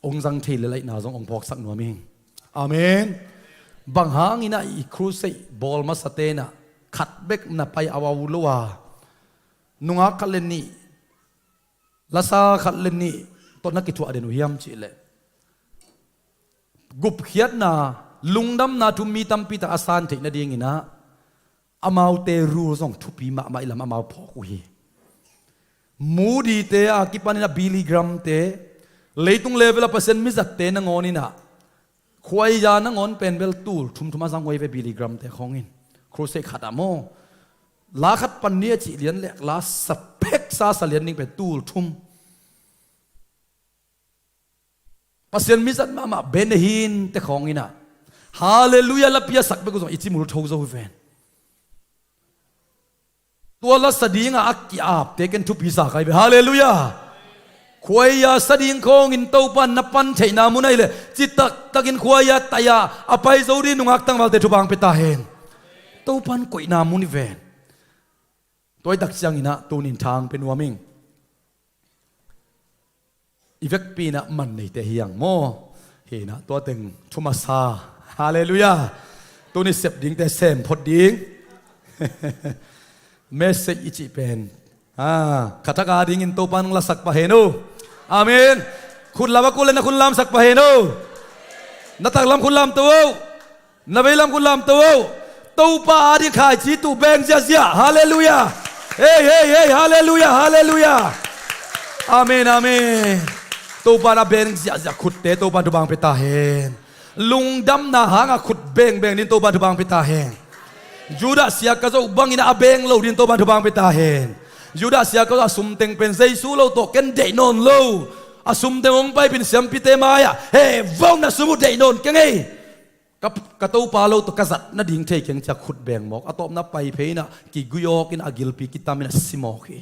hong zang thei le laihna zong hong phawksak nuam ing. Amen. Bang hangin ah i crusade bawl masate inah khat bek na pai a vau lo a, nungak khat le nih, lasa khat le nih tawh na kithuah den uh hiam cihleh, gupkhiatna, lungdamna thu mi tampi tak a san theih nadingin ah amaute rule zong thupi mahmah i lam amau phawk uh hi. Moody te a kipanin ah Billy Graham te, leitung level a Pasian mizatte nangawn inah, khuaia nangawn pen bel tul thumthum a zang uh hi ve, Billy Graham te khawngin. Crusade khat ah maw, la khat pan ni a cih lian leh la sa phek sa sa lian ding pen tul thum. Pasian mizat mahmah Benny Hinn te khawng inah Halleluiah la piasak bek uh zong i cimul tho zo hi ven. Tua la sa dingah a ki-apte ken thupi sa ka hi ve. Halleluiah. Khuaia sa ding khawngin Topa in na pan theihna mun ahih leh citak takin khuaia taih a a pai zo ding nungak tangvalte thupha hong pia ta hen. Topa in koihna mun hi ven. Tua hi tak ciangin ah tunin tha hong pia nuam ing. I vekpi inah man neite hi hang maw. Hi inah tua teng thu masa. Halleluiah. Tuni sep dingte sem phot ding. Message i cih pen, ah, khatak a dingin Topa in hong lasak pah hen o. Amen. Khut lam a kul le na khut lamsak pah hen o. Na taklam khut lam to o. Na veilam khut lam to o. Topa a ding khaici tuh beng ziahziah. Halleluiah. Hei, hei, hei. Halleluiah, halleluiah. Amen, amen. Topa in a beng ziahziah khutte Topa in thupha hong pia ta hen. Lungdamna hangah khut bengbeng dingin Topa in thupha hong pia ta hen. Judah sia ka zoh bangin a beng lo dingin Topa in thupha hong pia ta hen. Judah sia ka zoh a sumteng pen Jesu lo tawh ken deih nawn lo. A sumteng hong paipih in siampite mai-ah, he, vong na sum uh deih nawn keng ei. Ka, ka Topa lo tawh ka zat nading thei keng ci-a khut beng mawk. A tawpna pai phei inah kigui awk in a gilpi kitam in a si mawk hi.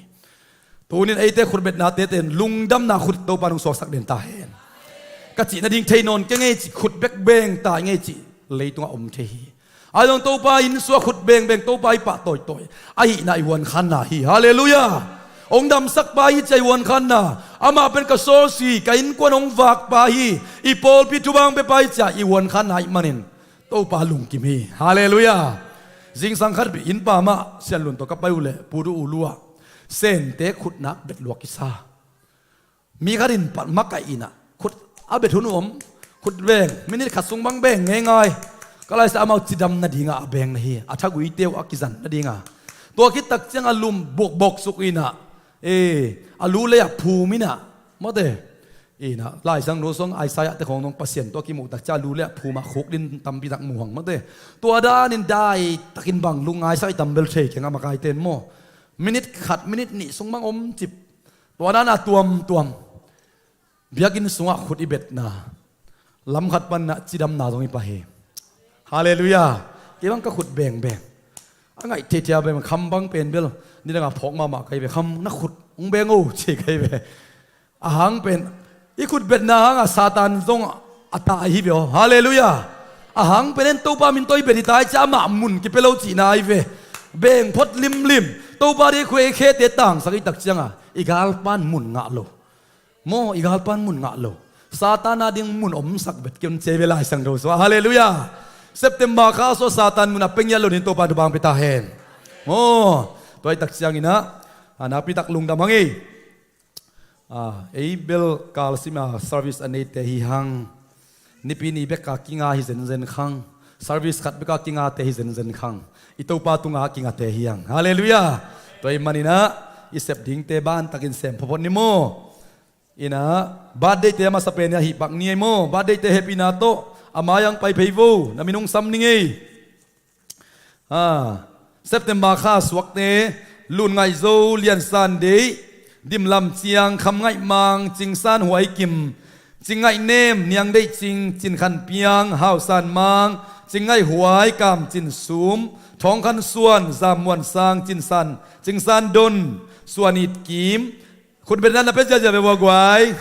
Tunin eite khutbetnate ten lungdamna khut Topa in hong suaksak den ta hen. Ka cih nading thei nawn keng ei cih khut bek beng ta ing ei cih leitungah om thei hi. Ahi zong Topa inn sungah khut bengbeng, Topa i pah tawitawi ahihna i huankhanna hi. Halleluiah. Hong damsak pa hi ci-a i huankhanna. Amah pen ka sawlsi, ka innkuan hong vak pa hi. I pawlpi thupha hong pia pa hi ci-a i huankhanna ahih manin Topa lungkim hi. Halleluiah. Zingsang khat beh innpa mah Sianlun tawh ka pai uh leh Pu Du U lu-ah Sente khutnak bet luak kisa. Mi khat in pat makaih inah khut a bet hun uh om. Khut beng, minit khat sung bang beng ngeingai. Ka laisa amau cidam nadingah a beng na hi. A thaguite uh a kizan nadinga. Tua khit tak ciang a lum buakbawk suk inah, e, a lu lei-ah phum inah, mawte. Inah Laisang nu sung Isaiah te khawng dong Pasian tawh a kimuh tak ciang a lu lei-ah phum ah khuk din tampi tak mu hang, mawte. Tua danin dai takin bang lungngai sak i tam bel thei keng a makaite in maw. Minit khat, minit nih sung bang om cip. Tua dan a tuamtuam biakinn sungah khut i betna, lam khat pan inah cidamna zong i pia hi. Halleluiah. Kei bang ka khut bengbeng. A ngaih thei thei a beng kham bang pen bel nidang a phawk mahmah ka hi ve, kham na khut hong beng o ci ka hi ve. A hang pen i khut betna hangah Satan zong a tai hi ve aw. Halleluiah. A hang pen en Topa min tawh i bet hi ta hi cia amah mun kipia lo cihna ahi ve. Beng phot limlim. Topa ding khuai khete tangsak i tak cianga i galpan mun ngah lo. Maw, i galpan mun ngah lo. Satan a ding mun omsak bet kion cia ve Lai Siangtho sua. Halleluiah. September kha sua Satan mun a pia ngiat lo ding Topa thupha hong pia ta hen. Maw, tua i tak ciangin ah, a nakpi tak lungdam hang ei. A, ei bel kal sima service a neite hi hang. Nipi ni beka kinga hi zenzen khang. Service khat beka kingate hi zenzen khang. I Topa tunga kingate hi hang. Halleluiah. Tua i manin ah i sep dingte bantakin sem phawphawt ni maw. Inah birthday te a masa pen a hih pak ni ei maw. Birthday te happy na tawh a mai ang pai phei vo. Na min hong sam ning ei. A, September kha suakte, Lun Ngaih Zo, Lian San Deih, Dim Lam Ciang, Kham Ngaih Mang, Cing San Huai Kim, Cing Ngaih Nem, Niang Deih Cing, Cin Khan Piang, Hau San Mang, Cing Ngaih Huai, Kam Cin Sum, Thawng Khan Suan, Zam Muan Sang, Cin San, Cing San Don, Suan It Kim, khut betna na pia ziahziah ve ua guai.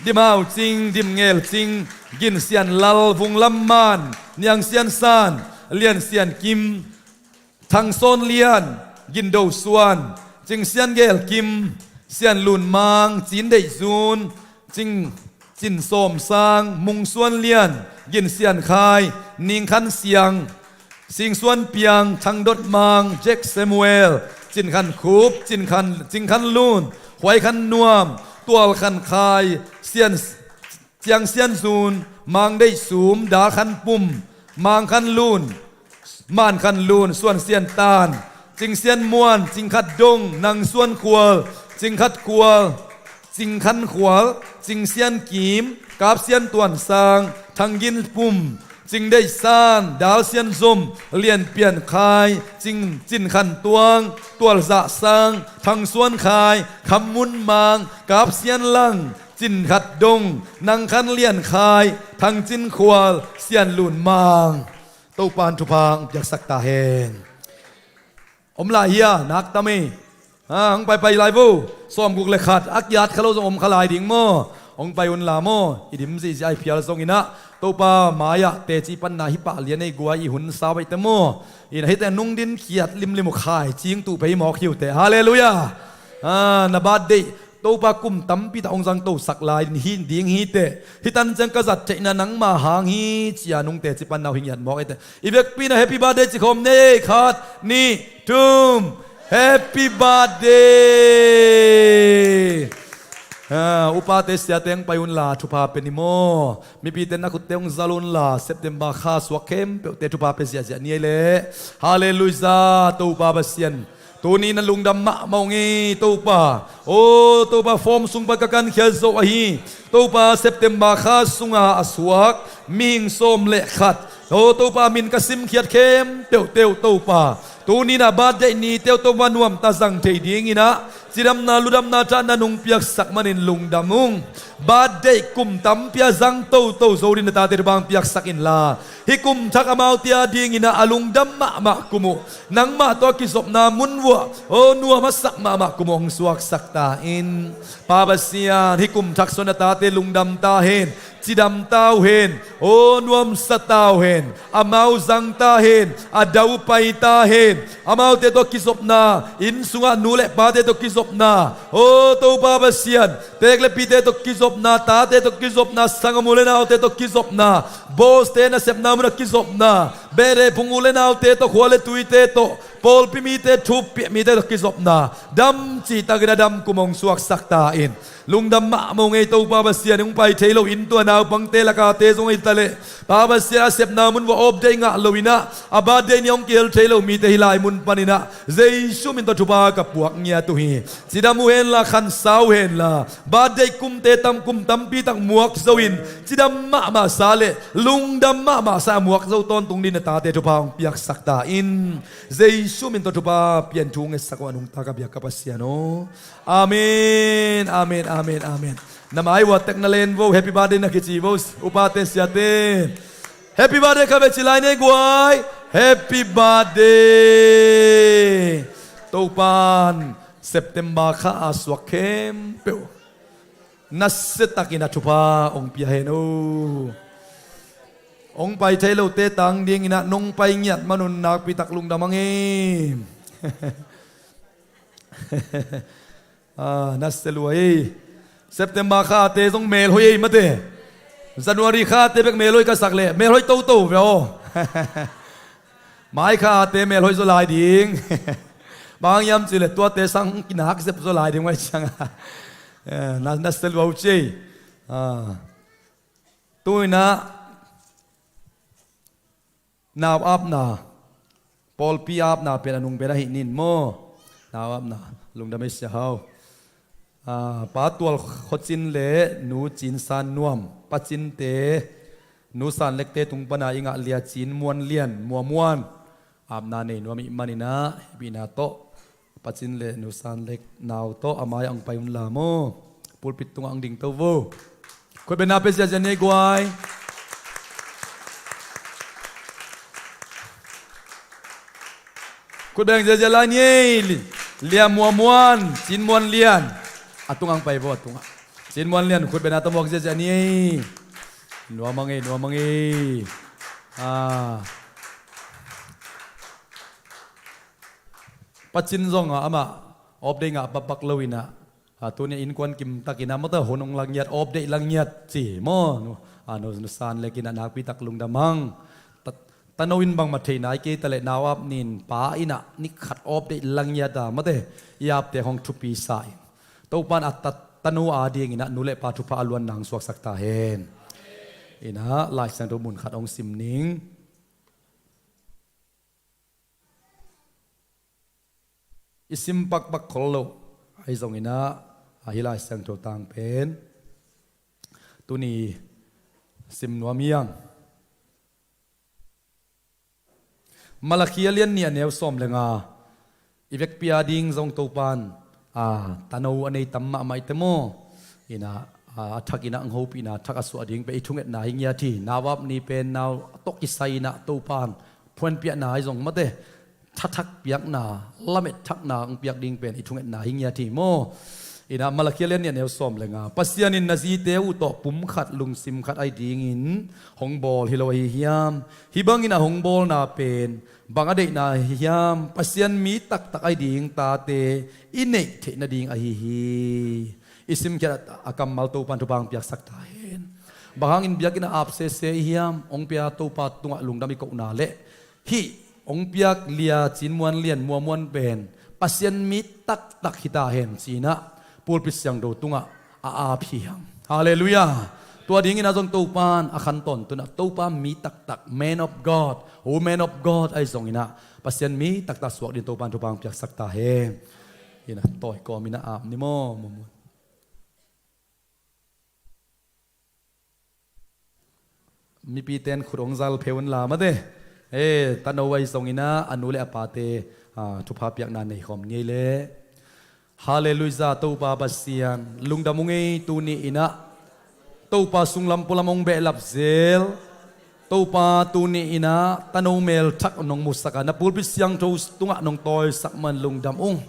Dim Hau Cing, Dim Ngel Cing, Gin Sian Lal, Vung Lam Man, Niang Sian San, Lian Sian Kim, Thang Sawn Lian, Gin Do Suan, Cing Sian Gel Kim, Sian Lun Mang, Cin Deih Zun, Cing, Cin Sawm Sang, Mung Suan Lian, Gin Sian Khai, Ning Khan Siang, Sing Suan Piang, Thang Dot Mang, Jack Samuel, Cin Khan Khup, Cin Khan, Cing Khan Lun, Huai Khan Nuam, Tual Khan Khai, Sian, Ciang Sian Zun, Mang Deih Sum, Dal Khan Pum, Mang Khan Lun, Man Khan Lun, Suan Sian Tan, Cing Sian Muan, Cing Khat Dong, Nang Suan Khual, Cing Khat Khual, Cing Khan Khual, Cing Sian Kim, Kap Sian Tuan Sang, Thang Gin Pum, Cing Deih San, Dal Sian Zom, Lian Pian Khai, Cing, Cin Khan Tuang, Tual Zah Sang, Thang Suan Khai, Kham Mun Mang, Kap Sian Lang, Cin Khat Dong, Nang Khan Lian Khai, Thang Cin Khual, Sian Lun Mang. Topan thupha hong piaksak ta hen. Om lai hia, nak tam ei. Ha, hong paipai lai vo. Sawmguk le khat a kiat kha lo zong om kha lai ding maw. Hong pai un la maw. I dim zihziah a i phial zongin ah Topa mai-ah teci panna hi pah lian ei guai i hun sau ei te maw. Inah hite nungdin khiat limlim uh khai cing tuh pei mawk hi uh teh. Halleluiah. Ha, na birthday Topa kum tampi tak hong zangtosak lai ding hi teh. Hih tan ciang ka zat theihna nangma hang hi cia nung teci panna uh hi ngiat mawk ei teh. I vekpi in a happy birthday ci khawm ni ei. Khat, nih, thum. Happy birthday. Ha, upate siate hong pai un la thupha pia ni maw. Mipite na khutte hong zal un la September kha suak khempeuhte thupha pia ziahziah ni ei leh. Halleluiah. Topa Pasian, tuni na lungdam mahmah ung ei Topa. O Topa, form sung pan ka kankhia zo ahi. Topa, September kha sunga a suak mihing sawm le khat, o Topa, min ka simkhiat khempeuhte uh Topa, tuni na birthday nite uh Topa nuamta zang thei dingin ah cidamna ludamna thahna nong piaksak manin lungdam ung. Birthday kum tampi a zang toto zo dingin na tate thupha hong piaksak inla, hih kum thak amaute a dingin ah a lungdam mahmah kum uh, nangmah tawh a kizopna mun vuah, o nuam a sak mahmah kum uh hong suaksak ta in. Pa Pasian, hih kum thak sung na tate lungdam ta hen, cidam ta uh hen, o nuamsa ta uh hen, amau zang ta hen, a dau pai ta hen. Amaute tawh kizopna, inn sungah nu le pate tawh kizopna, o Topa Pasian, teek le pite tawh kizopna, tate tawh kizopna, sanggam u le naute tawh kizopna, boss-te nasepna munah kizopna, behleh phung u le naute tawh, khua le tuite tawh, pawlpi mite, thupiah mite tawh kizopna, dam cihtakin a dam kum hong suaksak ta in. Lungdam mahmah ung ei Topa Pasian, hong pai thei lo inn tua naupangte lakate zong ei ta leh, Pa Pasian, a sepna mun vuah off day ngah loin ah, a birthday ni hong kihel thei lo mite hih lai mun panin ah Jesu min tawh thupha ka puak ngiat uh hi. Cidam uh henla, khansa uh henla, birthday kumte tam, kum tampi tak muak zo in, cidam mahmah sa le lungdam mahmah sa a muak zo tawntung dingin na tate thupha hong piaksak ta in. Jesu min tawh thupha pian thu ngetsak uh a nungta ka biak ka Pasian aw. Amen, amen, amen, amen. Na mai uah tek na len vo, happy birthday na kici vo, upate siate. Happy birthday ka ve ci lai ni ei guai. Happy birthday. Topan September kha a suak khempeuh nasiatakin a thupha hong pia hen aw. Hong pai thei lote tang dinginah nong pai ngiat manun nakpitak lungdam ang ei. Ah, na sia lua ei. September khate zong melhoih ei mate. January khate bek melhoih ka sak leh melhoih toto ve aw. Mai khate melhoih zaw lai ding. Bang hiam cih leh tuate sang kinak zep zaw lai ding vai cianga. Eh, na, na sia lua uh ci ei. Ah. Tu inah nau apna, pawlpi apna pen a nung pen ahi nin maw? Nau apna lungdam ei sia hau. Ah, Pa Tual Khua Cin le Nu Cin San Nuam, Pa Cinte, Nu San Lekte tung pana i ngah Lia Cin Muan Lian, Mua Muan, apna nei nuam ih maninah hehpihna tawh Pa Cin le Nu San Lek nau tawh a mai-ah hong pai un la maw? Pulpit tungah hong ding to vo. Khutbetna pia ziazia ni ei guai. Khutbeng ziazia lai ni ei. Li-, Lia Mua Muan, Cin Muan Lian. A tungah hong pai vo, a tungah. Cin Muan Lian, khutbetna tawh muak ziazia ni ei. Nuam ang ei, nuam ang ei. Ah. Pa Cin zongah amah off day ngah bakbak loinah, ah, tuni innkuan kimtakinah mawtaw hun hong langiat, off day langiat ci maw? Nu, ah, Nu, Nu San Lekinah nakpitak lungdam ang. Ta-, tano in bangmah thei nai kei taleh nau ap nin pa inah ni khat off day langiat a mawte i apte hong thupi sa in. Topan a ta-, tano a dinginah nu le pa thupha a luan nang suaksak ta hen. Inah Lai Siangtho mun khat hong sim ning. I sim pakpak khol loh ahi zonginah, ahi Lai Siangtho tang pen tuni sim nuam hiang. Malakhia lian nih a neu sawm le nga. I vekpi a ding zong Topan, a, tano a nei tam mahmah i te maw? Inah, a, a thakinah hong hopihna thak a suah ding pen i thungetna hi ngiat hi. Nau ap ni pen nau tawh kisai inah Topan phuanpiakna ahi zong mawte, tha thak piakna, lamet thakna hong piak ding pen i thungetna hi ngiat hi maw? Inah Malakhia lian nih a neu sawm le nga. Pasian in na zite uh tawh pum khat lungsim khat ahi dingin hong bawl hi lo ahi hiam? Hih bangin a hong bawlna pen bang a deihna ahi hiam? Pasian mi taktak ahi ding tate i neih theih nading ahi hi. I simkhiat a kammal Topan thupha hong piaksak ta hen. Bang hangin biakinn a ap sese i hiam? Hong pia Topa tungah lungdam i kohna le hih hong piak Lia Cin Muan Lian Mua Muan pen Pasian mi taktak hi ta hen cinah pulpit siangtho tungah a ap hi hang. Halleluiah. Tua dinginah zong Topan a khan tawntunah Topa mi taktak, man of God, woman of God ahi zonginah Pasian mi taktak suak din Topan thupha hong piaksak ta hen. Inah tawi kawminah ap ni maw? Mua Muan. Mipite'n khut hong zal pheu unla mate. Eh, tano ahi zonginah a nu le a pate, ah, thupha piakna nei khawm ngei le. Halleluiah, Topa Pasian lungdam ung ei. Tuni inah Topa sunglam pualam hong behlap zel. Topa tuni inah tano mel thak nong musak a, na pulpit siangtho tungah nong tawisak man lungdam ung.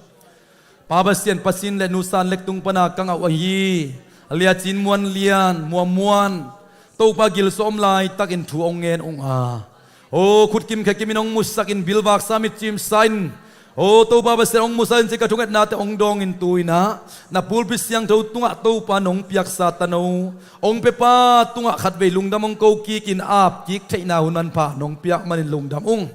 Pa Pasian, Pa Cin le Nu San Lek tung pana ka ngah uh ahi Lia Cin Muan Lian, Mua Muan, Topa gilsawm laitakin thu hong ngen ung a, aw, khut kimkhia kimin hong musakin bilvaksa mitcimsa in, aw, Topa Pasian hong musak in ci ka thungetnate hong dawngin tu inah na pulpit siangtho tungah Topa nong piaksa tano hong piapa tungah khatvei lungdam hong ko kikin ap kik theihna hun manpha nong piak manin lungdam ung.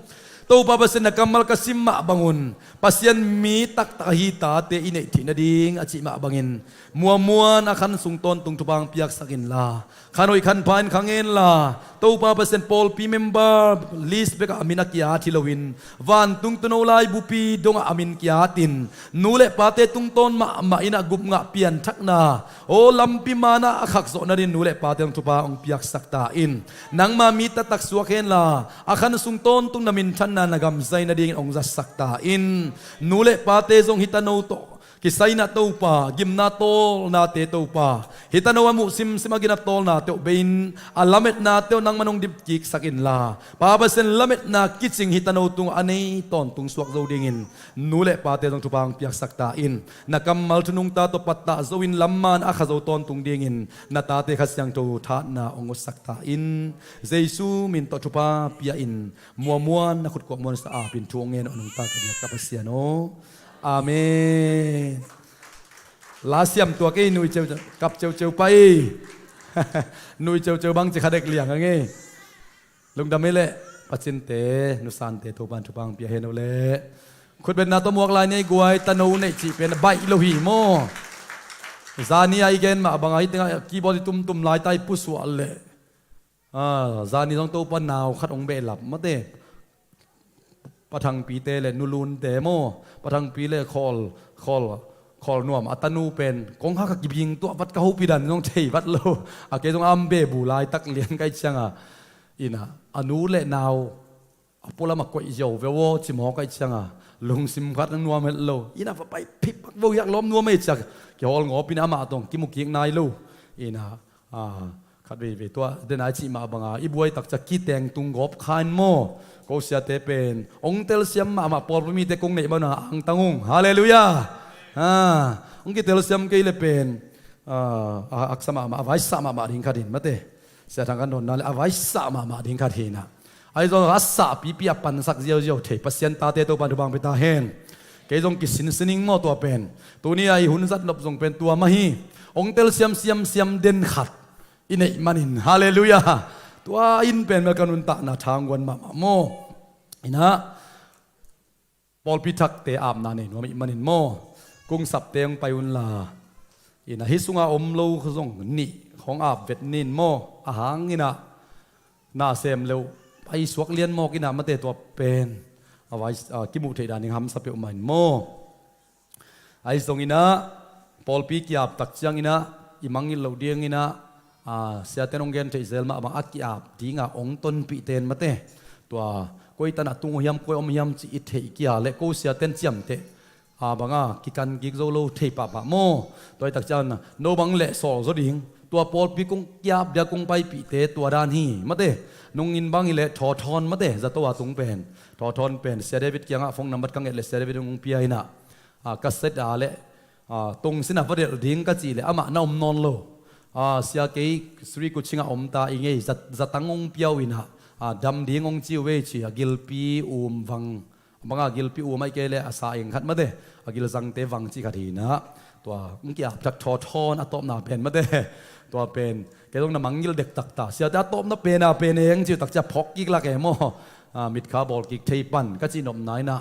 Topa Pasian, na kammal ka sim mah bangun Pasian mi taktak ahi tate i neih theih nading a cih mah bangin Mua Muan a khan sung tawntung thupha hong piaksak inla, khan hoih khan pha in kha ngenla, Topa Pasian pawlpi member list bekah a min a ki-at hi loin vantung tuuno laibupi dongah a min ki-atin nu le pate tungtawn mahmah inah gupngah pianthakna, aw, lampi manah a khakzawh nadin nu le pate hong thupha hong piaksak ta in. Nangma mi taktak suak henla, a khan sung tawntung na minthanna na gam zai nadingin hong zatsak ta in. Nu le pate zong hih tano tawh Kisai in ah Topa, gimna tawlnate Topa, hih tano a muh simsim a gina tawlnate uh bei-in, a lametnate uh nangman hong dipkiksak inla, Pa Pasian, lametna kicing hih tano tungah a nei tawntung suak zo dingin nu le pate zong thupha hong piaksak ta in. Na kammal thu nungta tawh pattah zo-in lamman a kha zo tawntung dingin na tate Kha Siangtho thahatna hong utsak ta in. Jesu min tawh thupha pia-in, muamuan na khutkuak muansa apin thu hong ngen uh nungta ka biak ka Pasian aw. Amen. La siam tuak ei, nui ceuceu, kap ceuceu pah ei. Nui ceuceu bang ci kha dek liang a ngei. Lungdam ei leh, pacinte, nusante, Topan thupha hong pia hen uh leh. Khutbetna tawh muak lai ni ei guai, tano neih cih pen a baih lo hi maw. Zani a i gen mah bangah hih tengah keyboard i tumtum lai ta i pusuah leh. Ah, zani zong Topa nau khat hong behlap mate. Pathangpite le nulunte maw, Pathangpi le khawl, khawl, khawl nuam a tanu pen kong hak a kibing tuah vat ka hopi dan zong thei vat lo. A kei zong am bebu laitak lian kai cianga, ina, a nu le nau a pualam a koih ziau ve aw ci maw kai cianga, lungsim khat nang nuam het lo. Ina, va pai phip vo, hiak lawm nuam ei ciak kihawl ngawp ina, amah tawng kimu kik nai lo. Ina, a, khat veivei tua dena i cih mah banga i buai takcia kiteng tung gawp kha in maw. Ko siate pen hong telsiam mahmah, pawlpi mite kong neih mana angtang ung. Halleluiah. A, hong kitelsiam kei le pen, a, a haksa mahmah, a vaisa mahmah ding khat hin mate. Sia Thang kan dawnna le a vaisa mahmah ding khat hinah. Ahi zong a sahpipi a pansak ziauziau thei Pasian tate Topan thupha hong pia ta hen. Kei zong kisinsin ing maw tua pen. Tuni a i hun zat nop zong pen tua mah hi. Hong telsiam siamsiam den khat i neih manin. Halleluiah. Tua in pen mel ka nuntakna thangguan mahmah maw. Ina, pawlpi thakte apna nei nuam ih manin maw. Kungsapte hong pai unla, ina, hih sunga om lo zong nih hong ap vet nin maw. A hang ina, na sem leuh pai suak lian mawk ina mate tua pen a vai, a, kimuh theih dan ing hamsa peuhmah in maw. Ahi zong ina, pawlpi kiap tak ciang ina, i mangngilh loh ding ina, a, siaten hong gen theih zel mah bang a kiap dinga hong tonpih ten mate. Tua, koi tanah tung uh hiam, koi om hiam cih i theih kia le ko siaten ciamteh, a, banga kikan gik zo lo thei pahpah maw. Tua hi tak ciang no bang le sawl zaw ding. Tua pawlpi kong kiap dia kong paipihte tua dan hi mate. Nungin bang hi le Thawthawn mate, zato a tung pen. Thawthawn pen Sia David kiangah phone number ka nget le Sia David hong pia ina. A, ka set a le, a, tungsin a va delh ding ka cih le amah na om nawn lo. A, sia kei Sri Kuching a om ta i ngei, za, zatang hong pia uh ina, a, dam ding hong ci uh vei ci a, gilpi um vang. Banga gilpi um aih kei le a sa eng khat mate, a gilzangte vang ci khat hina. Tua hong kiap thak Thawthawn a tawpna pen mate. Tua pen kei zong na mangngilh dektak ta. Siate a tawpna pen a pen eng ci uh tak cia phawk kik lak e maw. A, mitkha bawl kik thei pan ka cih nopna ina.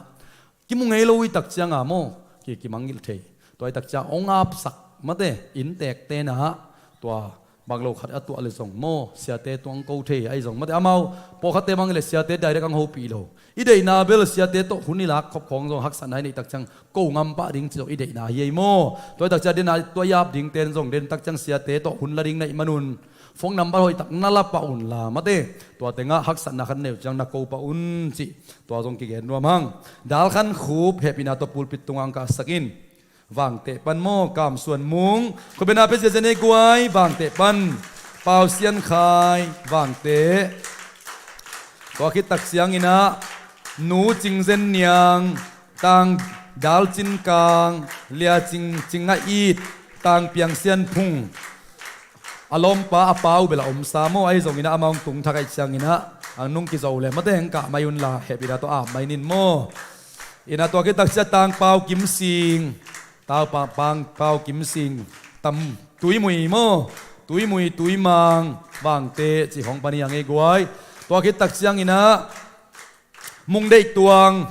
Kimu ngei lo i tak cianga maw, ki, kimangngilh thei. Tua i tak ciang hong apsak mate, inntek tenah tua bang lo khat a tuah le zong maw, siate tuang ko thei ahi zong mate. Amau pawlkhatte bang le siate direct ang hopih lo. I deihna bel siate tawh hun i lak khop khawng zong haksatna i neih tak ciang ko ngam pah ding ci zong i deihna hi ei maw. Tua i tak ciang dena tua i ap ding ten zong den tak ciang siate tawh hun la ding neih manun phone number hoih tak na la pah unla mate. Tua tengah haksatna khat neu ciang na ko pah un cih. Tua zong kigen nuam hang. Dal Khan Khup hehpihna tawh pulpit tungah ang kahsak in. Vangteh pan maw, Kam Suan Mung. Khutbetna pia ziazia nei guai, Vangteh pan. Pau Sian Khai, Vangteh. Tua khit tak ciang ina, Nu Cing Zen Niang, Tang Dal Cin Kang, Lia Cing, Cing Nga It, Tang Piang Sian Phung. A lawmpa a pa uh bel a omsa maw, ahi zong ina amah hong tung thak aih ciang ina, ang nung kizo le mate hong kah mai unla, hehpihna tawh ap mai nin maw. Ina tua khit tak ciang Tang Pau Kim Sing, Tau Pa, Pang Pau Kim Sing, Tam Tuimui maw, Tuimui Tuimang, Vangteh, ci hong pan hi a ngei guai. Tua khit tak ciang ina, Mung Deih Tuang,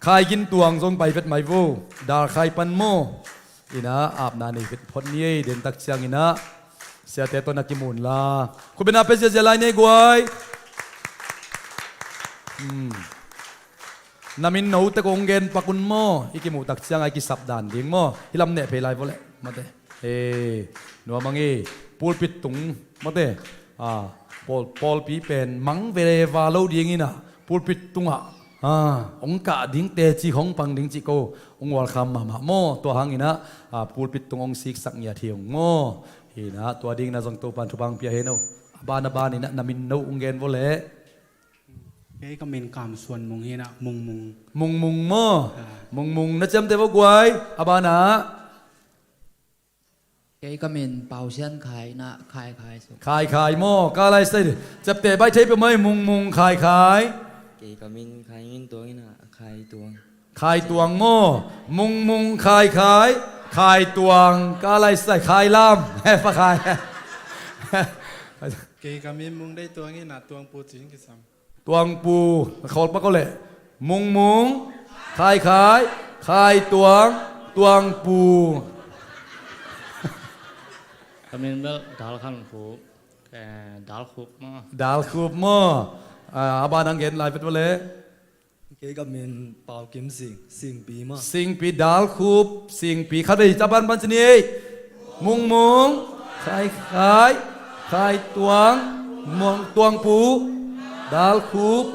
Khai Gin Tuang zong pai vet mai vo. Dal Khai pan maw. Ina apna nei vet phot ni ei, den tak ciang ina. Siate tawh na kimu unla. Khutbetna pia ziazia lai nei guai. Hmm. Na min no te kong gen pak un maw. I kimuh tak ciang a i kisap dan ding maw. Hi lam neh phei lai vo le. Mate. He, nuam ang e, pulpit tung, mate, a, pawl, pawlpi pen mang ve va lo ding ina, pulpit tungah Ah, hong kah ding teci hong pang ding cih ko hong welcome mahmah maw. Tua hangin ah, ah, pulpit tung hong siksak ngiat hi ung maw. Hi nah, tua dingin ah zong Topan thupha hong pia hen aw. A ban a banin ah na min no hong gen vo leh. Kei ka min Kam Suan Mung hi nah, Mung Mung. Mung Mung maw. Ah. Mung Mung na ciamteh vo guai. A ban ah. Kei ka min Pau Sian Khai nah, Khai Khai Suk. Khai Khai maw, ka lai sai. Ciapteh baih thei peuhmah hi, Mung Mung, Khai Khai. Kei ka min Khai Min Tuang hi nah, Khai Tuang. Khai Tuang maw, Mung Mung, Khai Khai, Khai Tuang, ka lai sai, Khai Lam. He, pa Khai. Kei ka min Mung Dei Tuang hi nah, Tuang Pu Cing Kisam. Tuangpu, khawl pak aw leh. Mungmung, Khaikhai, Khaituang, Tuangpu. Ka min bel Dal Khan Khup, eh, Dal Khup maw. Dal Khup maw. Ah, a ban hong gen lai vet vo leh. Kei ka min Pau Kim Sing, Singpi maw. Singpi, Dal Khup, Singpi. Khat vei, a ban pan ci ni ei. Mungmung, Khaikhai, Khaituang, Muang, Tuangpu, Dal Khup,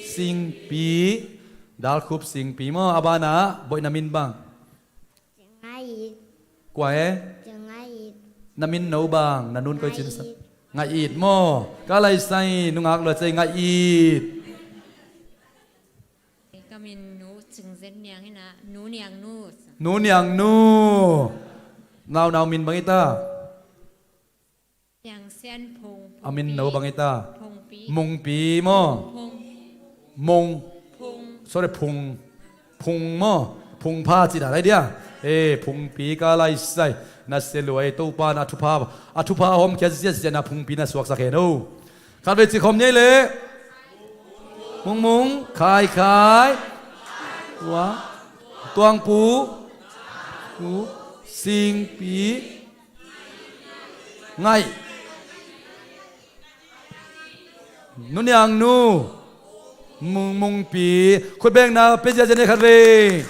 Singpi, Dal Khup, Singpi maw. A ban ah, boih na min bang. Ngai It. Kua e? Ngai It. Na min no bang, na nun koi cin sa. Ngai It. Ngai It maw. Ka lai sai, nungak lua cei Ngai It. Ka min Nu Cing Zen Niang hi nah, Nu Niang Nu. Nu Niang Nu. Naunau min bang hi ta? Niang Sian Phung, a min no bang hi ta? Phungpi. Mungpi maw. Phung. Mung. Phung. Sorry, Phung. Phung maw. Phung pha ci dah lai dia. Eh, Phungpi ka lai sai. Na sia lua ei, Topa na thupha. A thupha a hawmkhia ziazia na Phungpi na suaksak hen o. Khat vei ci khawm ni ei leh. Mungmung, Khaikhai, Tua, Tuangpu, Pu, Singpi, Ngai, Nu Niang Nu, Mung, Mungpi. Khut bengna pia ziazia ni ei khat vei.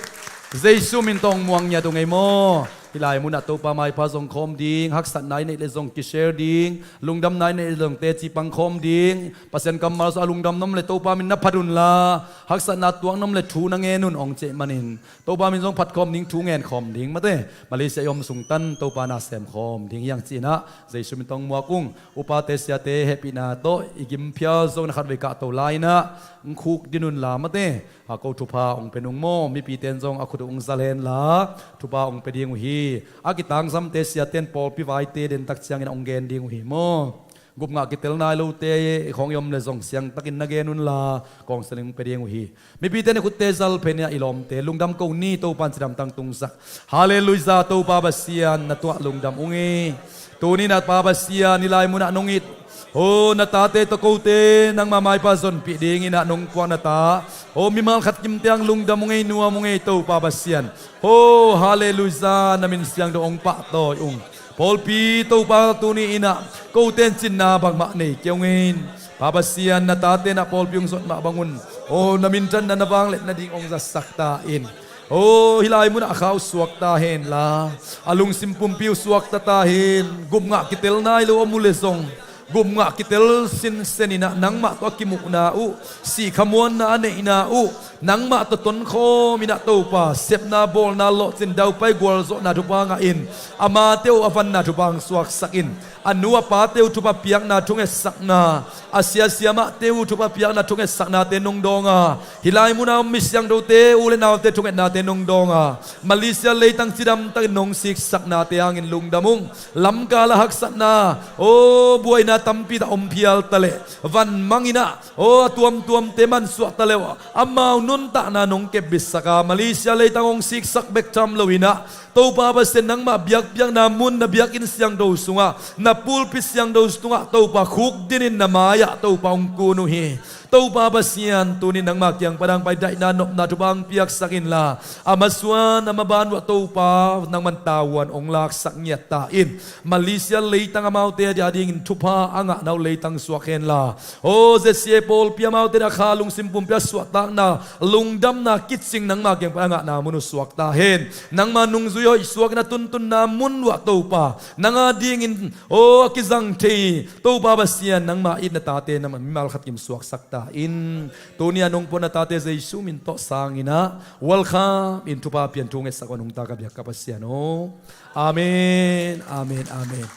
Jesu min tawh muang ngiat ung ei maw. Hih lai munah Topa maipha zong khawm ding, haksatna i neih leh zong kishare ding, lungdamna i neih leh zong teci pang khawm ding. Pasian kammal sungah lungdam nuam leh Topa min na phat un la, haksatna tuak nuam leh thu na ngen un, hong cih manin Topa min zong phat khawm ding, thu ngen khawm ding. Mate, Malaysia i om sung tan Topa na sem khawm ding hi hang ci-in ah, Jesu min tawh muak ung. Upate siate hehpihna tawh i gim phial zong na khat vei kahto lai-in ah, hong khukdin un la mate. A ko thupha hong pia nung maw, mipite in zong a khut uh hong zal hen la, thupha hong pia ding uh hi. A kitangsam te siate in pawlpi vaite den tak ciangin hong gen ding uh hi maw. Gupngah kitel nai lote khawng i om leh zong siangtakin na gen un la, kawngsaling hong pia ding uh hi. Mipite in a khutte zal phenin ah i lawmte lungdam ko ni, Topa in cidam tangtungsak. Halleluiah, Topa Pasian na tuah lungdam ung ei. Tuni-in ah Pa Pasian, hih lai munah nong it, aw, na tate tawh kote nangma maipha zonpih dingin ah nong puak na ta, aw, mimal khat kimte hang lungdam ung ei, nuam ung ei, Topa Pasian. Aw, halleluiah, na min siangtho hong pahtawi ung. Pawlpi Topa, tuni-in ah kote in cinna bangmah nei kei ung ei. Pa Pasian, na tate in ah pawlpi hong zot mah bangun, aw, na minthanna, na vangliatna ding hong zatsak ta in. Aw, hih lai munah a kha uh suakta hen la, a lungsim pumpi uh suakta ta hen. Gupngah kitel nai lo om uh leh zong, gupngah kitel sinsen in ah nangmah tawh a kimuhna uh, sihkhamuanna a neihna uh, nangmah tawh tonkhawm in ah Topa, sepna, bawlna, lawhcin, daupai, gualzawhna thupha ngahin, amate uh a vanna thupha hong suaksak in. A nu a pate uh thupha piakna, thungetsakna, a siasia mahte uh thupha piakna, thungetsaknate nong dawng a, hih lai muna om mi siangthote, u leh naute thungetnate nong dawng a, Malaysia leitang cidamtakin nong siksaknate hangin lungdam ung. Lamkal a haksatna, aw, buaina tampi tak om phial ta leh, van mang in ah, aw, a tuamtuamte mansuah ta leh, amau nuntakna nong kepbitsak a, Malaysia leitang hong siksak bek tham lo-in ah, Topa Pasian, nangmah biakpiakna mun, na biakinn siangtho sungah, na pulpit siangtho sungah Topa khukdinin na mai-ah Topa hong kun uh hi. Topa Pasian, tuni nangmah kiang pan hong pai daihna, nopna, thupha hong piaksak inla, a masuan a maban uh ah Topa nangman tavuan hong laksak ngiat ta in. Malaysia leitang amaute a dingin thupha a ngahna uh leitang suak henla, aw, Z C A pawlpi amaute a kha lungsim pumpi a suahtakna, lungdamna, kicing nangmah kiang pan a ngahna mun uh suak ta hen. Nangma nungzui hoih suakin a tuntunna mun uh ah Topa, nang a dingin, aw, a kizang thei, Topa Pasian, nangma it na tate na mimal khat kim suaksak in, tuni a nungpuan a tate Jesu min tawh sanginah welcome in thupha pian thu ngetsak a nungta ka biak ka Pasian aw. Amen, amen, amen.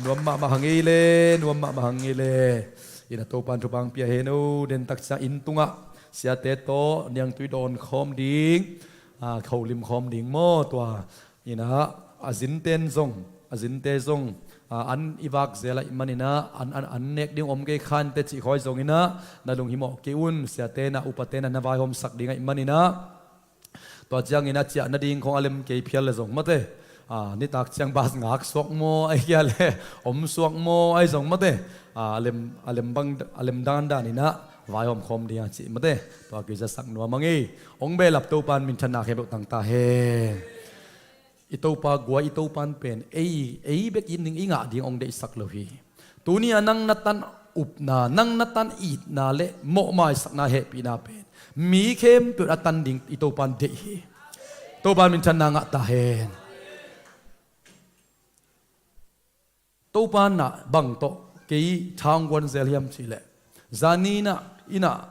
Nuam mahmah hang ei le, nuam mahmah hang ei le. Ina Topan thupha hong pia hen aw. Dentak ciang inn tungah siate tawh niangtui dawn khawm ding, a, kholim khawm ding maw tua. Inah a zinten zong, a zinte zong, a, an i vak zel ahih maninah an, an, an nek ding om kei khan te cih khawi zonginah na lunghimawh kei un. Siate na upate na na vaihawmsak ding ahih maninah tua ciangin a ciah nading khong a lem kei phial le zong mate, a, nitak ciang bas ngak suak maw, a hia le om suak maw, a zong mate, a, a lem, a lem bang, a lem dandaninah vaihawm khawm ding a cih mate. Tua kei zasak nuam a ngei. Hong behlap Topan minthanna khempeuh tangta hen. I Topa guai, i Topan pen ei, ei bek in ning i ngah ding hong deihsak lo hi. Tuni a nang na tan upna, nang na tan itna le mawhmaisakna hehpihna pen mi khempeuh a tan ding i Topan deih hi. Topan minthanna ngah ta hen. Topa nah bang tawh kei thang guan zel hiam cihleh, zani nah inah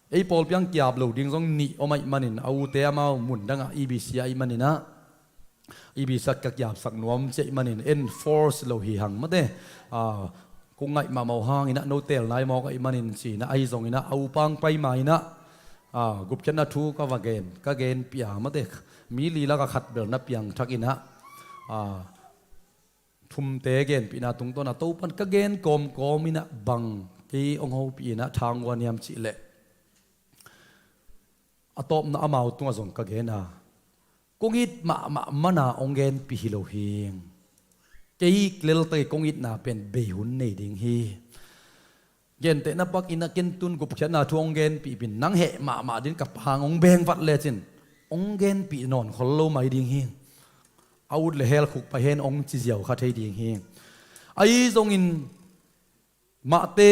ei pawlpi ang kiap lo ding zong nih om ahih manin a ute amau mundangah E B C ahih maninah E B C ka kiapsak nuam ciah ahih manin enforce lo hi hang mate. A, kong ngaih mahmah uh hanginah no tel nai mawk ahih manin cinah ahi zonginah a upang paima inah, a, gupkhiatna thu ka va gen, ka genpih a mate. Mi lila ka khat bel na piangthakinah, a, thumte genpihna tungtawn a Topan ka gen kawmkawm inah bang kei hong hopih inah thang guan hiam cihleh, a tawpna amau tungah zong ka gen a, kong it mahmah mana hong genpih hi lo hi. Kei lelta kei kong itna pen bei hun nei ding hi. Gentehna pakin a kentun gupkhiatna thu hong genpih pin nang heh mahmah din ka pang hong bengvat lecin hong genpih nawn khol lo mai ding hi. A ut le hel khuk pai hen hong ci ziau kha thei ding hi. Ahi zongin Mahte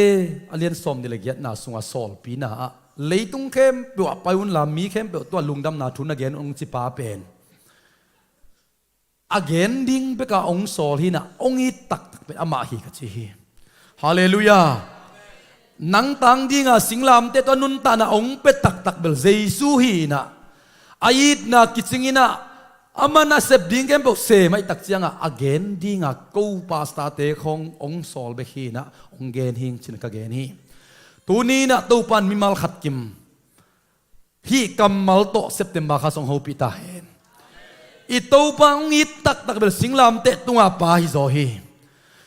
a lian sawm nih le giatna sungah sawlpina ah leitung khempeuh ah pai unla mi khempeuh tua lungdamna thu na gen hong ci pa pen a gen ding beka hong sawl hinah hong it taktak pen amah hi ka ci hi. Halleluiah. Nang tang dinga singlamteh tawh a nuntakna hong pia taktak bel Jesu hinah a itna kicing inah ama nasep ding khempeuh sem ahih tak ciangah a gen dinga ko pastorte khong hong sawl bek hinah hong gen hing cin ka gen hi. Tuni inah Topan mimal khat kim hih kammal tawh September kha song hopih ta hen. I Topa hong it taktak bel singlamteh tunga pa hi zaw hi.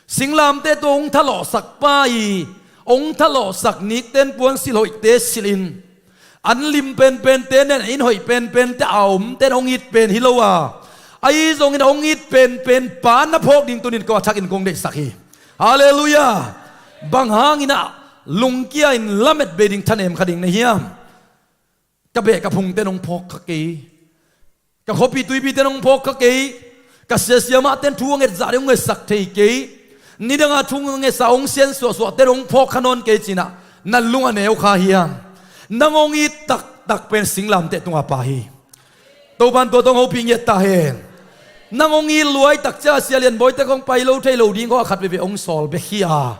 Singlamteh tua hong thalawhsak pa hi. Hong thalawhsak nikten puan silh hoihte silhin an lim penpente nen in hoih penpente a omten hong it pen hi lo a, ahi zongin hong it penpen pa na phawk ding tunin ko a thakin kong deihsak hi. Halleluiah. Bang hanginah lungkia in lamet bei ding thanem kha ding na hiam? Ka beh ka phungten hong phawk kha kei. Ka khuapi tuipiten hong phawk kha kei. Ka siasia mahten thu a ngetzah ding hong ngetsak thei kei. Nidanga thu a ngetsa hong siansuahsuahten hong phawk kha nawn kei cinah na lung a neu kha hiam? Nang hong it taktak pen singlamteh tunga pa hi. Topan tua tawh hong hopih ngiat ta hen. Nang hong it luai takcia sia lianbawite khong pai lo thei lo ding khong a khat veve hong sawl bek hi a,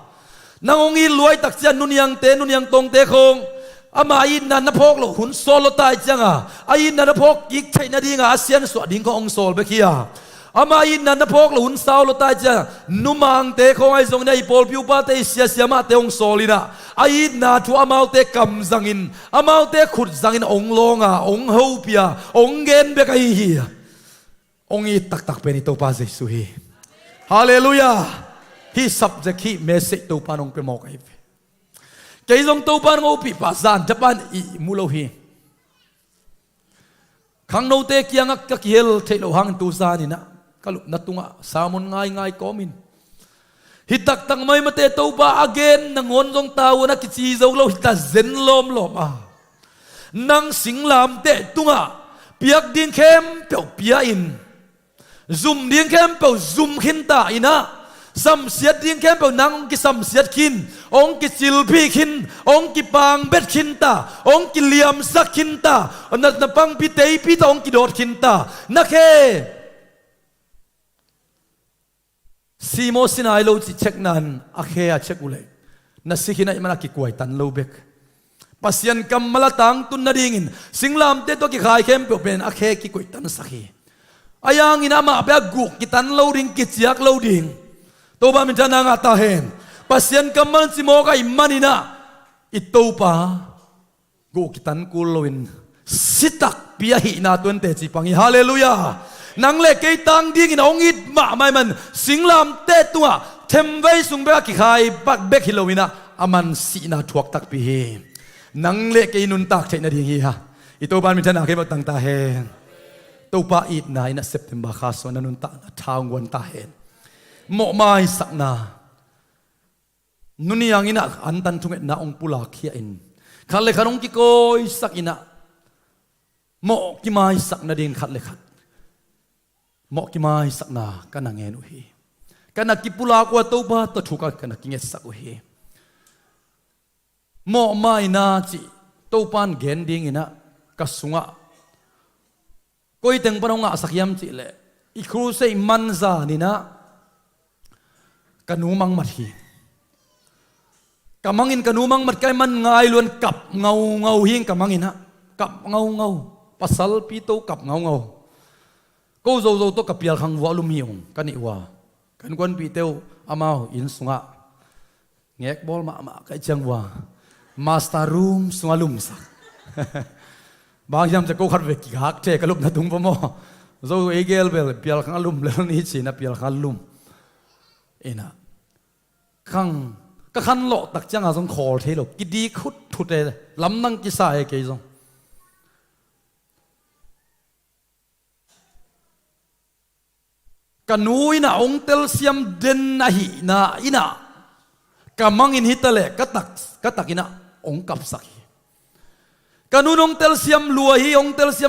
nang hong it luai takcia nuniangte nuniang tongte khong ama itna na phawk loh hun sawl lo tai cianga a itna na phawk kik theih nadinga a siansuah ding khong hong sawl bek hi a, ama itna na phawk loh hun sau lo tai cianga numangte khong ahi zongin a i pawlpi upate i siasia mahte hong sawl inah a itna thu amaute kam zangin amaute khut zangin hong lawnga hong hopia hong gen bek ahi hi. Hong it taktak pen i Topa Jesu hi. Halleluiah. Hih subject hih message Topa nong pia mawk ahi ve. Kei zong Topa nong hopih pah zan japan ih mu lo hi. Khangnote kiangah ka kihel theih loh hangin tu zaninah ka lupna tungah sermon ngaingai kawmin hi taktak maimate Topa a gen nangawn zong tau a na kici zo lo hita zen lawmlawm a, nang singlamteh tungah piak ding khempeuh pia-in zum ding khempeuh zum khinta inah samsiat ding khempeuh nang hong kisamsiat khin, hong kicilphih khin, hong kipangbet khinta, hong kiliamsak khinta, na, na pangpi teipi tawh hong kidawt khinta. Na khe simaw sinai lo cih cheknan a khe a chek uhleh na si khin ahih mana kikuaitan lo bek. Pasian kammal a tangtun nadingin singlamteh tawh kikhai khempeuh pen a khe kikoihtansak hi. A yangin amah bek a guh kitan lo ding, kiciak lo ding. Topa minthanna ngah ta hen. Pasian kammal cimawk ahih maninah i Topa guh kitan kul loin sitakpi ahihna tuan teci pang hi. Halleluiah. Nang le kei tang dingin a hong it mahmah ahih man singlamteh tungah themvei sung bek a kikhai bak bek hi loinah a man sihna thuak takpi hi. Nang le kei nuntak theih nading hi ha. I Topa minthanna khempeuh tang ta hen. Topa itna inah September kha sungah na nuntakna tha hong guan ta hen. Mawh maisakna. Nuniang inah antan thungetna hong pulak khia in khat le khat hong kikawisak inah mawh kimaisak nading khat le khat mawh kimaisakna ka na ngen uh hi. Ka na kipulak uh a, Topa tawh thu ka na kingetsak uh hi. Mawh maina cih Topan gen dinginah ka sungah koi teng pan hong ngahsak hiam cihleh, i crusade manzan inah ka nu mangmat hi. Ka mangin ka nu mangmat ka hih man ngailuan kap ngaungau hi. Ka manginah kap ngaungau. Pasalpi to kap ngaungau. Ko zozo tawh ka pialkhang vua lum hi ung ka nih ua. Ka innkuanpihte uh amau inn sungah ngekbawl mahmah ka hih ciang vua master room sungah lumsak. Bang hiam cia ko khat vei kigak thei ka lupna tung pa maw? Zo ei gel bel pialkhang a lum lel ni cina pialkhang a lum. Inah khang ka khan lawh tak cianga zong khawl thei lo, kidik hutthut e, lamdang kisa e kei zong. Ka nu inah hong telsiam den ahihna inah ka mangin hitaleh ka tak, ka tak inah hong kapsak hi. Ka nu in hong telsiam lua hi, hong telsiam